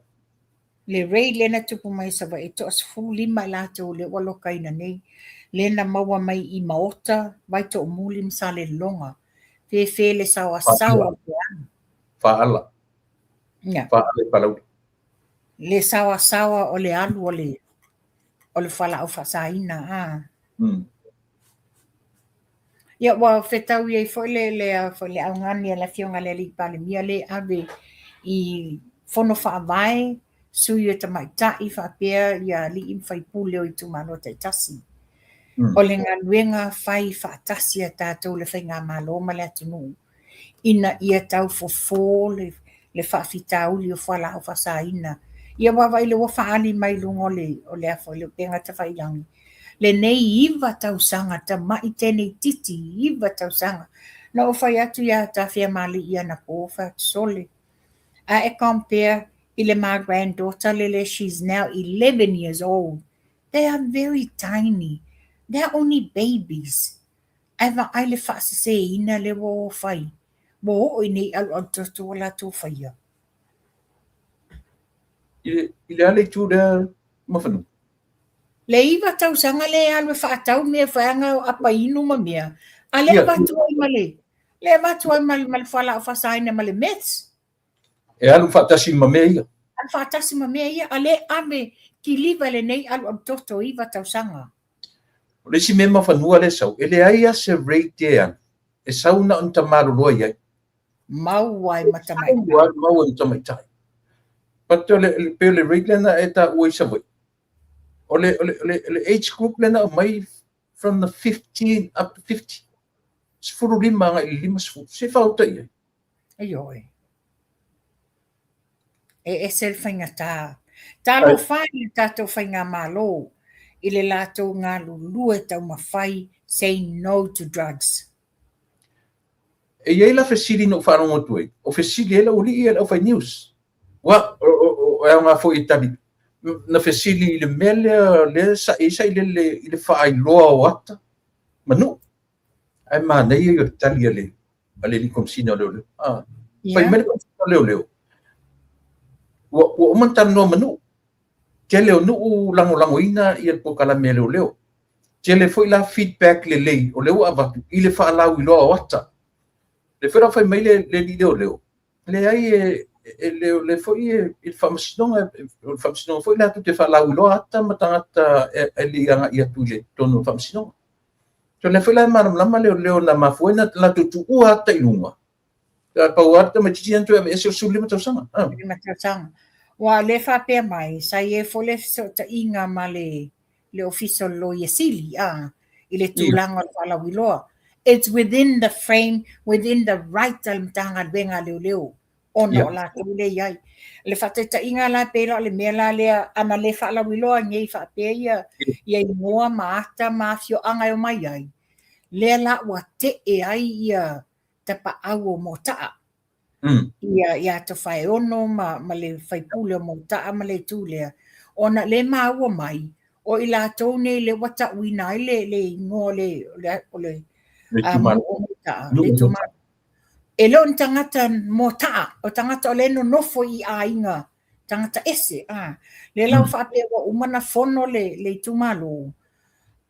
Le raid lea na tupu mai Savaii, e toa 15 i latou lea ua lokaina nei, lea na maua mai i Maota, Vaitoomuli ma Salelologa. Fefe le saoasaoa o le alu. Faaala. Ia. Faaala i Palauli. Le saoasaoa o le alu o le o le fualaau faasaina. A. Ia, ua fetaui ai foi le, le, foi le augani a le Afioga i le Alii Palemia lea e ave i fono faavae, sui o tamaitai faapea ia alii ma faipule o itumalo taitasi. O le galuega fai faatasi a tatou le Faigamalo ma le atunuu ina ia tau fofo le, le faafitauli o fualaau faasaina. Ia vaavaai lea ua faaali mai luga o le, o le, o le upega tafailagi, lenei 9 tausaga, tamai teine itiiti, 9 tausaga. Na ou fai atu ia Tafiamali'i anapo, fai atu, Sole, a e compare i le ma granddaughter lele, she's now 11 years old, they are very tiny, they are only babies. Ae vaai le faaseseina lea ua fai, ua oo i nei alualu toto ua latou faia. I le a le itu lea Mafanua? Le 9 tausaga lea e alu e faatau mea faiaga o apa inu ma mea, a lea avatu ai ma le, lea avatu ai ma le fualaau faasaina ma le meths. E alu faatasi ma mea ia. Alu faatasi ma mea ia, a lea ave kiliva lenei alualu toto 9 tausaga. O le isi mea Mafanua lea e sau, e leai lava se rate e alu, e sau na o ni tamaloloa i ai. Maua ai ma tamaitai. Maua ai ma tamaitai. But o le, pei o le rate lea na e taua i Savaii, o le, o le, o le, le age group lea na aumai from the 15 up to 50. 15 agai i le 50. Se faaauta i ai. Ioe. E ese le faigata. Talofa e i le tatou faigamalo i le latou galulue taumafai say no to drugs. E i ai la fesili na ou faalogo atu ai, o fesili ai le aualii ia le aufai news. Ua, e aoga foi e tali. Na fesili i le mea lea, lea sa i ai sailele i le faailoa o ata ma nuu. Ae manaia ia o le tali a le a le alii Komesina o Leoleo. Ah, fai mai le Komesina o Leoleo, ua, ua uma ona talanoa ma nuu. Tele o nuu lagolagoina ia le polokalame a leoleo. Tele foi la feedback lelei o lea ua avatu i le faalauiloa o ata. Lea foi la fai mai le alii leoleo, leai e, e le o le foi e, i le faamasinoga, o le faamasinoga foi latou te faalauiloa ata ma tagata e, e le i agai atu i le totonu o le faamasinoga. So lea foi la e malamalama leoleo na mafua ai na latou tuua ata i luga. Pau lava le tamaitiiti na toe aveese o le 15 tausaga. Ah. 15 tausaga. Ua le faapea mai, sa i ai foi le fesootaiga ma le, le Ofisa o le Loia Sili, ah, i le tulaga o le faalauiloa. It's within the frame, within the right a le Matagaluega a Leoleo ona o latou lea i ai. Le faataitaiga la pei la o le mea la lea ana le faalauiloa nei faapea ia ia igoa ma ata ma afioaga e omai ai, lea la ua tee ai ia tapaau o Mota'a. Ia ia Tofaeono ma ma le faipule o Mota'a ma le itu lea, ona le maua mai o i latou nei lea ua ta'uina ai le le igoa o le o le o le o Mota'a, le itumalo. E le o ni tagata mota'a, o tagata o lea e nonofo i aiga tagata ese, a. Lea la ua faapea ua uma ona fono le, le itumalo,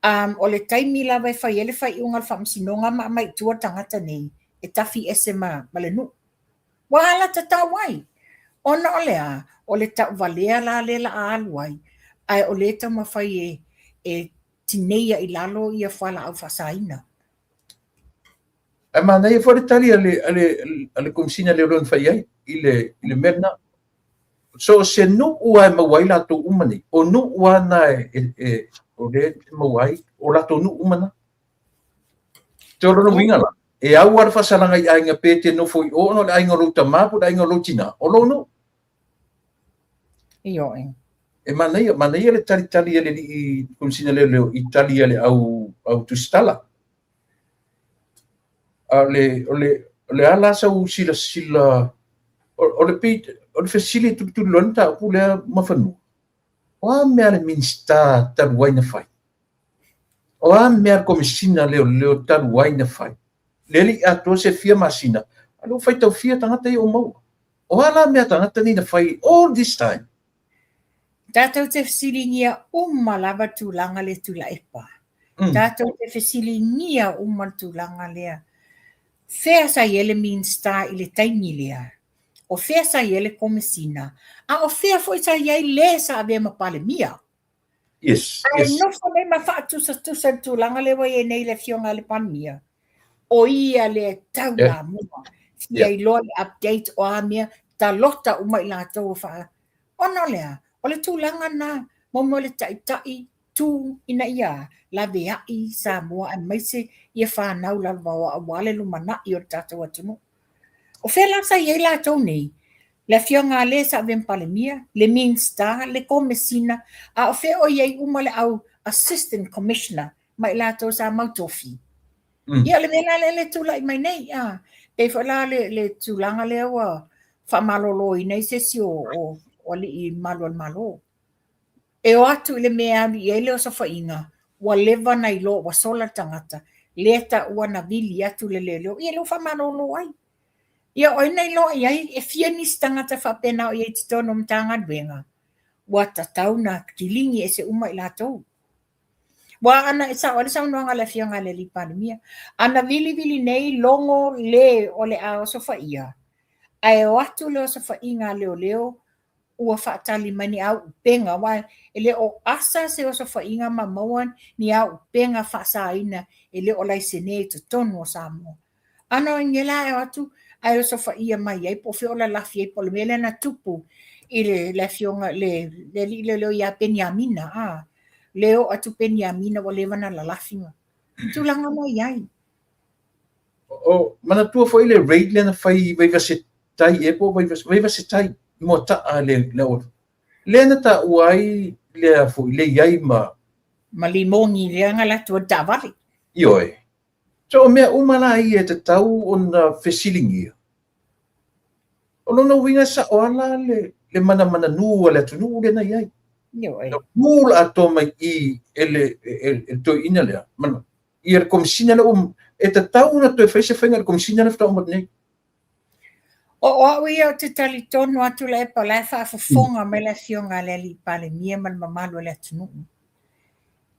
um, o le taimi lava e fai ai le faaiuga o le faamasinoga ma aumai i tua le tagata nei, e tafi ese ma, ma le nuu. Ua alatatau ai, ona o le a? O le tauvalea la lea la a alu ai, ae o lea e taumafai e, e tineia i lalo ia fualaau faasaina. Ae manaia foi le tali a le, a le, a le Komesina Leoleo na fai ai i le, i le mea lena. So o se nuu lava e maua ai latou uma nei, o nuu lava na e, e, e, o lea e maua ai, o latou nuu uma na. Te o lona uiga la, e au lava le faasalaga i aiga pe te nofo i o ona o le aiga o lou tama po o le aiga o lou tina, o lou nuu. Ioe. E manaia, manaia le talitali a le alii Komesina Leoleo i tali a le au, au tusitala. A o le, o le, o le a la sau silasila, o, o le pei, o le fesili e tulituliloa ai le mataupu lea Mafanua, o a mea a le Minisita talu ai na fai? O a mea a le Komesina Leoleo talu ai na fai? Lea e le i atoa se fia masina, a lea ua faitau fia tagata ia ua maua. O a la mea a tagata nei na fai all this time? Tatou te fesiligia uma lava le tulaga lea Tuilaepa. Tatou te fesiligia uma le tulaga lea. Fea sa i ai le Minisita i le taimi lea? O fea sa i ai le Komesina? A o fea foi sa i ai le sa avea ma Palemia? Yes, Ae yes. nofo nei ma faatusatusa i le tulaga lea ua i ai nei le Afioga i le Palemia. O ia lea e tau la mua. Fia iloa le update o a mea, talota uma i latou o faa... Ona o le a? O le tulaga na, mo mea o le taitai tu ina ia laveai Samoa aemaise ia fanau lalovaoa aua le lumanai o le tatou atunuu. O fea la sa i ai latou nei? Le afioga a le sa avea ma Palemia, le Minista, le Komesina, a o fea o i ai uma le au Assistant Commissioner ma i latou sa mau tofi? Ia, o le mea la lea le tulai mai nei, a. Pei foi la le, le tulaga lea ua faamaloloina ai se isi o, o, o alii malu o le Malo. E o atu i le mea e alu i ai le osofaiga, ua leva ona iloa ua sola le tagata, lea taua na vili atu le leoleo, ia lea ua faamalolo ai. Ia o ai na iloa i ai e fia nisi tagata faapena o i ai i totonu o Matagaluega, ua tatau ona kiligi ese uma i latou. Ua ana e sao ai le saunoaga a le Afioga i le Alii Palemia, ana vilivili nei logo le o le a osofaia, ae o atu le osofaiga a leoleo ua faatali mai ni auupega, aua e le o asa se osofaiga ma maua ni auupega faasaina e le o laisene i totonu o Samoa. Ana o inge la e o atu ae osofaia mai ai po o fea o lalafi ai, po o le mea lea na tupu i le, le afioga, le, le alii leoleo ia Peniamina, a, le oo atu Peniamina ua leva na lalafi ma tulaga na i ai. O, manatua foi le raid lea na fai i Vaivase Tai ea po o Vaivase, Vaivase Tai, i Moataa le, le auala. Lea na taua ai le foi, le i ai ma... Ma limogi lea na alu atu ai le taavale. Ioe. So o mea uma la ia e tatau ona fesiligia. O lona uiga e sao lava la le, le manamananū a le atunuu lea na i ai. Ioe. Na mū la atoa mai i e le, e, e, e le toeaina lea, mana, ia le Komesina lea ua, e tatau ona toe fai se faiga i le Komesina lea faatoa uma atu nei. O au ia ou te talitonu atu Tuilaepa o la e faafofoga mai le Afioga a le Alii Palemia ma le mamalu o le atunuu.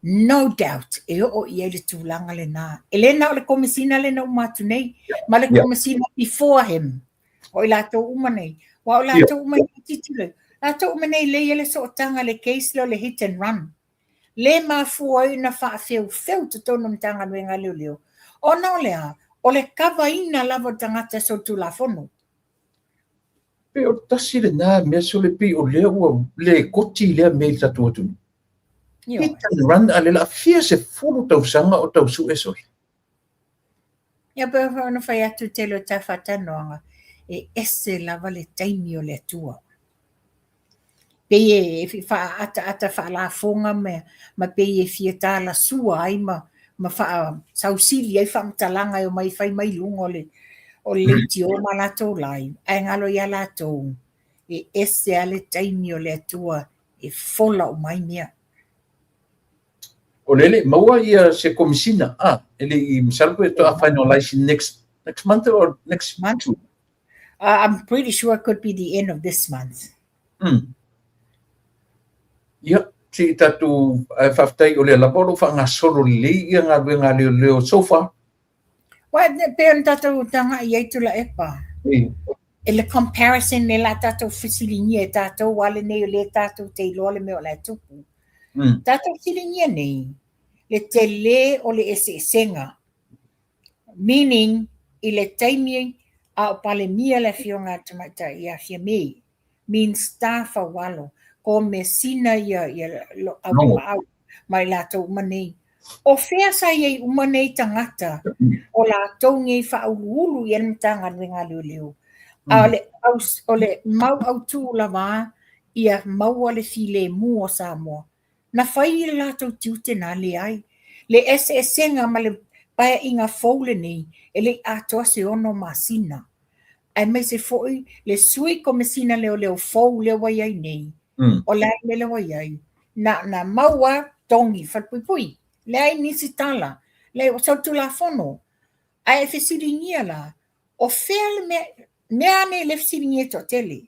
No doubt e oo i ai le tulaga lena. E le na o le Komesina lea na uma atu nei, ma le Komesina before him. O i latou uma nei. Aua o latou uma nei, tilotilo, latou uma nei lea e i ai le sootaga le case lea o le hit and run. Le mafua ai ona faafeufeu totonu o Matagaluega a Leoleo, ona o le a? O le kavaina lava o le tagata e solitulafono. Pei o le tasi lena mea sole pei o lea ua le koti lea mea i le tatou atunuu. Hit and run a le laafia 10 tausaga o tau sue sole. Ia pei foi ona fai atu i le tele o ta faatalanoaga, e ese lava le taimi o le Atua. Pei e faaataata faalafoga ma pei e fia talasua ai ma faasausili ai faamatalaga e omai e fai mai luga o le o le leitio ma latou live, ae galo ia latou, e ese lava le taimi o le Atua e fola uma ai mea. O lea e le i maua ia se Komesina, a, e le i, masalo pe faatoa finalize next, next month or next month. I'm pretty sure it could be the end of this month. Ia, se i tatou, ae faafetai o lea lava o lo o faagasolo lelei ia galuega a leoleo so far. Well, pei ona tatou tagai i ai Tuilaepa. E le comparison lea o le a tatou fesiligia e tatou lava lenei o lea tatou te iloa le mea o la e tupu. Tatou fesiligia nei le tele o le eseesega, meaning i le taimi a o Palemia le Afioga a le Tamaitai ia Fiame, Minista Faualo, Komesina ia Auimaau ma i latou uma nei. O fea sa i ai uma nei tagata o latou nei faauluulu i ai le Matagaluega a Leoleo, a o le mau autu lava ia maua le filemu o Samoa. Na fai le latou tiute na, leai. Le eseesega ma le paeaiga fou lenei e le i atoa se 6 masina. Aemaise foi le Sui Komesina Leoleo fou lea ua i ai nei, o le a le mea lea ua i ai? Na na mau lava togi falepuipui, leai nisi tala, leai ua solitulafono. Ae fesiligia la, o fea le mea, mea lava nei lea e fesiligia e toatele,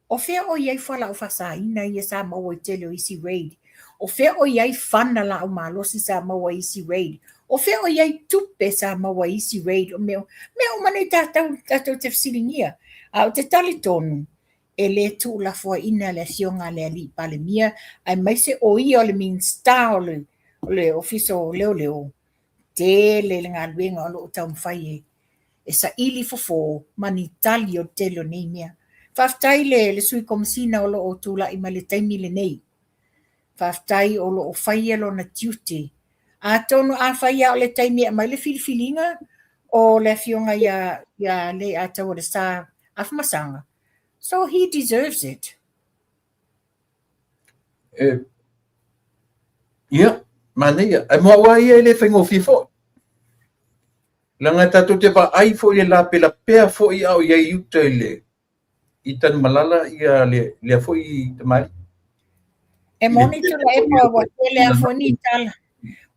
O fea o i ai fualaau faasaina ia sa maua i tele o isi raid? O fea o i ai fana laau malosi sa maua i isi raid? O fea o i ai tupe sa maua i isi raid? O mea, mea uma nei tatou, tatou te fesiligia. A ou te talitonu, e le tuulafoaiina le Afioga a le Alii Palemia, aemaise o ia o le Minisita o le, o le Ofisa o Leoleo, tele le galuega o lo o taumafai e e saili fofo ma ni tali o le tele o nei mea. Faafetai le, le Sui Komesina o lo o tulai mai le taimi lenei. Faafetai o lo o faia lona tiute. Atonu afai lava o le taimi e aumai le filifiliga o le Afioga ia, ia Leiataualesa Afamasaga, so he deserves it. E, ia, manaia. Ae mo au lava ia e le faigofie foi. Leaga tatou te vaai foi i le lapelapea foi a o i ai i uta i le i Tanumalala ia le lea foi tamalii. E moni Tuilaepa ua tele lava foi ni tala,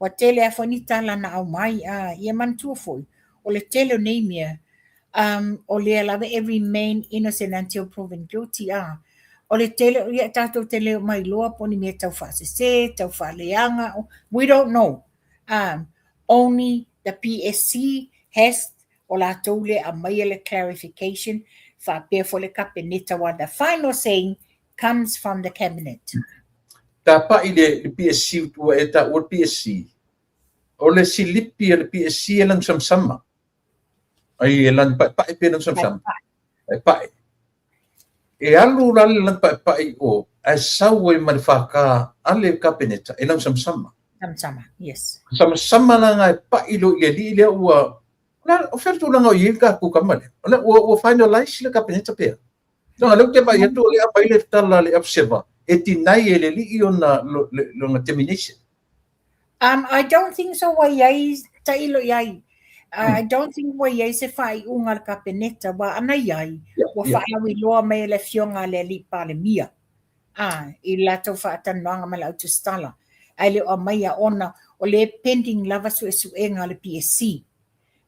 ua tele lava foi ni tala na aumai, a ia manatua foi, o le tele o nei mea, um, o lea lava e remain innocent until proven guilty, a o le tele, ia tatou te le o mailoa po o ni mea tau faasese, tau faaleaga, we don't know. Only the PSC has o latou lea aumaia le clarification faapea foi le Kapeneta aua the final saying comes from the Cabinet. Tapa'i le PSC ua e taua le PSC, o le silipi a le PSC e lanu samasama. Ai e lanu paepae pe lanu samasama. Paepae. E alu la le lanu paepae i o, ae sau ai ma le FK a le Kapeneta e lanu samasama. Samasama, yes. Samasama la nga e pa'i loa i le alii lea ua, la, o fea le tulaga o i ai le tatou tama lea? O lea ua finalize le Kapeneta pe a? Leaga o lea ou te vaai atu o lea e aumai le tala a le Observer e deny e le alii ona lona termination. I don't think so ua i ai tailo i ai. I don't think ua i ai se faaiuga a le Kapeneta, aua ana i ai, ua faalauiloa mai e le Afioga a le Alii Palemia, a, i le latou faatalanoaga ma le autusitala, ae le o aumaia ona o lea e pending lava suesuega a le PSC.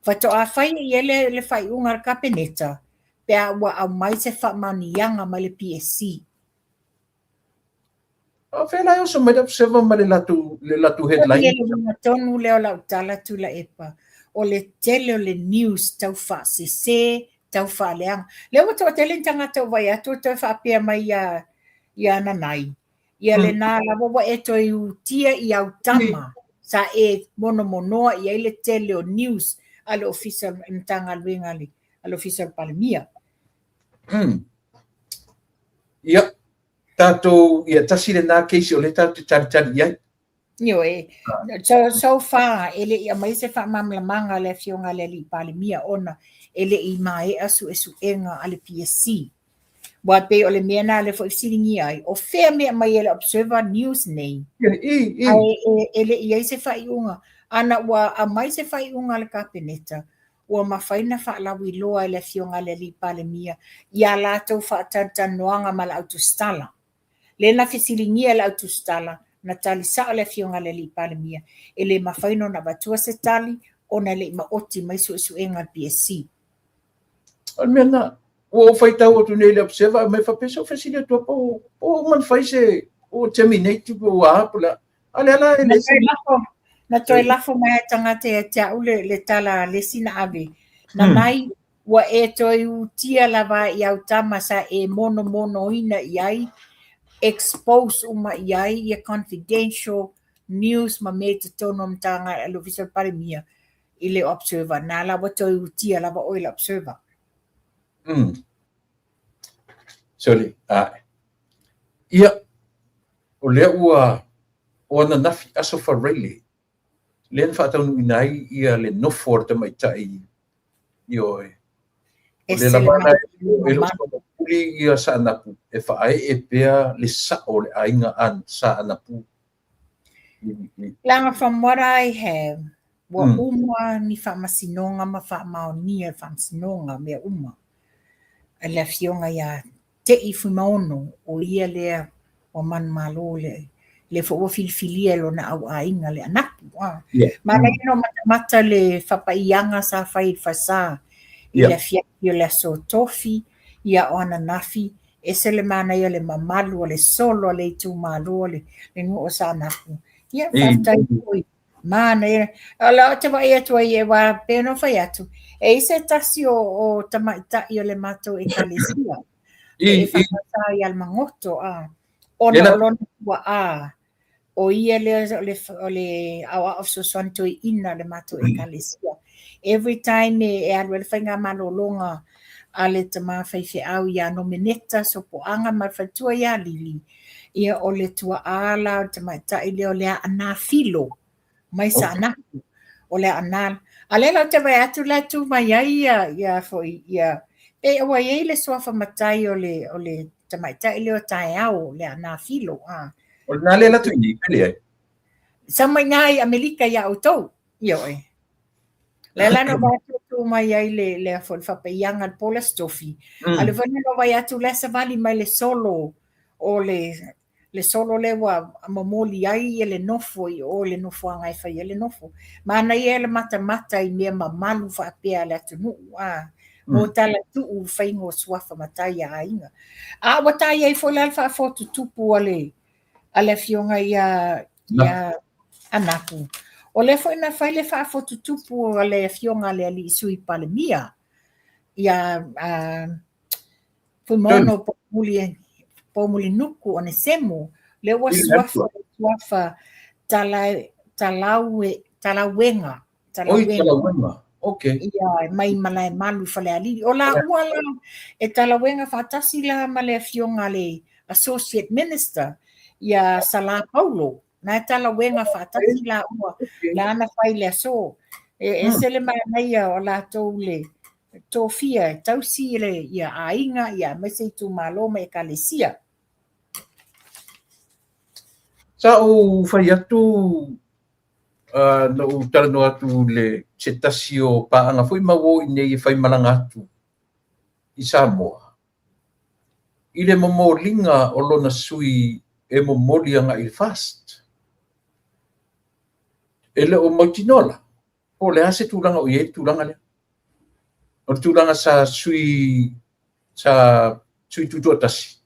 Faatoa fai i ai le, le faaiuga a le Kapeneta pe a ua aumai se faamaoniaga mai le PSC. A o fea la e oso mai le Observer ma le latou, le latou headline? O le uiga tonu lea o lau tala Tuilaepa, o le tele o le news tau faasese, tau faaleaga. Lea ua toatele ni tagata ua vaai atu ua toe faapea mai ia, ia Nanai, ia lena lava ua e toe utia i au tama sa e monomonoa i ai le tele o news a le Ofisa, le Matagaluega a le, a le Ofisa o le Palemia. Ia, tatou, ia tasi lena case o lea tatou te talitali i ai. Ioe. So, so far, e le i aumai se faamalamalamaga a le Afioga a le Alii Palemia ona e le i maea suesuega a le PSC. Aua e pei o le mea lena lea foi e fesiligia ai, o fea mea aumai e le Observer News nei? Ae e le i i ai se faaiuga. Ana ua aumai se faaiuga a le Kapeneta, ua mafai ona faalauiloa e le Afioga a le Alii Palemia i a latou faatalatalanoaga ma le autusitala. Lea na fesiligia e le autusitala, na tali sao le Afioga a le Alii Palemia, e le mafai ona avatua se tali ona e le i maoti mai suesuega a le PSC. O le mea lena, ua ou faitau atu nei i le Observer, aumai faapea se ou fesili atu po ua uma ona fai se, ua terminate po ua a po o le a. A o lea la e le Na toe lafo mai e tagata ia te au le, le tala a le isi na ave. Na mai, ua e toe utia lava i au tama sa e monomonoina i ai, expose uma i ai ia confidential news ma mea i totonu o Matagaluega a le Ofisa o le Palemia i le Observer. Na la ua toe utia lava oe i le Observer. Sorry. Ah. Ia, o lea ua o ananafi Aso Faraile, lea na faataunuuina ai ia le nofo a le tamaitai, ioe. O lea lava la e le o soalaupule ia Saanapu e faaee pea le sao o le aiga a Saanapu. Leaga from what I have, ua uma ni faamasinoga ma faamaonia e le faamasinoga mea uma. Le afioga ia Te'i Fuimaono, o ia lea ua manumalo le lea foi ua filifilia e lona auaiga le Anapu. Ah. Yeah. Manaia no matamata le fapaiaga sa fai i le falesa i le afiafi o le aso Tofi, ia o ananafi, ese le manaia o le mamalu o le solo a le itumalo le le nuu o Saanapu. Ia, faafetai foi. Manaia. O la ou te vaai atu ai aua pei ona fai atu, e i ai se tasi o, o tamaitai o le matou ekalesia. E EFKS i Alamagoto, a. Ona o lona tuaa, o ia lea o le, o le aoao fesoasoani toeaina o le matou ekalesia. Every time e, e alu ai le faigamalologa a le tama faifeau ia Nomeneta Sopoaga ma le faletua ia Lili, ia o le tuaa la o le tamaitai lea o le Aana Filo mai Saanapu. O le Aana. A lea la ou te vaai atu la e tu mai ai ia, ia foi, ia, pe ua i ai le suafa matai o le, o le tamaitai lea o Taeao, le Aana Filo. A. O lena lea la tu i nei, pe leai? Sau mai ina i Amerika ia outou, ioe. Lea la na ou vaai atu ua tu mai ai le le foi le faapaiaga le po le Aso Tofi, a o lea foi na ou vaai atu la e savali mai le solo o le le solo lea ua momoli ai le nofo i o i le nofoaga e fai ai le nofo. Manaia le matamata i mea mamalu faapea a le atunuu, a, mo tala tuu faiga o suafa matai a aiga. A ua ta i ai foi la le faafotutupu a le a le afioga ia ia Anapu. O lea foi na fai le faafotutupu a le afioga a le alii Sui Palemia ia a Fuimaono Poumulinuku Onesemo, lea ua suafa suafa Talauega. Oi, Talauega. Okay. Ia, mai Malaemalu Falealili. O laua la, e Talauega faatasi la ma le afioga a le Associate Minister, ia Sala Paulo. Na e Talauega faatasi laua, la na fai le aso. E ese le manaia o latou le tofia e tausi le ia aiga, ia aemaise itumalo ma ekalesia. Sa ou fai atu na ou talanoa atu i le se tasi o paaga foi ma ua o i inei e faimalaga atu i Samoa, i le momoliga o lona sui e momoli agai i le FAST. E le o mautinoa la, po o le a se tulaga o i ai le tulaga lea. O le tulaga sa sui sa sui tutoatasi,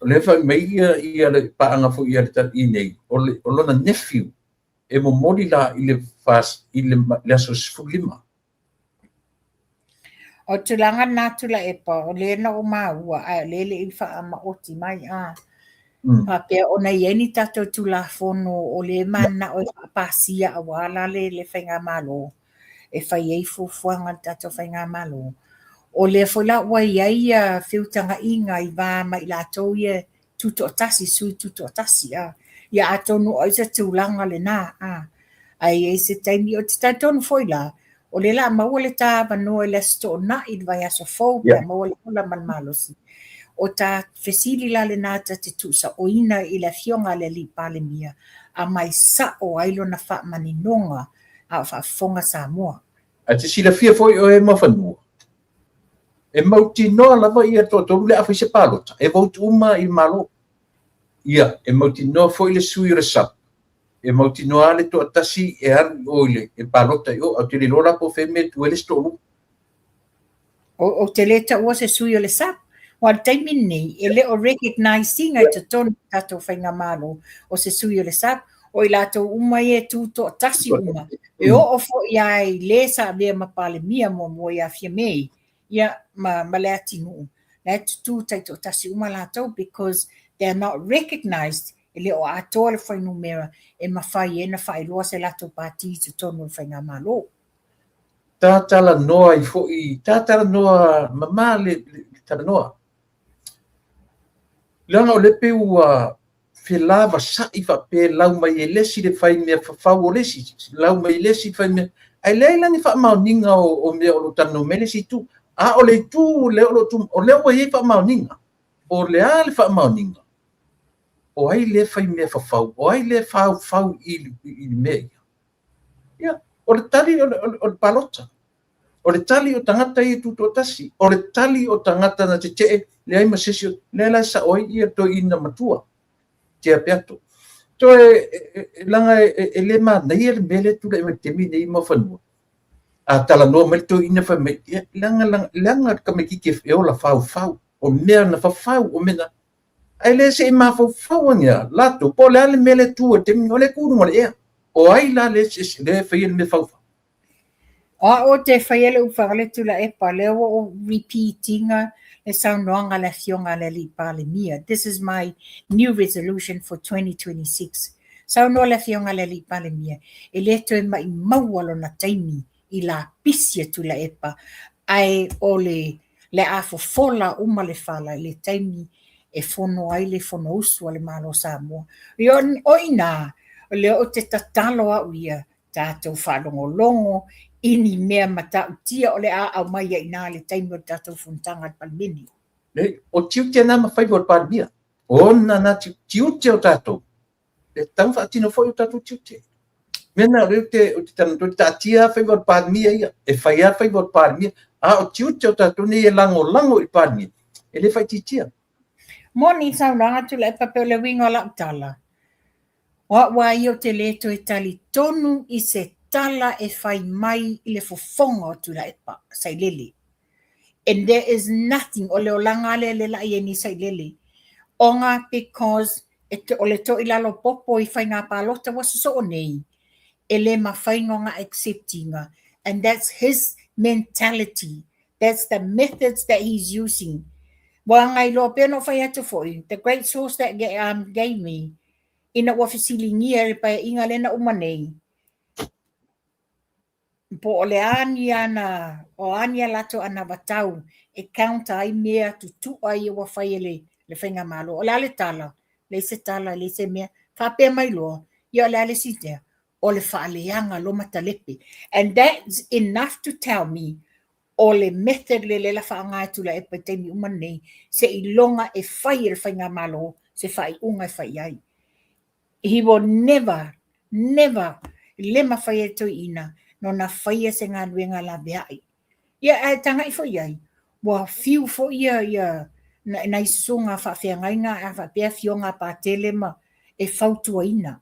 o lea fai mai ia ia le paaga foi ia le i nei, o, le, o lona nephew e momoli la i le FAST i le, le aso 15. O tulaga na Tuilaepa, o lea na ou maua, ae o lea e le i faamaoti mai. A. Faapea ona i ai ni tatou Tulafono o lea e mananao e faapasia aua la le, le Faigamalo e fai ai fuafuaga a le tatou Faigamalo. O lea foi la ua i ai ia feutagaiga i va ma i latou ia tutoatasi, sui tutoatasi. A. Ia atonu o ai se tulaga lena. A. Ae i ai se taimi, ou te talitonu foi la, o lea la a maua le ta avanoa i le Aso Toonai i le vaiaso fou pe a maua le ola ma le malosi. O ta fesili la lena ta te tuusaoina i le afioga a le Alii Palemia, aumai sao ai lona faamaninoga a o faafofoga Samoa. Ae te silafia foi oe Muafanua, e mautinoa lava ia toatolu lea a fai se palota, e vote uma i le Malo. Ia, e mautinoa foi le sui o le SUPP, e mautinoa lava le toatasi e alu i o i le e palota i o, ae ou te le iloa la po o fea mea e tu ai le isi toalua. Ou te le taua se sui o le SUPP, aua o le taimi lenei, e le o recognise ina i totonu o le tatou faigamalo o se sui o le SUPP, o i latou uma ia e tu toatasi uma, e oo foi lava i le sa avea ma Palemia muamua ia Fiame, ia, ma, ma Leatinuu, la e tutū taitoatasi uma latou because they are not recognised, e le o atoa le fuainumera e mafai ai ona faailoa se latou pati i totonu o le faigamalo. Ta talanoa ai foi, ta talanoa mama le, le, le talanoa. Leaga o lea pei ua felavasai faapea e lau mai e le isi le fai mea fafau o le isi, lau mai e le isi fai mea, ae leai la ni faamaoniga o, o mea o lo o talanoa mai le isi itu. A o le itu lea o lo o tu, o lea ua i ai faamaoniga. O le a le faamaoniga? O ai lea fai mea fafau? O ai lea faufau i, i, i mea ia? Ia, o le tali o le, o le, o le palota. O le tali o tagata ia tutoatasi. O le tali o tagata na tetee, leai ma se isi, lea la e sao ai ia toeaina matua, Tea Peato. Toe, leaga e le manaia le mea lea e tulai mai i le taimi lenei i Muafanua. A talanoa mai le toeaina fai mai, ia, leaga, leaga le tamaitiiti e ola faufau, o mea na fafau, o mea na... Ae le se i mafaufau ane lava latou, po o le a le mea lea e tu ai i le taimi lenei, o lea e tu i luga o le ea. O ai la lea e faia le mea faufau? O au ou te faia le upu le Tuilaepa, lea ua ou repeat ina le saunoaga a le afioga a le Alii Palemia. This is my new resolution for 2026. Saunoa le afioga a le Alii Palemia, e le toe maʻimaua lona taimi i lapisi a Tuilaepa, ae o le le a fofola uma le fala i le taimi e fono ai le Fonousu a le Malo o Samoa. O i ina, o lea ou te tatalo au ia, tatou faalogologo i ni mea matautia o le a aumai ai i ina i le taimi o le tatou fonotaga a le Palemene. Leai, o tiute na ma faiva o le Palemia. O ona na tiute o tatou, e tatau ona faatino foi o tatou tiute. Mea na o lea ou te talanoa, taatia lava faiva o le Palemia ia, e fai lava faiva o le Palemia, a o tiute o tatou nei e lagolago i le Palemia, e le faaitiitia. Moni saunoaga Tuilaepa pei o le uiga o lau tala, o au a ia ou te le toe talitonu i se tala e fai mai i le fofoga o Tuilaepa Sailele. And there is nothing, o le olaga lea lea la i ai nei Sailele, ona because o le toilalo popo i faiga palota ua sosoo nei, e le mafai ona accept ina. And that's his mentality. That's the methods that he's using. Ua agai loa pea na fai atu foi, the great source that gave me, ina ua fesiligia le paeaiga lea na uma nei, po o le a ni ana, o a ni a latou anavatau e counter ai mea tutua ia ua fai e le faigamalo. O le a le tala, leai se tala, leai se mea. Faapea mai loa, ia o le a le isi mea, o le faaleaga loa ma talepe. And that's enough to tell me o le method le lea la faaaoga e Tuilaepa i taimi uma nei, seiloga e fai e le faigamalo se faaiuga e fai ai. He will never, never le mafai e toeaina nona faia se galuega laveai. Ia ae tagai foi ai, ua fiu foi ia nai susuga faafeagaiga a faapea afioga a Patele ma e fautuaina.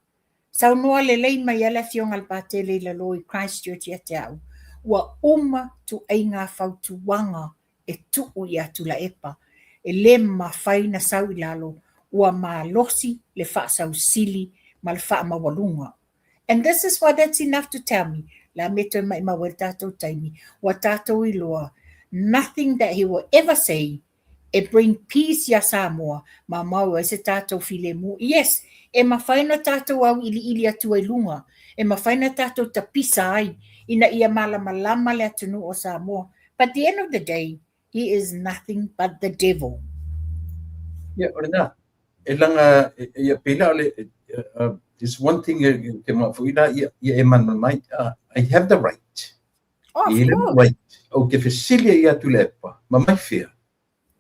Saunoa lelei mai ai le afioga a le Patele i lalo i Christchurch ia te au, ua uma tuaiga fautuaga e tuu ia Tuilaepa, e le mafai na sau i lalo, ua malosi le faasausili ma le faamaualuga. And this is why that's enough to tell me, la me toe maimau ai le tatou taimi, ua tatou iloa, nothing that he will ever say e bring peace ia Samoa, ma mau ai se tatou filemu. Yes, e mafai na tatou auiliili atu ai luga, e mafai na tatou tapisa ai, ina ia malamalama le atunuu o Samoa. But at the end of the day, he is nothing but the devil. Ia, o lena. E langa, ia pela o le, there's one thing ke ma foi la, ia, ia e mana mai, I have the right. Oh, of course. Right. O ke fesili ia Tuilaepa, ma mai fea.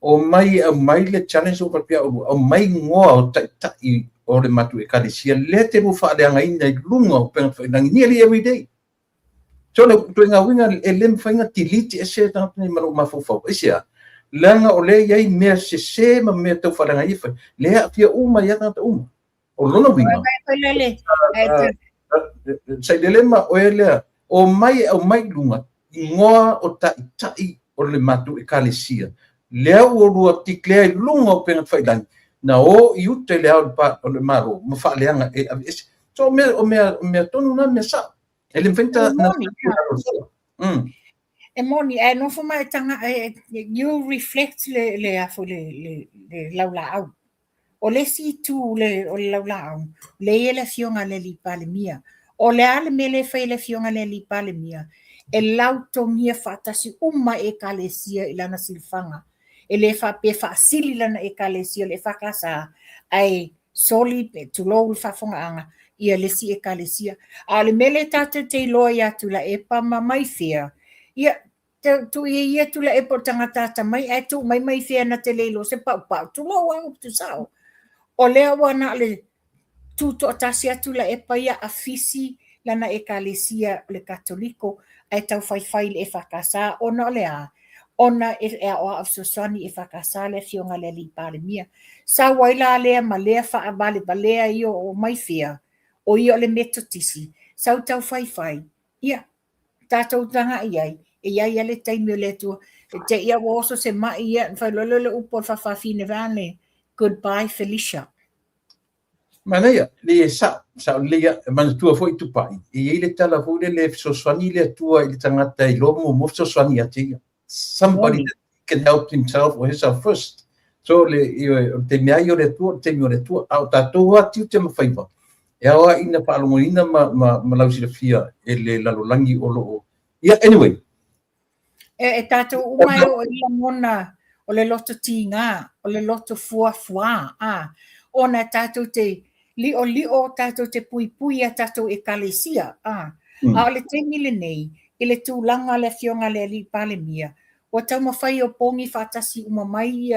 O mai au mai le challenge o papia o mai ngoa o taitai o le matu ekalesia le te lua faaleagaina i luga o upega tafailagi nearly every day. So le ituaiga uiga e le mafai ona delete ese tagata nei ma lou mafaufau. Aisea? Leaga o lea e i ai mea sese ma mea tau faaleaga ia e fai, lea e aafia uma ai lava tagata uma. O lona uiga, sailele ma oe lea, omai e aumai i luga igoa o taitai o le matou ekalesia, lea ua lua declare i luga o upega tafailagi, na o i uta i le ao o le Malo ma faaleaga e aveese. So o mea, o mea, o mea tonu na, mea sao. E le mafai ona E moni, ae nofo mai tanga, you reflect le afo le laulaau. O le isi itu o le laulaau, le ia le afioga le alii Palemia. O le a le mea le fai le afioga le alii Palemia, e lautogia faatasi uma ekalesia i lana silafaga. E le faapea faasili lana ekalesia o le EFKS, ae soli tulou le faafogaaga ia le isi ekalesia. A o le mea lea tatou te iloa ia Tuilaepa ma Maifea, ia tuu ia ia Tuilaepa o le tagata atamai, ae tuu mai Maifea na te le iloa se paupau, tulou lava upu sao. O lea ua na o le tutoatasi atu Tuilaepa ia afisi lana ekalesia o le Katoliko, ae taufaifai i le EFKS, ona o le a? Ona e aoao fesoasoani EFKS le afioga i le alii Palemia. Sau ai la lea ma lea faavalevalea ia o Maifea, o ia o le Metotisi, sau taufaifai, ia, tatou tagai ai, e i ai lava le taimi o le Atua. E te ia ua oso se mai ia, na fai loa lea o le upu a le faafafine vaeane, goodbye Felicia. Manaia, le e sao, sao lelei lava. E manatua foi Tupai, e i ai le tala foi lele e fesoasoani le Atua i le tagata e iloa muamua fesoasoani ia te ia. Somebody that can help himself or herself first. So le, o le taimi lava ia o le Atua, o le taimi o le Atua. A o tatou lava tiute ma faiva, e ao lava ina faalogoina ma lausilafia e le lalolagi o lo o... Ia, anyway. E tatou uma e oo i lagona o le loto tiga, o le loto fuafuā, a, ona e tatou te li'oli'o, tatou te puipui a tatou ekalesia, a. A o le taimi lenei, i le tulaga o le afioga a le alii Palemia, ua taumafai e opogi faatasi uma mai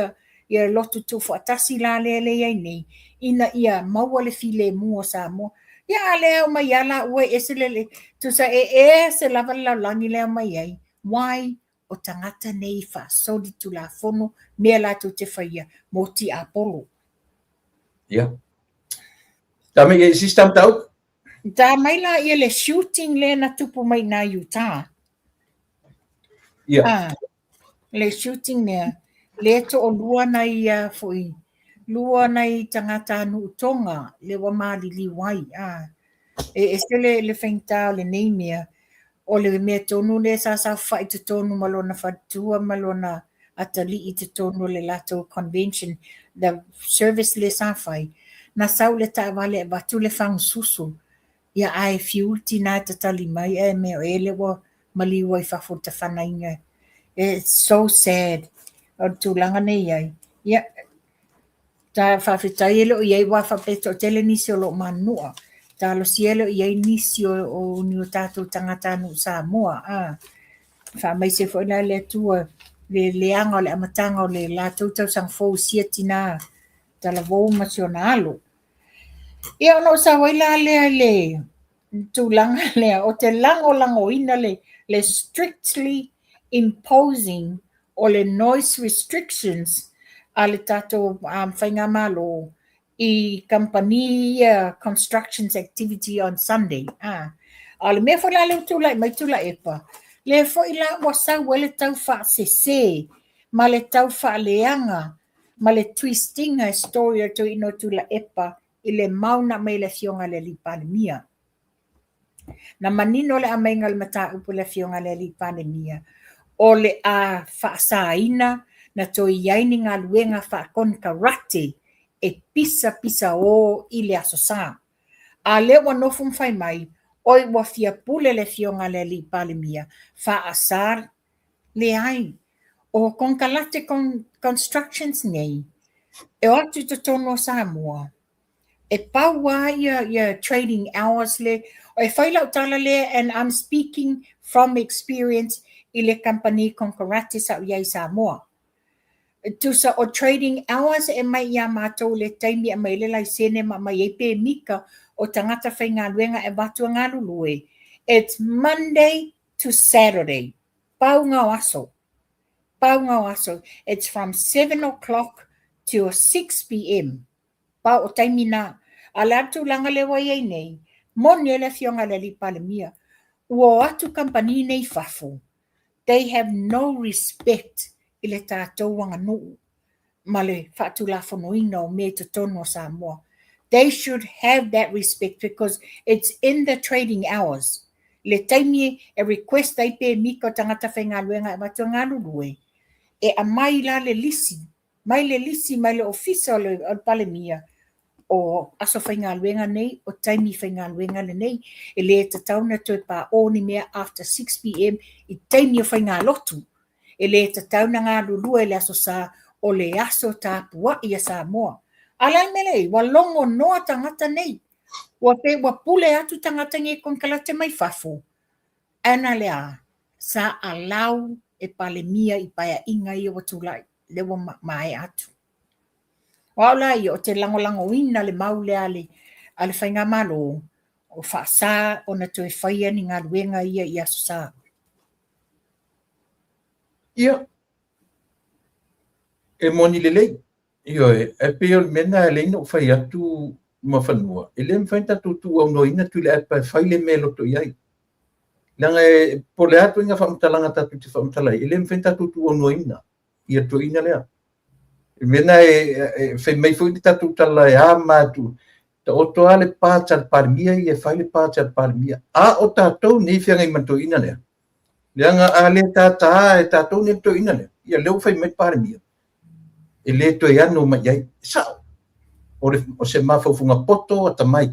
ia lotu tuufaatasi la lea le i ai nei, ina ia maua le filemu o Samoa. Ia a lea e aumai lava laua e ese le, tusa e ese lava le lalolagi lea e aumai ai. Why? O tagata nei faasolitulafono mea latou te faia mo tiapolo. Ia. Ta mai e system tau. Ta mai la ia le shooting lea na tupu mai na Utah. Ia. Ah, le shooting lea, lea toalua nai ia foi, lua nai tagata nuu Tonga le ua maliliu ai. Ah, e ese le faigata o lenei mea, o le mea tonu lea sa saofafai i totonu ma lona faletua ma lona atalii i totonu o le latou convention, the service lea sa fai, na sau le taavale e avatu le fagususu, ia ae fiu le tina e tatali mai ae mea o ea lea ua maliu ai i fafo i le tafanaina. It's so sad o le tulaga nei e i ai. Ia, ta faafetai e le o i ai aua faapea e toatele nisi o lo o manunua. Talosia e le o i ai nisi o ni o tatou tagatanuu Samoa. A, faamaise foi la le Atua le leaga o le amataga o le latou tausaga fou sia tina talavou ma si ona alo. Ia ona ou sau ai la lea i le tulaga lea, ou te lagolagoina le strictly imposing o le noise restrictions a le tatou faigamalo i kamupani ia constructions activity on Sunday. A o le mea foi la lea ua tulai mai Tuilaepa, lea foi la ua sau ai le tau faasese ma le tau faaleaga ma le twisting a story o le toeaina o Tuilaepa i le mau na aumai e le Afioga i le Alii Palemia. Na manino le aumaiga o le mataupu e le Afioga i le Alii Palemia, o le a faasaina na toe i ai ni galuega faakonekarate e pisapisaō i le Aso Sa. A lea ua nofo ma fai mai, oi ua fia pule le Afioga i le Alii Palemia, faasa Leai, o konekarate constructions nei, e o atu i totonu o Samoa, e pau lava ia trading hours le, e fai lau tala lea and I'm speaking from experience i le kamupani konekarate sa ou i ai i Samoa. Tusa o trading hours e aumai ia matou i le taimi e aumai ai le laisene ma aumai ai pemita o tagata faigaluega e avatu e galulue, it's Monday to Saturday. Pau nga o aso. Pau nga o aso. It's from 7 o'clock to 6 p.m. Pau o taimi na. A le a le tulaga lea ua i ai nei, moni ai le Afioga i le Alii Palemia, ua o atu kamupani nei i fafo, they have no respect i le tatou aganuu ma le faatulafonoina o mea i totonu o Samoa. They should have that respect because it's in the trading hours. Le taimi e request ai pemita o tagata faigaluega e avatu e galulue, e aumai la le lisi, mai le lisi mai le ofisa o le Palemia o aso faigaluega nei, o taimi faigaluega lenei. E le tatau ona toe paʻō ni mea after 6pm i taimi o faigalotu. E le tatau ona galulue i le Aso Sa, o le aso tapuai a Samoa. A o le a le mea lea e i ai? Ua logonoa tagata nei. Ua pei ua pule atu tagata nei i konekarate mai fafo, ae na o le a? Sa allow e Palemia i paeaiga ia ua tulai, lea ua maea atu. O au la ia, ou te lagolagoina le mau lea a le Faigamalo, o faasa ona toe faia ni galuega ia i Aso Sa. Ia, e moni lelei. Ioe, ae pei o le mea lena e ala ai ona ou fai atu Muafanua, e le mafai ona tatou tuuaunoaina Tuilaepa e fai le mea e loto i ai. Leaga e po o le a ituaiga faamatalaga tatou te faamatala ai, e le mafai ona tatou tuuaunoaina ia le toeaina lea. O le mea lena e fai mai foi le tatou tala e ama atu, taoto lava le part a le Palemia ia e fai le part a le Palemia. A o tatou nei e feagai ma le toeaina lea, leaga a le tata e tatou nei le toeaina lea, ia lea ua fai mai le Palemia, e le toe ano mai i ai. E sao, o se mafaufauga poto atamai.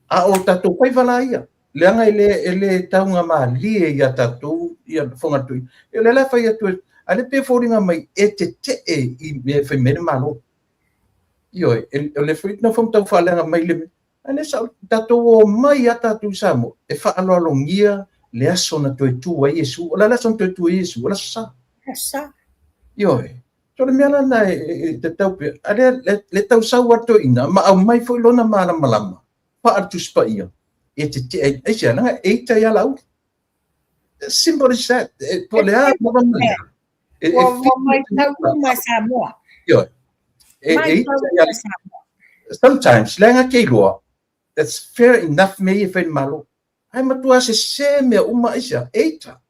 A o tatou faiva la ia, leaga e le taugamalie ia tatou ia lafoga a le toeaina. O lea la e fai atu, a o lea e pei e foliga mai e tetee i mea e fai mai ai le Malo. Ioe, o lea foi na tau faaleaga mai le mea, a o lea sa tatou omai lava tatou i Samoa e faaaloalogia le aso na toe tu ai Iesu. O le a le aso na toe tu ai Iesu? O le Aso Sa. Aso Sa. Ioe. So le mea la lena e tatau pea, a lea le tau sau a le toeaina ma aumai foi lona malamalama faa-le Tusi Paia e tete'e ai. Aisea? Leaga e ita ia Laauli. Simple as that. Po o le a lava ma le a. Ua matau uma e Samoa. Ioe. E ita ia Samoa. Sometimes, leaga ke iloa, that's fair enough mea ia e fai le Malo. Ae matua sese mea uma aisea? E ita.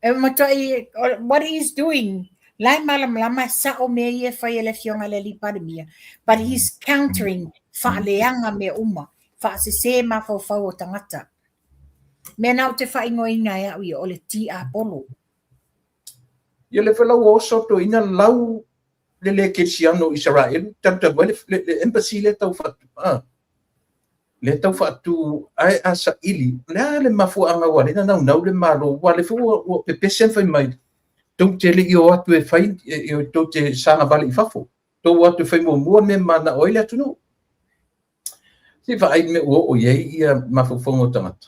E matuai, what he is doing, la e malamalama e sa'o mea ia e fai e le Afioga i le Alii Palemia, but he's countering, faaleaga mea uma, faasese mafaufau o tagata. Mea na ou te faaigoaina e au ia, o le tiapolo. Ia le foi la ua oso toeaina lau le le kerisiano o Isaraelu talutalu ai le embassy lea tau faatu a lea tau faatu ae a saili o le a le mafuaaga ua ala ai ona naunau le Malo aua o lea foi ua pepese ma fai mai tou te le i o atu e fai tou te sagavale i fafo tou o atu e fai muamua le mea e mananao ai le atunuu. Se i vaai le mea ua oo i ai ia mafaufauga o tagata.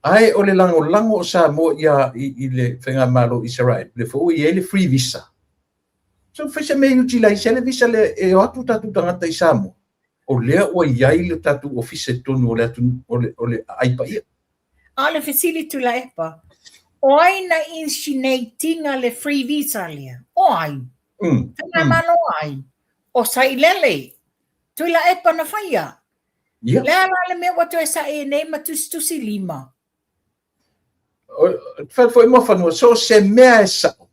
Ae o le lagolago o Samoa ia i le faigamalo o Isaraelu, lea foi ua i ai le free visa. So fai se mea e utilize ai le visa lea e o atu tatou tagata i Samoa, o lea ua i ai le tatou ofisa i totonu o le atunuu o le aai paia. A o le fesili Tuilaepa, o ai na insinate ina le free visa lea? O ai? Faigamalo ai? O Sailele? Tuilaepa na faia. Yeah. Le a la le mea ua toe sae nei ma tusitusi lima? Fai foi mo fanua, so se mea e sa'o,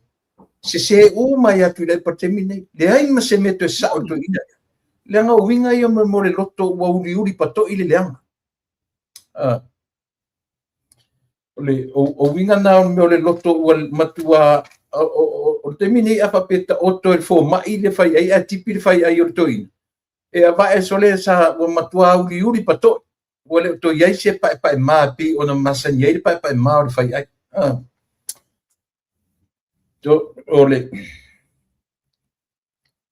sesē uma ia Tuilaepa i le taimi lenei. Leai ma se mea toe sa'o i le toeaina lea. Leaga o uiga ia mo le loto ua uliuli pato'i le leaga. O le o uiga na o le mea o le loto ua matua o le taimi lenei a faapea e taoto e le fomai le faiai ae tipi le faiai o le toeaina, e avae sole sa ua matua uliuli pato'i, ua le o toe i ai se paepaema e pei ona masani ai le paepaema o le faiai. O le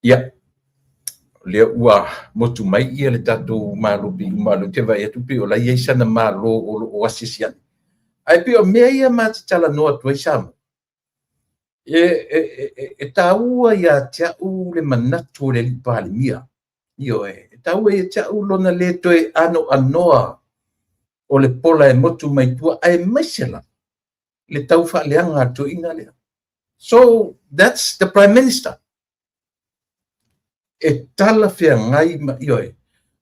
Ia, o lea ua motu mai ia le tatou Malo pei uma lea ou te vaai atu pei o la e i ai sana Malo o lo o asiasi ane. Ae pei o mea ia ma te talanoa atu ai Samoa, e taua ia te au le manatu o le Alii Palemia. Ioe, e taua ia te au lona le toe anoanoa o le pola e motu mai tua, aemaise lava le tau faaleaga a le toeaina lea. So, that's the Prime Minister. E talafeagai ma, ioe,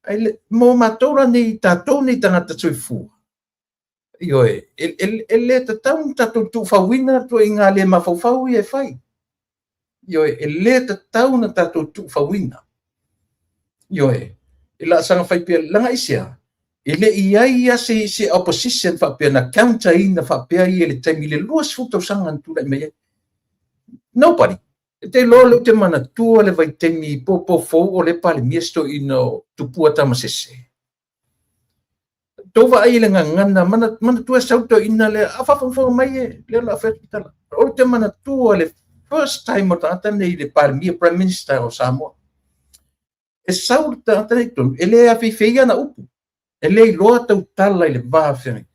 ai le, mo matou la nei, tatou nei tagata soifua, ioe, e le tatau ona tatou tuufauina ituaiga le mafaufau ia e fai. Ioe, e le tatau ona tatou tuufauina. Ioe, e laasaga fai pea, leaga aisea? E le i i ai se isi opposition faapea na counter ina faapea ia i le taimi i le 20 tausaga na tulai mai ai. Nobody. E te iloa o lea ou te manatua le vaitaimi i popo fou o lea e Palemia si toeaina o Tupua Tamasese. Tou vaai i le gagana, manatua e sau le toeaina lea, a faafogafoga mai e, lea o le a fai atu le tala. Ou te manatua le first time o le tagata lenei i le Palemia, Prime Minister o Samoa. E sau le tagata lenei i totonu, e le afeifei ana upu, e le iloa tautala i le va feagai.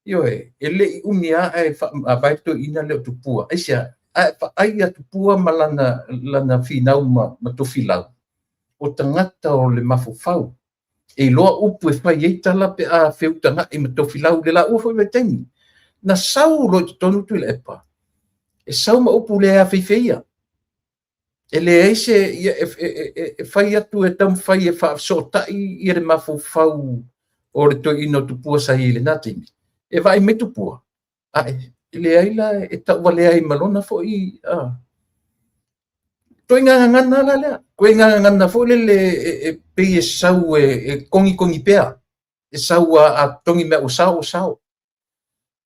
Ioe, e le i umi lava ae faavae le toeaina lea o Tupua. Aisea? Ae vaai ia Tupua ma lana finau ma Tofilau, o tagata o le mafaufau. E iloa upu e fai ai tala pe a feutaga'i ma Tofilau i le laua foi vaitaimi. Na sau loa i totonu Tuilaepa, e sau ma upu le afeifeia. E leai se e fai atu e taumafai e faafesootai ia le mafaufau o le toeaina o Tupua sa i ai i lena taimi. E vaai mai Tupua, ae e leai la e tauvalea ai ma lona foi ituaiga gagana la lea. Ituaiga gagana foi lele e pei e sau e togitogi pea, e sau a togi mea ua sao ua sao.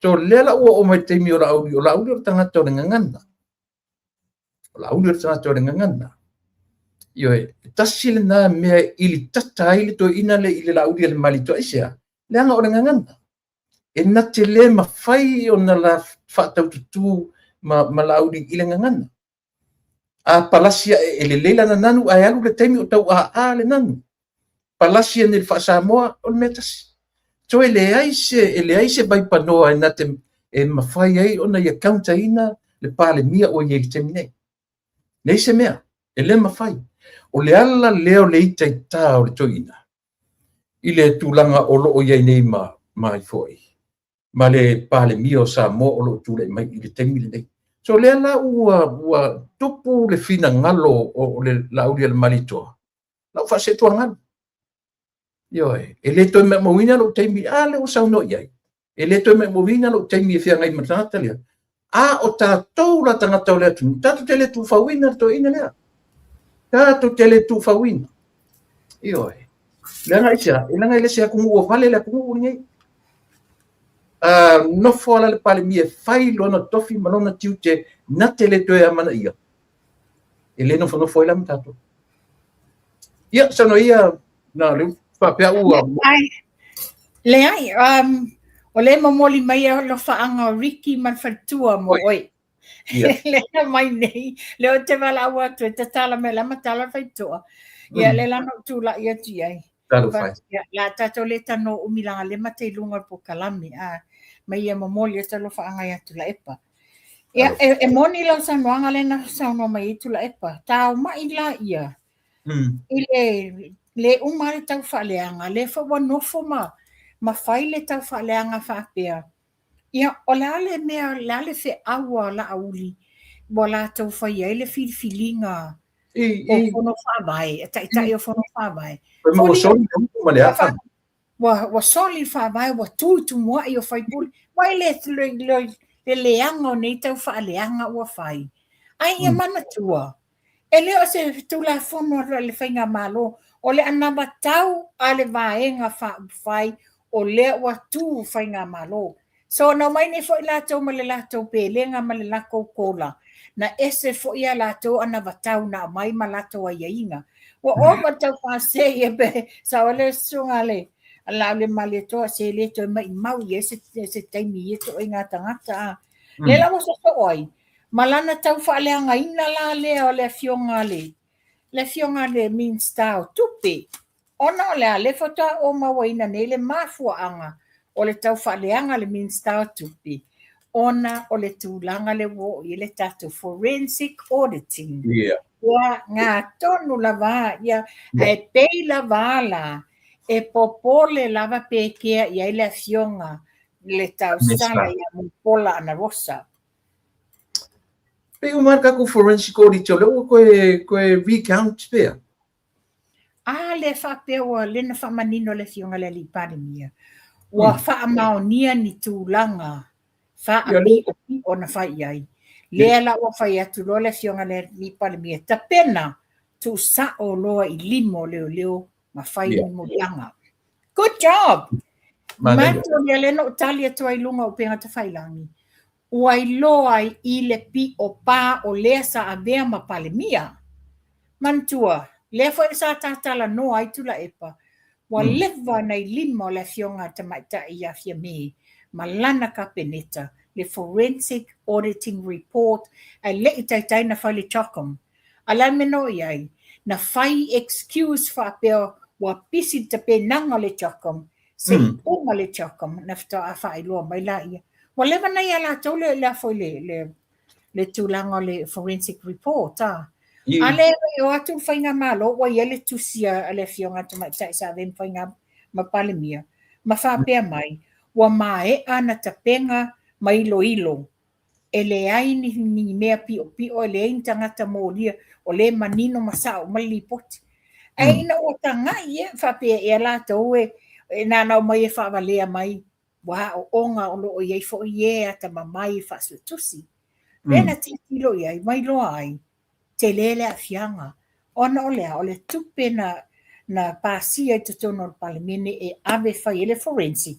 So lea la ua oo mai le taimi o Laauli, o Laauli o le tagata o le gagana. O Laauli o le tagata o le gagana. Ioe, e tasi lena mea e ilitata ai le toeaina lea i le Laauli a le Malietoa. Aisea? Leaga o le gagana. E na te le mafai ona la faataututu ma Laauli i le gagana. A palasi ae e lelei lana nanu, ae alu le taimi o tau aa le nanu. Palasi ane i le faa-Samoa, o le mea tasi. So e leai se, e leai se vaipanoa e na te e mafai ai ona ia counter ina le Palemia ua i ai i le taimi nei. Leai se mea, e le mafai. O le ala lea o le itaita o le toeaina i le tulaga o lo o i ai nei ma ma ai foi ma le Palemia o Samoa o lo o tulai mai i le taimi lenei. So lea la ua tupu le finagalo o le Laaulialemalietoa, la ua faaseetuagalu. Ioe, e le toe maumauina lou taimi, a lea ua saunoa i ai, e le toe maumauina lou taimi e feagai ma le tagata lea. A o tatou la tagata o le atunuu, tatou te le tuufauina le toeaina lea. Tatou te le tuufauina. Ioe. Leaga aisea? Leaga e le se atunuu ua vale le atunuu lenei. Nofo ala le Palemia e fai lona tofi ma lona tiute na te le toe amanaia. E le nofonofo ai la ma tatou. Ia, saunoa ia, na le faapea ua... Leai, o lea e momoli mai alofaaga o Ricky ma le faletua mo oe. Yeah. Lea mai nei, lea ou te valaau atu e tatala mai la matala le faitotoa. Ia, lea la na ou tulai atu i ai. Talofa e. Ia, la tatou le talanoa umi leaga lea ma te i luga o le polokalame, a mai ia momoli atu alofaaga ia Tuilaepa. Ia, e moni lau saunoaga lea na saunoa mai ai Tuilaepa, taumai laia i le le uma le tau faaleaga, lea foi ua nofo ma fai le tau faaleaga faapea, ia, o le a le mea, o le a le feau a Laauli ua latou faia ai le filifiliga o fono faavae, taitai o fono faavae. Ua soli le upu ma le afa. Ua soli le faavae, ua tu i tumuai o faipule. Ua i le leaga o nei tau faaleaga ua fai. Ae ia manatua, e le o se Tulafono a le Faigamalo, o le anavatau a le Vaega Faaupufai o lea ua tu Faigamalo. So na omai nei foi latou ma le latou pelega ma le lakou kola, na ese foi a latou anavatau na aumai ma latou aiaiga. Ua ova le tau fase ia pe sao ai le susuga a le Laaulialemalietoa se le toe maimau i ai se taimi i ia ituaiga tagata a. Lea la ua sosoo ai ma lana tau faaleagaina la lea o le afioga a le le afioga a le Minisita o Tupe. Ona o le a? Lea faatoa ou mauaina nei le mafuaaga o le tau faaleaga a le Minisita o Tupe ona o le tulaga lea ua oo i ai le tatou forensic auditing. Yeah. Ua gā tonu lava, ia, ae pei lava la e popole lava pe kea i ai le afioga le tausala ia Mulipola Anarosa. Pei uma le tatou forensic audit o lea ua toe recount pea. A lea faapea ua lea na faamanino le afioga i le Alii Palemia, ua faamaonia ni tulaga faapiopio na fai i ai. Lea la ua fai atu loa le afioga i le Alii Palemia, tapena tuusao loa i lima o leoleo ma fai ni moliaga. Good job! Manatua lea na ou tali atu ai i luga o upega tafailagi, ua iloa ai i le pio pā o lea sa avea ma Palemia. Manatua, lea foi sa tatalanoa ai Tuilaepa, ua leva na i lima o le afioga a Tamaitai ia Fiame ma lana Kapeneta le Forensic Auditing Report ae le i taitai na fai le CHOGM. A le a le mea na oo i ai? Na fai excuse faapea ua pisi le tapenaga o le CHOGM se i uma le CHOGM na faatoa faailoa mai laia. Ua leva na ia latou le le foi le le le tulaga o le forensic report a. A lea e o atu le faigamalo ua i ai le tusi a le afioga a Tamaitai sa avea ma faiga ma Palemia ma faapea mai ua maea na tapena ma iloilo e leai ni, ni mea piopio, e leai ni tagata molia, o lea e manino ma sao uma le lipoti. Ae ina ua tagai ea, faapea ea latou e, e nanau mai e faavalea mai, ua aooga o lo o i ai foi e atamamai e faasuetusi. Lea na tilotilo i ai, ma iloa ai, tele le aafiaga. Ona o le a? O le tupe na, na pasia i totonu o le Palemene e ave e fai ai le forensic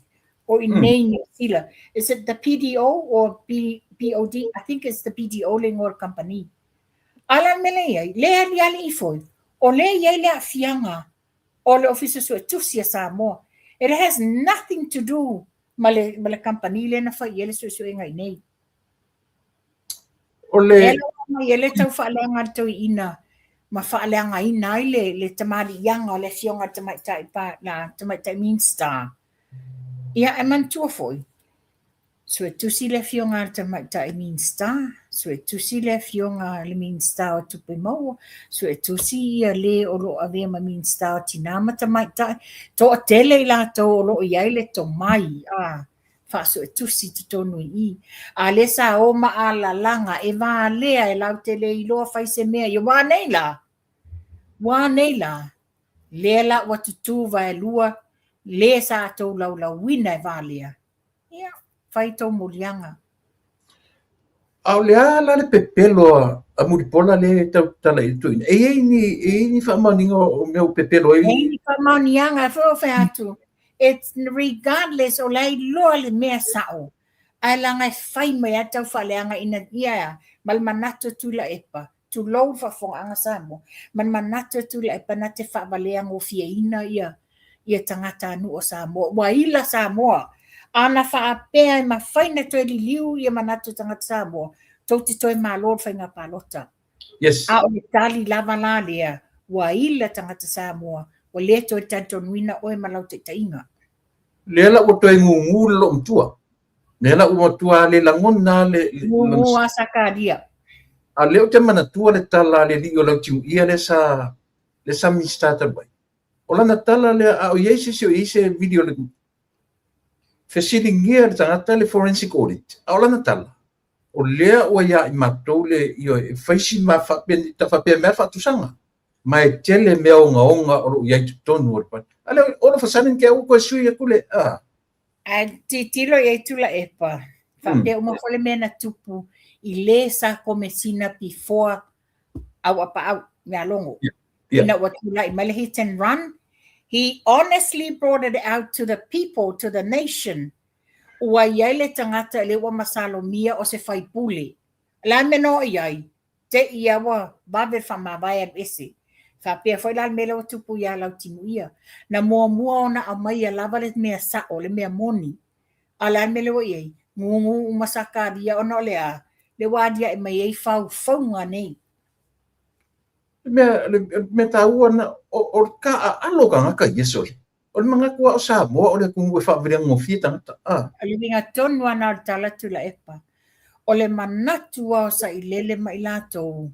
o i nei Niu Sila. Is it the PDO or B, BOD? I think it's the BDO le igoa o le kamupani. A le a le mea lea e i ai? Lea e aliali ifo ai, o lea e i ai le aafiaga o le Ofisa Suetusi a Samoa. It has nothing to do ma le, ma le kamupani lea na fai i ai le suesuega i nei. O le... Lea la ua aumai ai le tau faaleaga a le toeaina ma faaleagaina ai le, le tamaliiaga o le afioga i le tamaitai pa, la tamaitai Minista. Ia, ae manatua foi, Suetusi le Afioga a le Tamaitai Minisita, suetusi le Afioga a le Minisita o Tupe Maua, suetusi ia le o lo o avea ma Minisita o Tina ma Tamaitai, toatele i latou o lo o i ai le tomai a faasuetusi i totonu i i. A lea sa o ma alalaga e valea e latou te le iloa fai se mea. Ia ua a nei la? Ua a nei la? Lea la ua tutū vaelua le sa tou laulauina e valea. Ia, fai tou moliaga. A o le a la le pepelo a Mulipola lea e tau tatala i le toeaina? E i ai ni, e i ai ni faamaoniga o mea ua pepelo ai? E i ai ni faamaoniaga, e foi o fai atu, it's regardless o la e iloa le mea sao, ae leaga e fai mai lava tau faaleaga ina ia ma le manatu e Tuilaepa, tulou le faafofogaaga Samoa, ma le manatu e Tuilaepa na te faavaleagofieina ia ia tagatanuu o Samoa. Ua ila Samoa. Ana faapea e mafai na toe liliu ia manatu o tagata Samoa, tou te toe malo i le faiga palota. Yes. A o le tali lava la lea, ua ila tagata Samoa, ua le toe talitonuina oe ma lau taitaiga. Lea la ua toe gugu le loomatua. Lea la ua matua le lagona le gugu a Sakaria. A lea ou te manatua le tala a le alii o Lautimuia lea sa lea sa Minisita talu ai. O lana tala lea, a o i ai se isi o i ai se video le fesiligia le tagata le forensic audit, a o lana tala, o lea ua ia i matou le, ioe, e fai si ma faapea mea faatusaga. Ma e tele mea ogaoga o lo o i ai totonu o le party. A lea, all of a sudden, ke ua toe sui atu le, a. Ae tilotilo i ai Tuilaepa, faapea uma foi le mea na tupu i le sa komesina before Auapaau, Mealogo. Yeah. Ina ua tulai mai le hit and run, he honestly brought it out to the people, to the nation. Ua i ai le tagata lea ua masalomia o se faipule. O le a le mea na oo i ai? Te i a ua vave le faamavae alu ese. Faapea foi la le mea lea ua tupu ia Lautimuia. Na muamua ona aumaia lava le mea sao, le mea moni. A o le a le mea lea ua i ai? Gugu uma Sakaria ona o le a? Lea ua aliae mai ai faufauga nei. Le mea, le mea taua na, o le taaalo o tagata ia, sole. O le manatu lava o Samoa o le atunuu e faavaleagofie tagata. A. O le uiga tonu lava na o le tala Tuilaepa. O le manatu lava o Sailele ma i latou,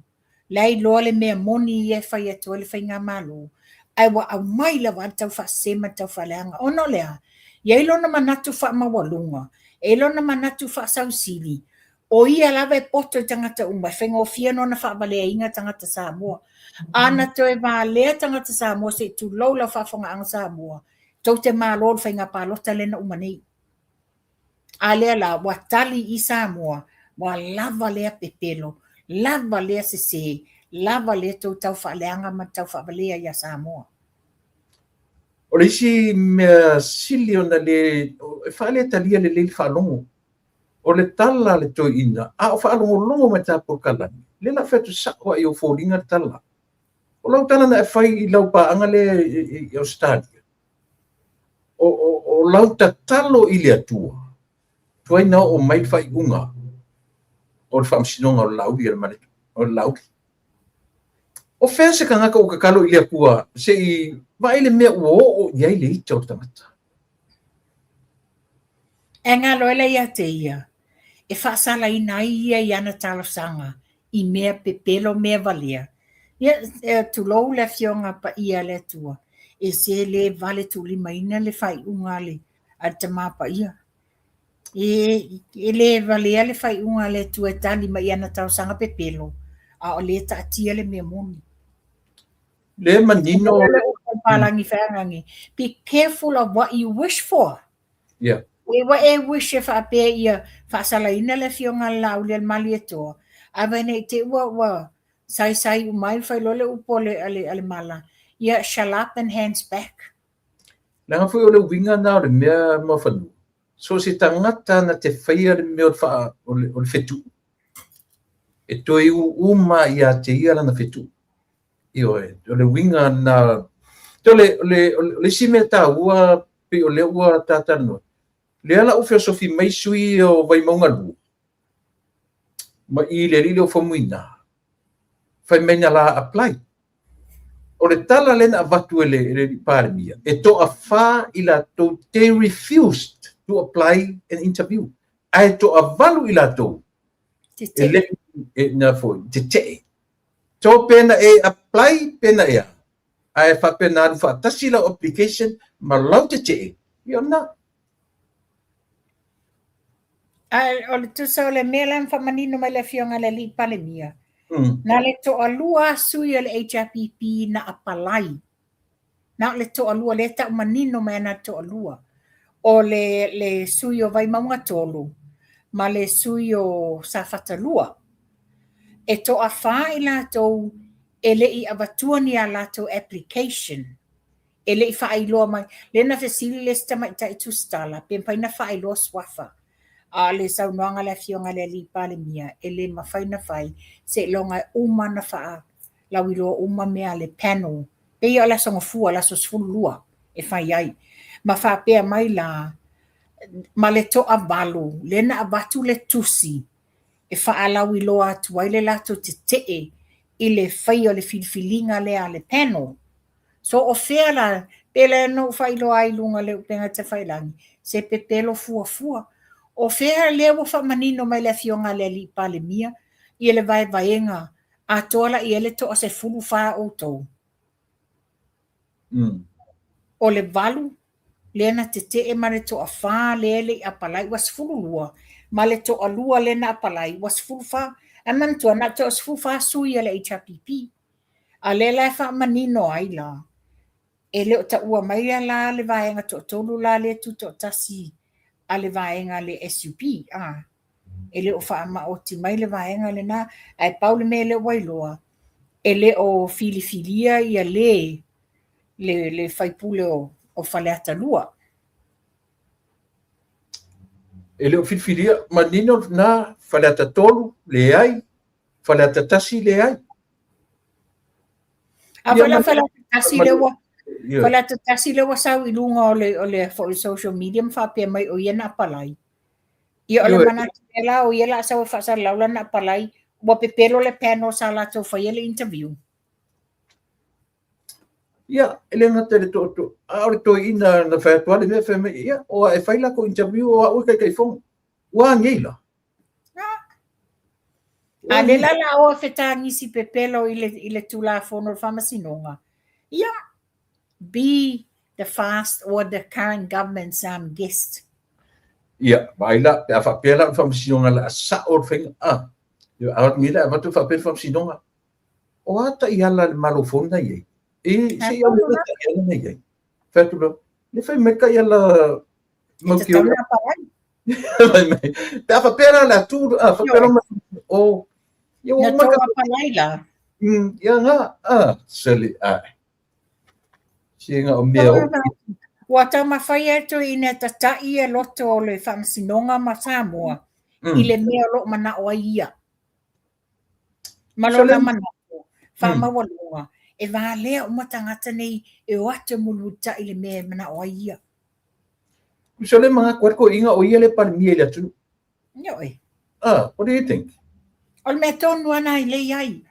la e iloa le mea moni ia e fai atu ai le faigamalo, ae ua aumai lava le taufaasese ma le taufaaleaga. Ona o le a? E i ai lona manatu faamaualuga, e i ai lona manatu faasausili, o ia lava e poto i tagata uma, e faigofie ona faavaleaina tagata Samoa. Ana toe valea tagata Samoa se i tulou lau faafofogaaga Samoa, tou te malo i le faiga palota lea na uma nei. A lea la, ua tali i Samoa, ua lava lea pepelo, lava lea sese, lava lea tou taufaaleaga ma tau faavalea ia Samoa. O le isi mea sili ona le e faaletalia lelei le faalogo, o le tala a le toeaina, a o faalogologo mai ta polokalame, lea la fai atu sao lava i ou foliga le tala. O lau tala na e fai i lau paaga lea i Ausetalia, o lau tatalo i le Atua, tuai na oo mai le faaiuga o le faamasinoga o le Laauli a le Malietoa, o le Laauli. O fea se tagata ua tatalo i le Atua se i vaai le mea ua oo i ai le ita o le tagata? E galo ai lea ia te ia, e faasalaina ai ia i ana talosaga i mea pepelo mea valea. Ia, tulou le Afioga Paia a le Atua, e se le vale tuulimaina le faaiuga a le Tama Paia. E le valea le faaiuga a le Atua e tali mai i ana talosaga pepelo, a o lea e taatia le mea moni. Le manino. Palagi feagagi. Be careful of what you wish for. Yeah. E ua e wish e faapea ia faasalaina le afioga a le Laauli a le Malietoa, ae vaai nei te ua ua saisai uma ai fai loa le upu a le, a le, a le mala, ia shall up and hands back. Leaga foi o le uiga na o le mea mafanua. So se tagata na te faia le mea o le, faa, o le, o le fetuu, e toe ū ma ia te ia lana fetuu. Ioe, o le uiga na... O le, o le, o le isi mea taua pei o lea ua tatalanoa, lea la ua feosofi mai sui o Vaimauga 2, ma i le alii lea o Faumuina, fai mai na la apply. O le tala lea na avatu e le, e le Palemia, e toafa i latou, they refused to apply an interview. Ae toavalu i latou e le e na foi tetee. So pe na e apply pe na e a, ae faapena alu faatasi lau application ma lau tetee, ia o lena. Ae o le tusa o le mea la na faamanino mai le afioga i le Alii Palemia, na le toalua lava sui o le HRPP na apalai. Na o le toalua, lea e tau manino mai ana le toalua. O le, le sui o Vaimauga 3 ma le sui o Safata 2. E toafa i latou e le i avatua ni a latou application, e le i faailoa mai. Lea na fesili le isi tamaitai tusitala pe mafai ona faailoa suafa. A o le saunoaga a le Afioga i le Alii Palemia, e le mafai ona fai seiloga e uma ona faalauiloa uma mea a le panel. Pei o le Aso Gafua, le aso 12 e fai ai. Ma faapea mai la, ma le toavalu, lea na avatu le tusi e faalauiloa atu ai le latou tetee i le faia o le filifiliga lea a le panel. So o fea la, pe lea na ou faailoa ai i luga o le upega tafailagi, se pepelo fuafua. O fea lea ua faamanino mai le Afioga a le Alii Palemia ia le vaevaega atoa la i ai le toa 14 o outou. O le 8 lea na tetee ma le toafa lea e le i apalai ua 12, ma le toalua lea na apalai ua 14. Ae manatua, na o le toa 14 sui a le HRPP. A lea la e faamanino ai la, e le o taua mai la le vaega toatolu la lea e tutoatasi a le vaega a le SUP, a. E le o faamaoti mai le vaega lena, ae pau le mea lea ua iloa, e le o filifilia ia le le, le faipule o, o Faleata 2. E le o filifilia, manino na Faleata 3, leai, Faleata 1, leai. A foi la Faleata 1 lea ua Faleata 1 lea ua sau i luga o le o le foi social media ma faapea mai o ia na apalai. Ia o le manatu mea la o ia la sau e faasalalau lana apalai, ua pepelo le panel sa latou faia le interview. Ia, e le gata i le to, to, a o le toeaina na fai atu lava le mea, fai mai, ia, o a e fai latou interview o au e taitaifono. Ua a nei la? A lea la la o e fetagisi pepelo i le, i le Tulafono o le Faamasinoga, ia, be the fast or the current government's um, guest. Ia, vaai la, pe a faapea la o le Faamasinoga la a sao le faiga, a, ia, a nei la e avatu faapea le Faamasinoga, o a taiala a le Malo fou na i ai? E, se i au le taiala na i ai. Fai atu la, le fai mai taiala mau ki o Pe a faapea la le atu, a faapea la o, ia ua uma ka palai la. Ia nga, a, sele, a. Se nga o mea o. Ua taumafai atu ina tata'i e loto o le Faamasinoga ma Samoa i le mea o lo o mana'o ai ia. Ma lona manatu, faamaualuga, e valea uma tagata nei e o atu e mulimulita'i i le mea e mana'o ai ia. Tusa le manatu ai le toeaina o ia le Palemia i le atunuu. Ioe. Ah, what do you think? O le mea tonu lava na e lei ai.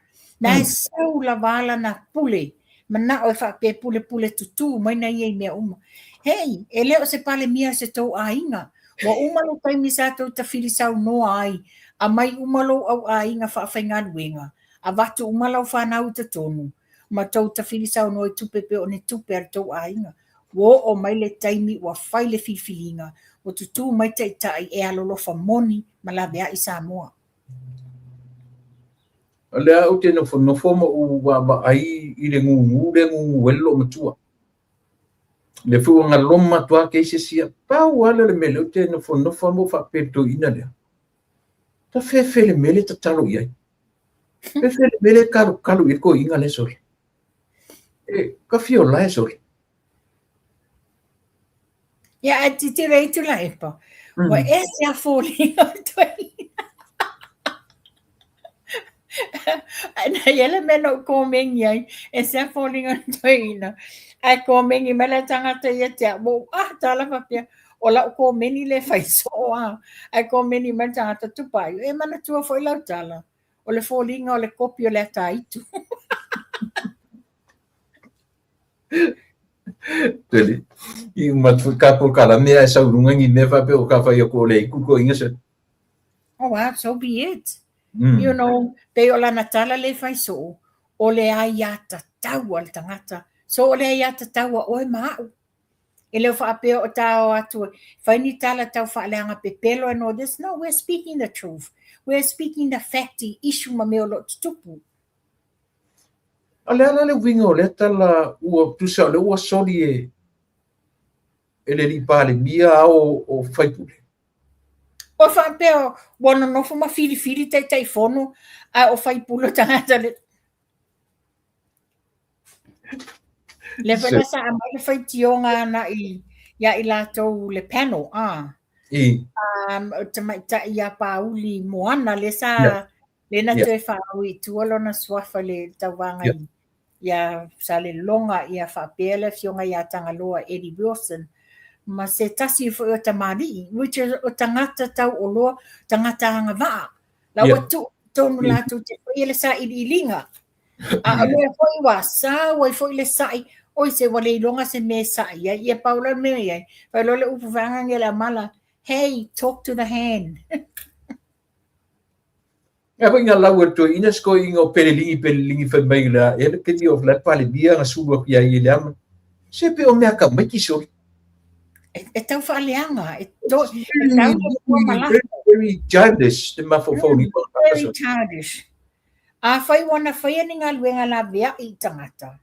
Na e sau lava lana pule, mana'o e faapea pulepule tutū mai na ia i mea uma. Hei, e le o se Palemia se tou aiga. Ua uma le taimi sa tou tafili saunoa ai, aumai uma lou au aiga faafaigaluega, avatu uma lau fanau i totonu, ma tou tafili saunoa i tupe pei o ni tupe a le tou aiga. Ua oo mai le taimi ua fai le filifiliga, ua tutū mai taitai e alolofa moni ma laveai Samoa. O lea ou te nofonofo ma ou vaavaai i le gūgū lea e gūgū ai le loomatua. Le foi ua galoma atu lava cases ia. Pau lava lea o le mea lea ou te nofonofo ma ou faapea i le toeaina lea, ta fefe le mea lea e tatalo i ai. Fefe le mea lea e kalokalo i ai le toeaina lea sole. E, ka fia ola e sole. Ia, ae titilo i Tuilaepa, ua ese a foliga o le toeaina. Ae na i ai le mea na ou komeni ai, ese a foliga o le toeaina. Ae komeni mai le tagata ia te au, ua ou ata faapea, o lau komeni lea e fai soo a. Ae komeni mai le tagata, Tupai, e manatua foi lau tala, o le foliga o le kopi o le ata aitu. Tele. I uma atu foi ka polokalame ae sau i luga ni mea faapea o ka fai atu o le aitu toeaina se. Oh well, so be it. You know, pei o lana tala lea e fai soo, o le aiatatau a le tagata. So o le aiatatau a oe ma a'u. E le o faapea o ta o atu e fai ni tala tau faaleaga pepelo and all this. No, we're speaking the truth. We're speaking the fact i issue ma mea o lo o tutupu. A o le a la le uiga o lea tala ua tusa o lea ua soli e e le alii Palemia ao o faipule? O faapea ua nonofo ma filifili Taitaifono ae o faipule o tagata le Lea foi la sa aumai le faitioga agai ia i latou le panel a. I. O le tamaitai ia Pauli Moana lea sa lea na toe faaui i tua lona suafa i le tauvaga i ia Salelologa ia faapea le afioga ia Tagaloa Eddie Wilson ma se tasi foi o tamalii which is o tagata tauoloa, tagata agavaa. La ua tuu i totonu latou te faia le sailiiliga. A o lea foi ua sau ai foi le sai, oi se ua le iloga se mea e sai ai. Ia pau la le mea i ai, fai loa le upu faagaga i le amala, hey, talk to the hand. Ae foi nga lau e le toeaina se toeaina o Peleligi Peleligi fai mai le a ea le taimi o la e Palemia na sulu atu ia ia i le ama. Se pe o mea tamaiti soli. E tau faaleaga, e to, e tau le tua malata. Very, very childish te mafaufau ni. Very childish. Afai ua na faia ni galuega laveai i tagata.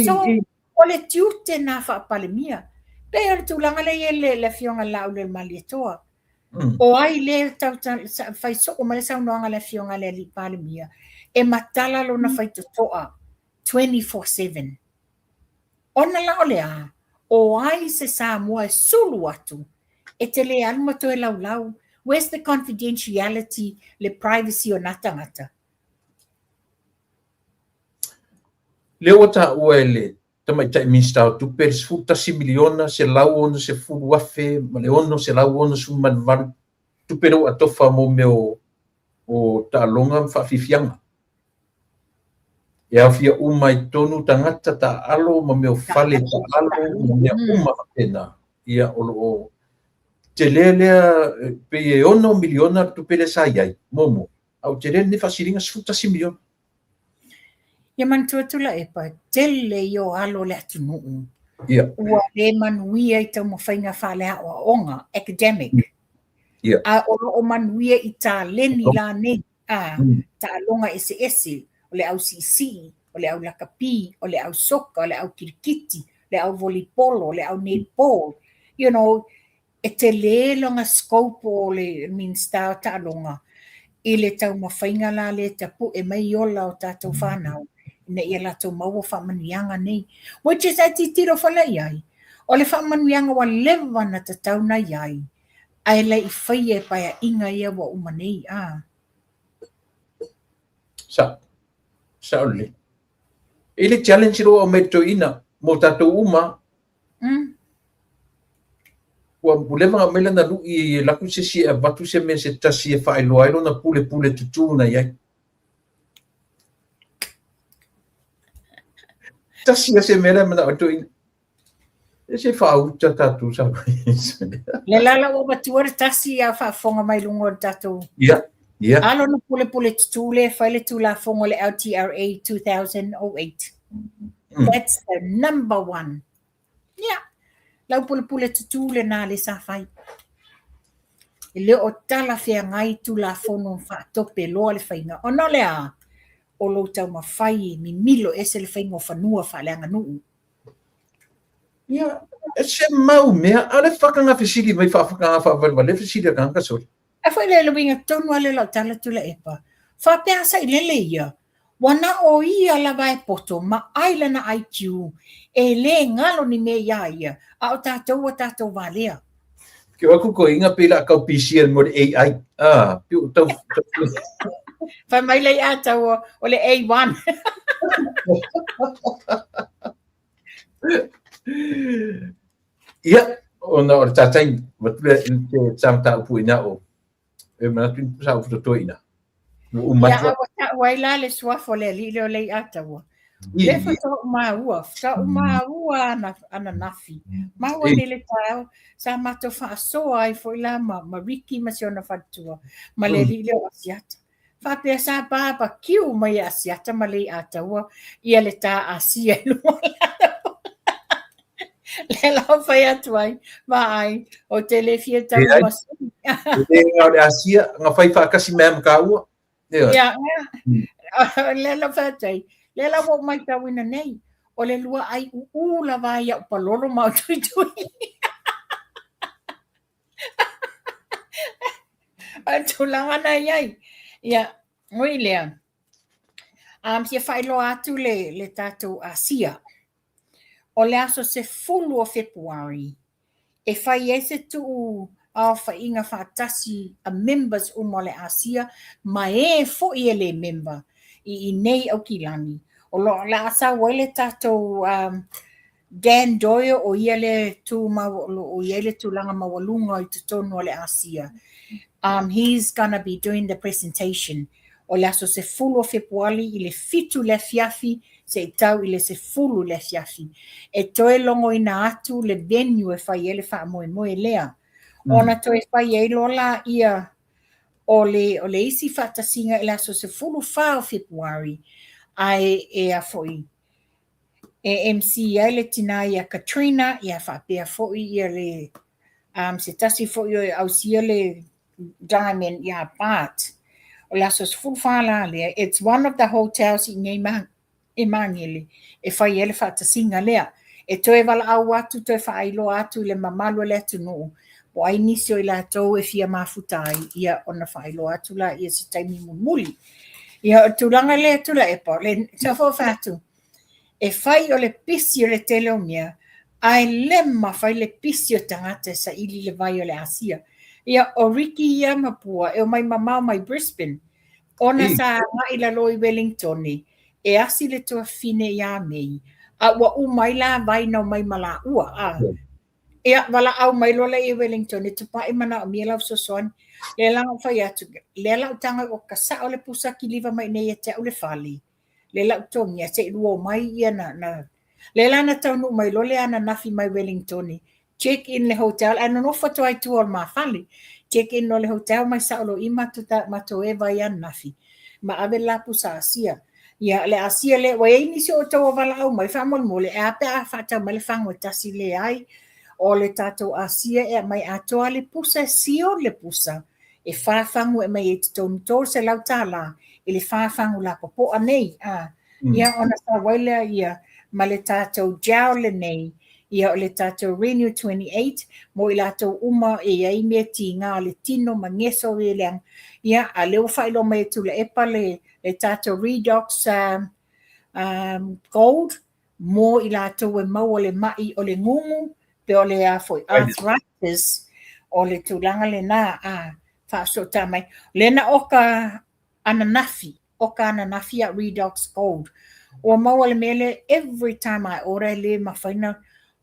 So, o le tiute na faa-Palemia. Pei o le tulaga lea e i ai le, le Afioga Laaulialemalietoa. O ai lea tau fai soo mai le saunoaga a le Afioga i le Alii Palemia, e matala lona faitotoa 24/7. Ona la o le a? O ai se Samoa e sulu atu e te le alu ma toe laulau? Where's the confidentiality, le privacy o nā tagata? Lea ua taua e le Tamaitai Minisita o Tupe le 11 miliona 160 afe ma le 668 tupe lea ua atofa mo mea o taaloga ma faafiafiaga. E aofia uma i totonu tagata taaalo ma mea o fale taaalo ma mea uma faapena. Ia, o lo o tele lea, pei e 6 miliona le tupe lea sa i ai muamua, a ua tele lenei faasiliga, 11 miliona. Ia manatua Tuilaepa, tele ia o alo o le atunuu ua le manuia i taumafaiga faaleaoaoga, academic, a o lo o manuia i taleni la nei, a, taaloga eseese, o le au siisii, o le au lakapi, o le au soka, o le au kirikiti, o le au volleyball, o le au netball, you know, E tele lona scope o le Minisita o Taaloga i le taumafaiga la lea e tapue mai ola o tatou fanau ina ia latou maua faamanuiaga nei. Which is a tilotilo foi la i ai, o le faamanuiaga ua leva ona tatau ona i ai, ae le i faia e paeaiga ia ua uma nei. A. Sao. Sao lelei. E le challenge lea ua aumai e le toeaina mo tatou uma. Ua leva ona aumai lana lui e alu atu se isi e avatu se mea se tasi e faailoa ai lona pulepule tutū na i ai. Tasi lava se mea lea e manao ai toeaina. E se faauta tatou sa. Le la la ua matua le tasi a faafofoga mai luga o le tatou. Ia, ia. A lona pulepule tutū lea e fai le Tulafono le LTRA 2008. That's the number one. Ia, lau pulepule tutū lenā lea sa fai. E le o talafeagai Tulafono faatope loa le faiga. Ona o le a? O lou taumafai e mimilo ese le faiga o fanua faaleaganuu. Ia, e se mau mea, a o le fakanga fesili mai faafakanga faavalevale fesili a tagata sole. A foi le uiga tonu lava lea o lau tala Tuilaepa. Faapea a sailele ia, ua na o ia lava e poto ma ai lana IQ e le galo ni mea iā ia, a o tatou ua tatou valea. Ke o aku koiga pei la kau PC mo le AI. Ah, piu tau. Fai mai le ia tau o le A1. Ia, ona o le tātai, vaeatu le te mataupu i ina o, e manatu sa upu totoe i ina. Ua uma atu. Ia, a ua ta'u ai la le suafa o le alii lea o Lei'ataua. Lea faatoa ou maua, faatoa ou maua ananafi. Maua nei le taeao, sa matou faasoa ai foi la ma, ma Ricky ma si ona faletua, ma le alii lea o Asiata. Faapea sa barbecue mai e Asiata ma Leiataua ia le tā Asia i luga o lalo. Lea la ou fai atu ai, vaai, ou te le fia tau masini. E le na o le Asia, na fai faatasi mai ma tāua. Ia, lea la ou fai atu ai, lea la ua ou matauina nei, o le lua ai uu lava ai au palolo ma au tuitui. O le tulaga na i ai. Ia, ui lea, fia faailoa atu le, le tatou Asia. O le aso 10 o Fepuari, e fai ai se tuu aofaiga faatasi a members uma o le Asia ma e foi e le member i inei Aukilani. O lo o le a sau ai le tatou um, Dan Doyle, o ia le tu mau, o lo o i ai le tulaga maualuga i totonu o le Asia. He's gonna be doing the presentation. O le aso 10 o Fepuali i le 7 le afiafi seia tau i le 10 le afiafi. E toe logoina atu le venue e fai ai le faamoemoe lea. Ona toe fai ai loa laia o le, o le isi faatasiga i le aso 14 o Fepuari, ae e a foi, e MC ai le tina ia Katrina, ia faapea foi ia le se tasi foi o e ausia le Diamond ia Bart. O le aso 14 la lea, it's one of the hotels i nei ma, i Magele e fai ai le faatasiga lea. E toe valaau atu, toe faailoa atu i le mamalu o le atunuu, po o ai nisi o i latou e fia mafuta ai, ia ona faailoa atu laia i se taimi mulimuli. Ia, o le tulaga lea Tuilaepa, o le fai atu, e fai o le pisi o le tele o mea, ae le mafai le pisi o tagata e saili le vai o le Asia. Ia, o Ricky ia ma Pua e omai mamao mai Brisbane, ona sa agai i lalo i Wellingtone e asi le tuafafine ia Mei, a ua uma ai la vai na omai ma laua. A. Ia, valaau mai loa lea i Wellington e tupai manaomia lau fesoasoani. Lea la na ou fai atu, lea la ou tago o ka sao le pusa kiliva mai nei ia te au le fale. Lea la ou togia, se i lua omai ia na, na. Lea la na taunuu mai loa le ananafi mai Wellington, check in le hotel, ae nonofo atu ai tua o le ma fale. Check in loa le hotel mai sao loa i matou ta, matou e vai ananafi. Ma ave le la pusa Asia. Ia, le Asia lea, ua i ai nisi o outou o valaau mai, faamolemole, e a pe a faatau mai le fagu e tasi? Leai. O le tatou Asia e aumai atoa le pusa, e seal le pusa, e fa fagu e aumai ai i totonu, $300 i le fa fagu lapopoa nei. A, ia, ona sau ai lea ia ma le tatou gel lenei, ia o le tatou Renew 28 mo i latou uma e i ai mea tiga o le tino ma geso e leaga. Ia, a lea ua faailoa mai e Tuilaepa le le tatou Redox Gold mo i latou e maua le mai o le gugu pe o le a foi arthritis, o le tulaga lena a faafesootai mai. Lea na oka ananafi, oka ananafi a Redox Gold. Ua maua le mea lea, every time I order e le mafai na.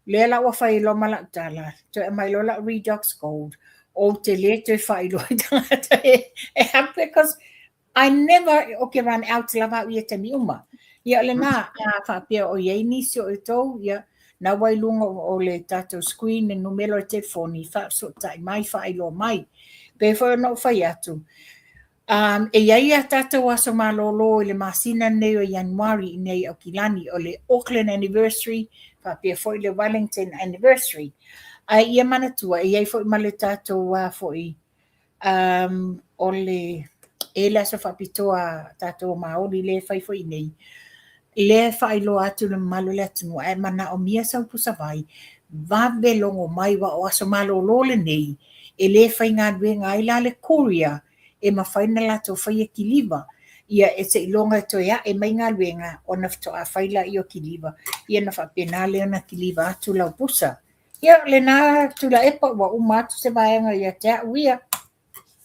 Lea la ua fai loa ma lau tala, toe aumai loa lau Redox Gold, ou te le toe faailoa i tagata e e because I never ou te run out lava au ia taimi uma. Ia o lena, a faapea o i ai nisi o outou, ia, na ua i luga o le tatou screen le numera o le telefoni, faafesootai mai, faailoa mai. Pei foi ona ou fai atu, e i ai a tatou aso malolo i le masina lenei o Ianuari i nei Aukilani, o le Auckland Anniversary, faapea foi le Wellington Anniversary. Ae ia manatua, e i ai foi ma le tatou foi o le e le aso faapitoa a tatou Maori lea e fai foi nei, lea e faailoa atu le mamalu o le atunuu, ae manaomia sau pusa vai, vave logo mai, aua o aso malolo lenei, e le faigaluega ai la le courier e mafai ona latou faia kiliva. Ia e seiloga e toe ae mai galuega ona faatoa fai lea o kiliva, ia ona faapena lea ona kiliva atu lau pusa. Ia, lena Tuilaepa, ua uma atu se vaega ia te au ia.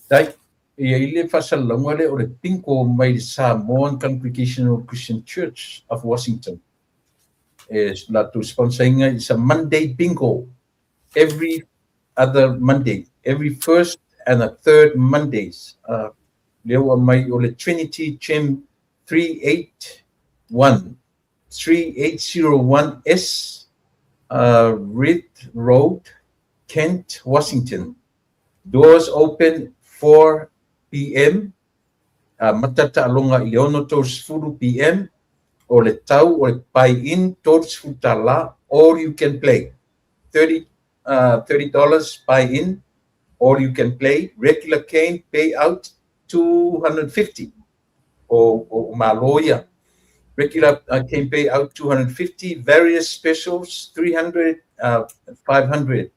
Dai, e i ai le faasalalauga lea o le bingo mai le Samoan Congregational Christian Church of Washington. E latou sponsor ina is a Monday bingo every other Monday, every first and a third Mondays. Lea ua mai o le Trinity Gem 381. 3801 S Reath Road, Kent, Washington. Doors open 4 pm, amata taaloga i le 6:30 pm. O le tau o le buy in $30, all you can play. $30, $30 buy in, all you can play. Regular cane payout 250 o malo ia. Regular cane payout 250, various specials 300, 500.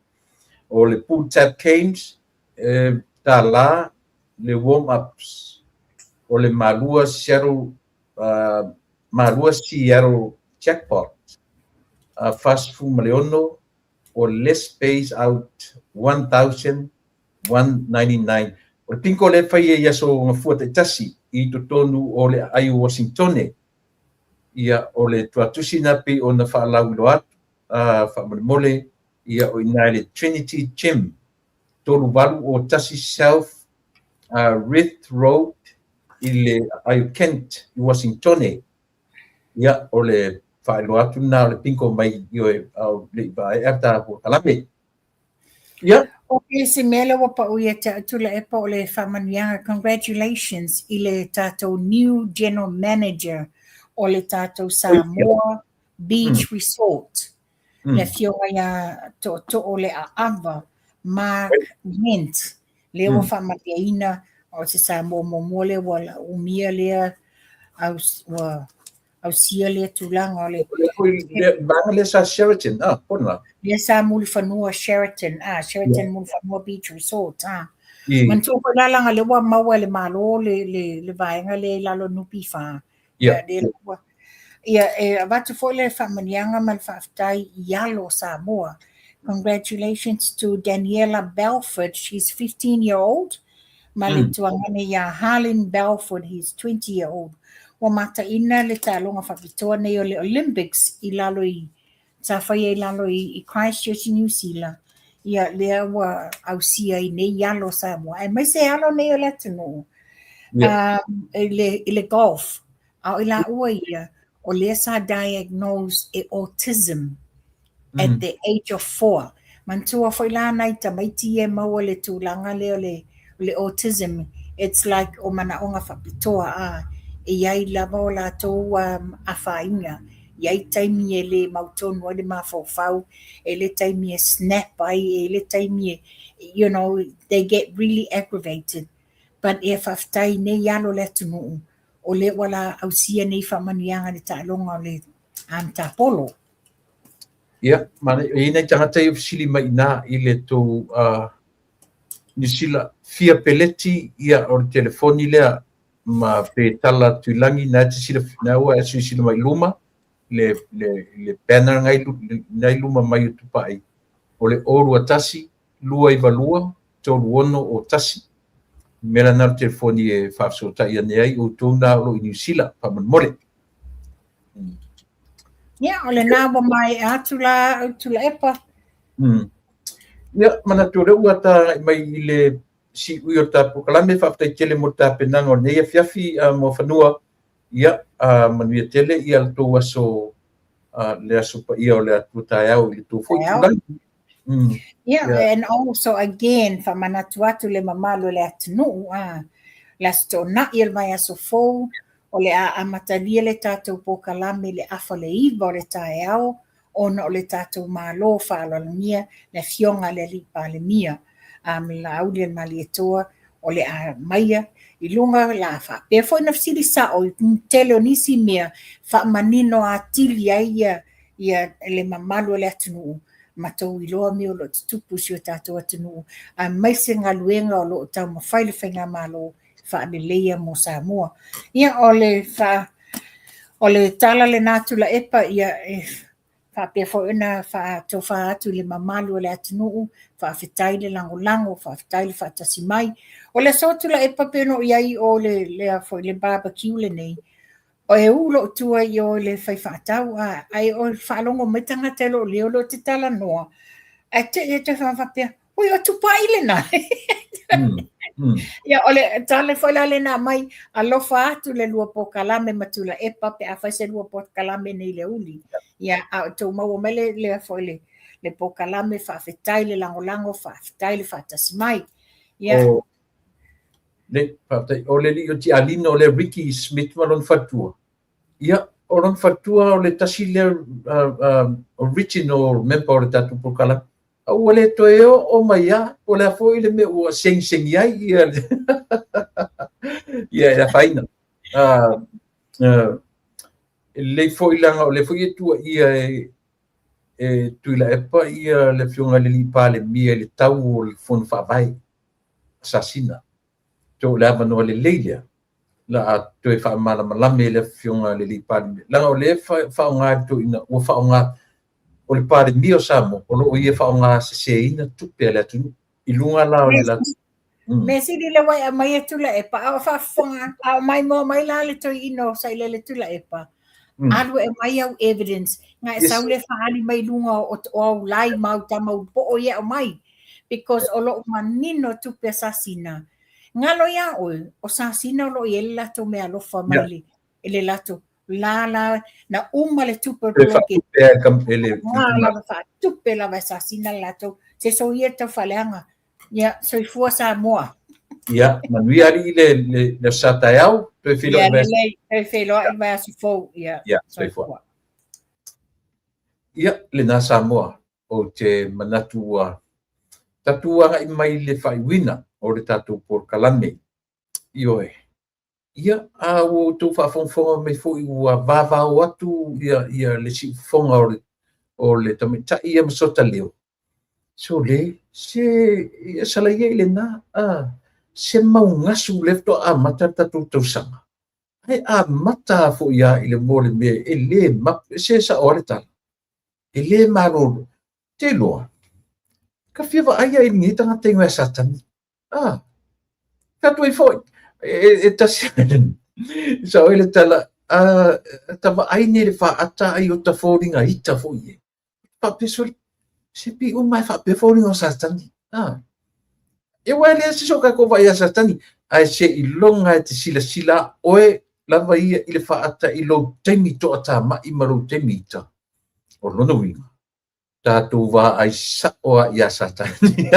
O le pull tab games, $1 le warm ups. O le Malua Seattle, Malua Seattle jackpot, 46, o less pays out 1,199. O le bingo le fai e i aso gafua taitasi i totonu o le aai o Washingtone. Ia, o le tuatusi na pei ona faalauiloa atu, faamolemole, ia o ina i le Trinity Gym, 3801 South Reath Road i le aai o Kent i Washingtone. Ia, o le faailoa atu lena o le bingo mai i oe ao le i vaea ta polokalame. Ia. O se mea lea ua pau ia te au Tuilaepa o le faamanuiaga, congratulations i le tatou new general manager o le tatou Samoa Beach Resort, le afioga ia Tootoo le Aava Mark Went, lea ua faamaliaina o se Samoa muamua lea ua umia lea ua ausia lea tulaga o le Vaega lea sa Sheraton, pona. Lea sa Mulifanua Sheraton, Sheraton Mulifanua Beach Resort, Manatua foi la laga lea ua maua e le Malo le vaega lea i lalo o NPF. Lea ua ia e avatu foi le faamanuiaga ma le faafetai i alo o Samoa. Congratulations to Daniela Belford, she's 15 year old, ma le tuagane ia Harlin Belford, he's 20 year old. Ua mataina le taaloga faapitoa nei o le Olympics i lalo i sa faia i lalo i Christchurch i New Zealand. Ia lea ua ausia ai nei alo o Samoa, aemaise alo nei o le atunuu i le golf. A o i laua ia, o lea sa diagnose e autism at the age of 4. Manatua foi la nai tamaiti ia e maua le tulaga lea o le autism, it's like o manaoga faapitoa, e iai lava o latou afaina. Iai taimi e le mautonu ai le mafaufau, e le taimi e snap ai, e le taimi e, they get really aggravated. But e faafetai nei alo le atunuu, o lea ua la ausia nei faamanuiaga le taaloga o le matapolo. Ia, e i ai nai tagata ia fesili mai ina i le tou Niu Sila, fia peleti ia o le telefoni lea ma pe tala atu i lagi na e te sila na ua e silasila mai i luma le banner ngai luma mai o Tupai o le 021 292 3601. Mea lena o le telefoni e faafesootai ane ai outou na o lo o i Niu Sila, faamolemole. Ia, o lena ua maea atu la au Tuilaepa. Ia, manatu o lea ua tagai mai i le siui o le ta polokalame, faafetai tele mo le tapenaga o lenei afiafi Muafanua. Ia, manuia tele ia le tou aso, le aso paia o le Atua taeao i le tou foi tulaga. Yeah, and also again, faamanatu atu le mamalu o le atunuu, le Aso Toonai o le vaiaso fou, o le a amatalia le tatou polokalame le 8:30 o le taeao, ona o le tatou Malo faaaloalogia le afioga i le Alii Palemia, ma Laauli o le Malietoa, o le a maia i luga la faapea foi na fesili sao i tele o nisi mea faamanino atili ai ia le mamalu o le atunuu ma tou iloa mea o lo o tutupu i si o tatou atunuu, aemaise galuega o lo o taumafai le faigamalo faaleleia mo Samoa. Ia, o le tala lena Tuilaepa, ia e faapea foi ona faatofa atu i le mamalu o le atunuu, faafetai le lagolago, faafetai le faatasi mai. O le aso Tuilaepa pe no i ai o le lea foi le barbecue lenei, o e u lou tua i o le fai faatau, ai o faalogo mai tagata e loo leo lo te talanoa, ae te e te faapea, oi o Tupai lena. Ia, o le tala foi la lena mai, alofa atu le lua polokalame ma Tuilaepa pe afai se lua polokalame nei le uli. Ia, a o tou maua mai le, le foi le, le polokalame, faafetai le lagolago, faafetai le faatasi mai. Ia. O, le, faafetai, o le alii o Tialino, o le Ricky Smith ma lona faletua. Ia, o lona faletua o le tasi lea original member o le tatou polokalame. A ua le toe oo mai lava, po o le a foi le mea ua segisegi ai ia le ia e afaina. E lelei foi leaga o lea foi e tuuaia e e Tuilaepa ia le Afioga i le alii Palemia i le tau o le Fono Faavae Asasina. So o le avanoa lelei lea la a toe faamalamalama e le Afioga i le alii Palemia. Leaga o lea e faaaoga e le toeaina, ua faaaoga o le Palemia o Samoa o lo o ia faaaoga seseina tupe a le atunuu i luga la o le latou Mea sili lea ua e aumaia Tuilaepa, a o faafofoga, a o maimoa mai la le toeaina o Sailele Tuilaepa, alu e aumai au evidence, na e sau lea faaali mai luga o, o au lai ma au tama ulupoo ia e aumai, because o lo o manino tupe a Sasina. Galo iā oe, o Sasina o lo o i ai le latou meaalofa mai le, i le latou la la na uma le tupe o le poloketi. Lava faatupe lava e Sasina le latou. Se soia le tau faaleaga. Ia, soifua Samoa. Ia, manuia alii le, le, le aso sa taeao, toe feiloai Ia, lelei, toe feiloai le vaiaso fou. Ia, Ia, soifua. Ia, lena Samoa, ou te manatu ua tatou agai mai le faaiuina o le tatou polokalame. Ioe. Ia, a ua outou faafogafoga mai foi ua vavao atu ia, ia le siufofoga o le, o le tamaitai ia ma sota leo. Sole, se, ia sala ia i lena, a, se maugasu lea faatoa amata le tatou tausaga. Ae amata foi lava i le mo le mea e le mapu, se sao lava le tala. E le malolo. Te iloa, ka fia vaai lava i lenei tagata i ia Satani. Ah, ka atu ai foi. E, e tasi, sao ai le tala, a, ta vaai nei le faata ai o ta foliga ita foi e. Faapea sole, se pi uma e faapea foliga o Satani. Ah, e ua le se so ka ko vaai a Satani, ae seiloga e te silasila oe lava ia i le faata i lou taimi toatamai ma lou taimi ita. O lona uiga, tatou vaai sao lava ia Satani.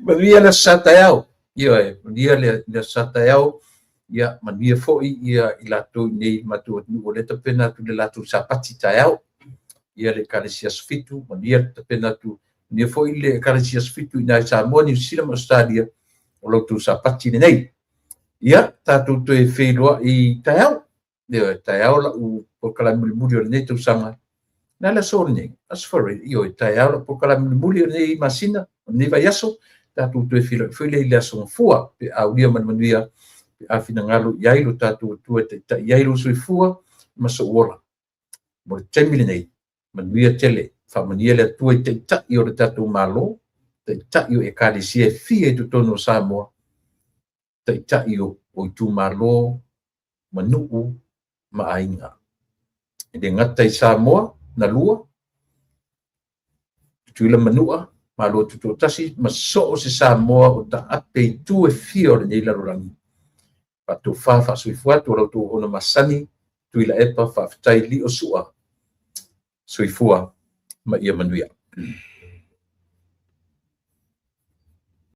Manuia le aso sa taeao. Ioe, manuia le, le aso sa taeao. Ia, manuia foi ia i latou i nei matou atunuu o lea tapena atu le latou sapati taeao. Ia le Ekalesia Aso Fitu, manuia le tapena atu, manuia foi le Ekalesia Aso Fitu i ina i Samoa, Niu Sila ma Ausetalia, o la outou sapati lenei. Ia, tatou toe feiloai taeao. Ioe, taeao lau polokalame mulimuli o lenei tausaga. Le a le aso lenei? Aso Faraile. Ioe, taeao lau polokalame mulimuli o lenei masina, o lenei vaiaso. Tatou toe feiloai foi lea i le aso Gafua, pe a aulia ma le manuia, pe a finagalo i ai lo tatou Atua e taitai ai lou soifua ma sou ola. Mo le taimi lenei, manuia tele, faamanuia le Atua i taitai o le tatou Malo, taitai o Ekalesia e fia i totonu o Samoa, taitai o itumalo, ma nuu ma aiga. E le gata i Samoa, na lua, Tutuila ma Manua, Malo Tutoatasi, ma so o se Samoa o taape i itu e fia o lenei lalolagi. Faatofa faasoifua atu o la outou auauna masani, Tuilaepa, faafetai Lio Sua. Soifua ma ia manuia.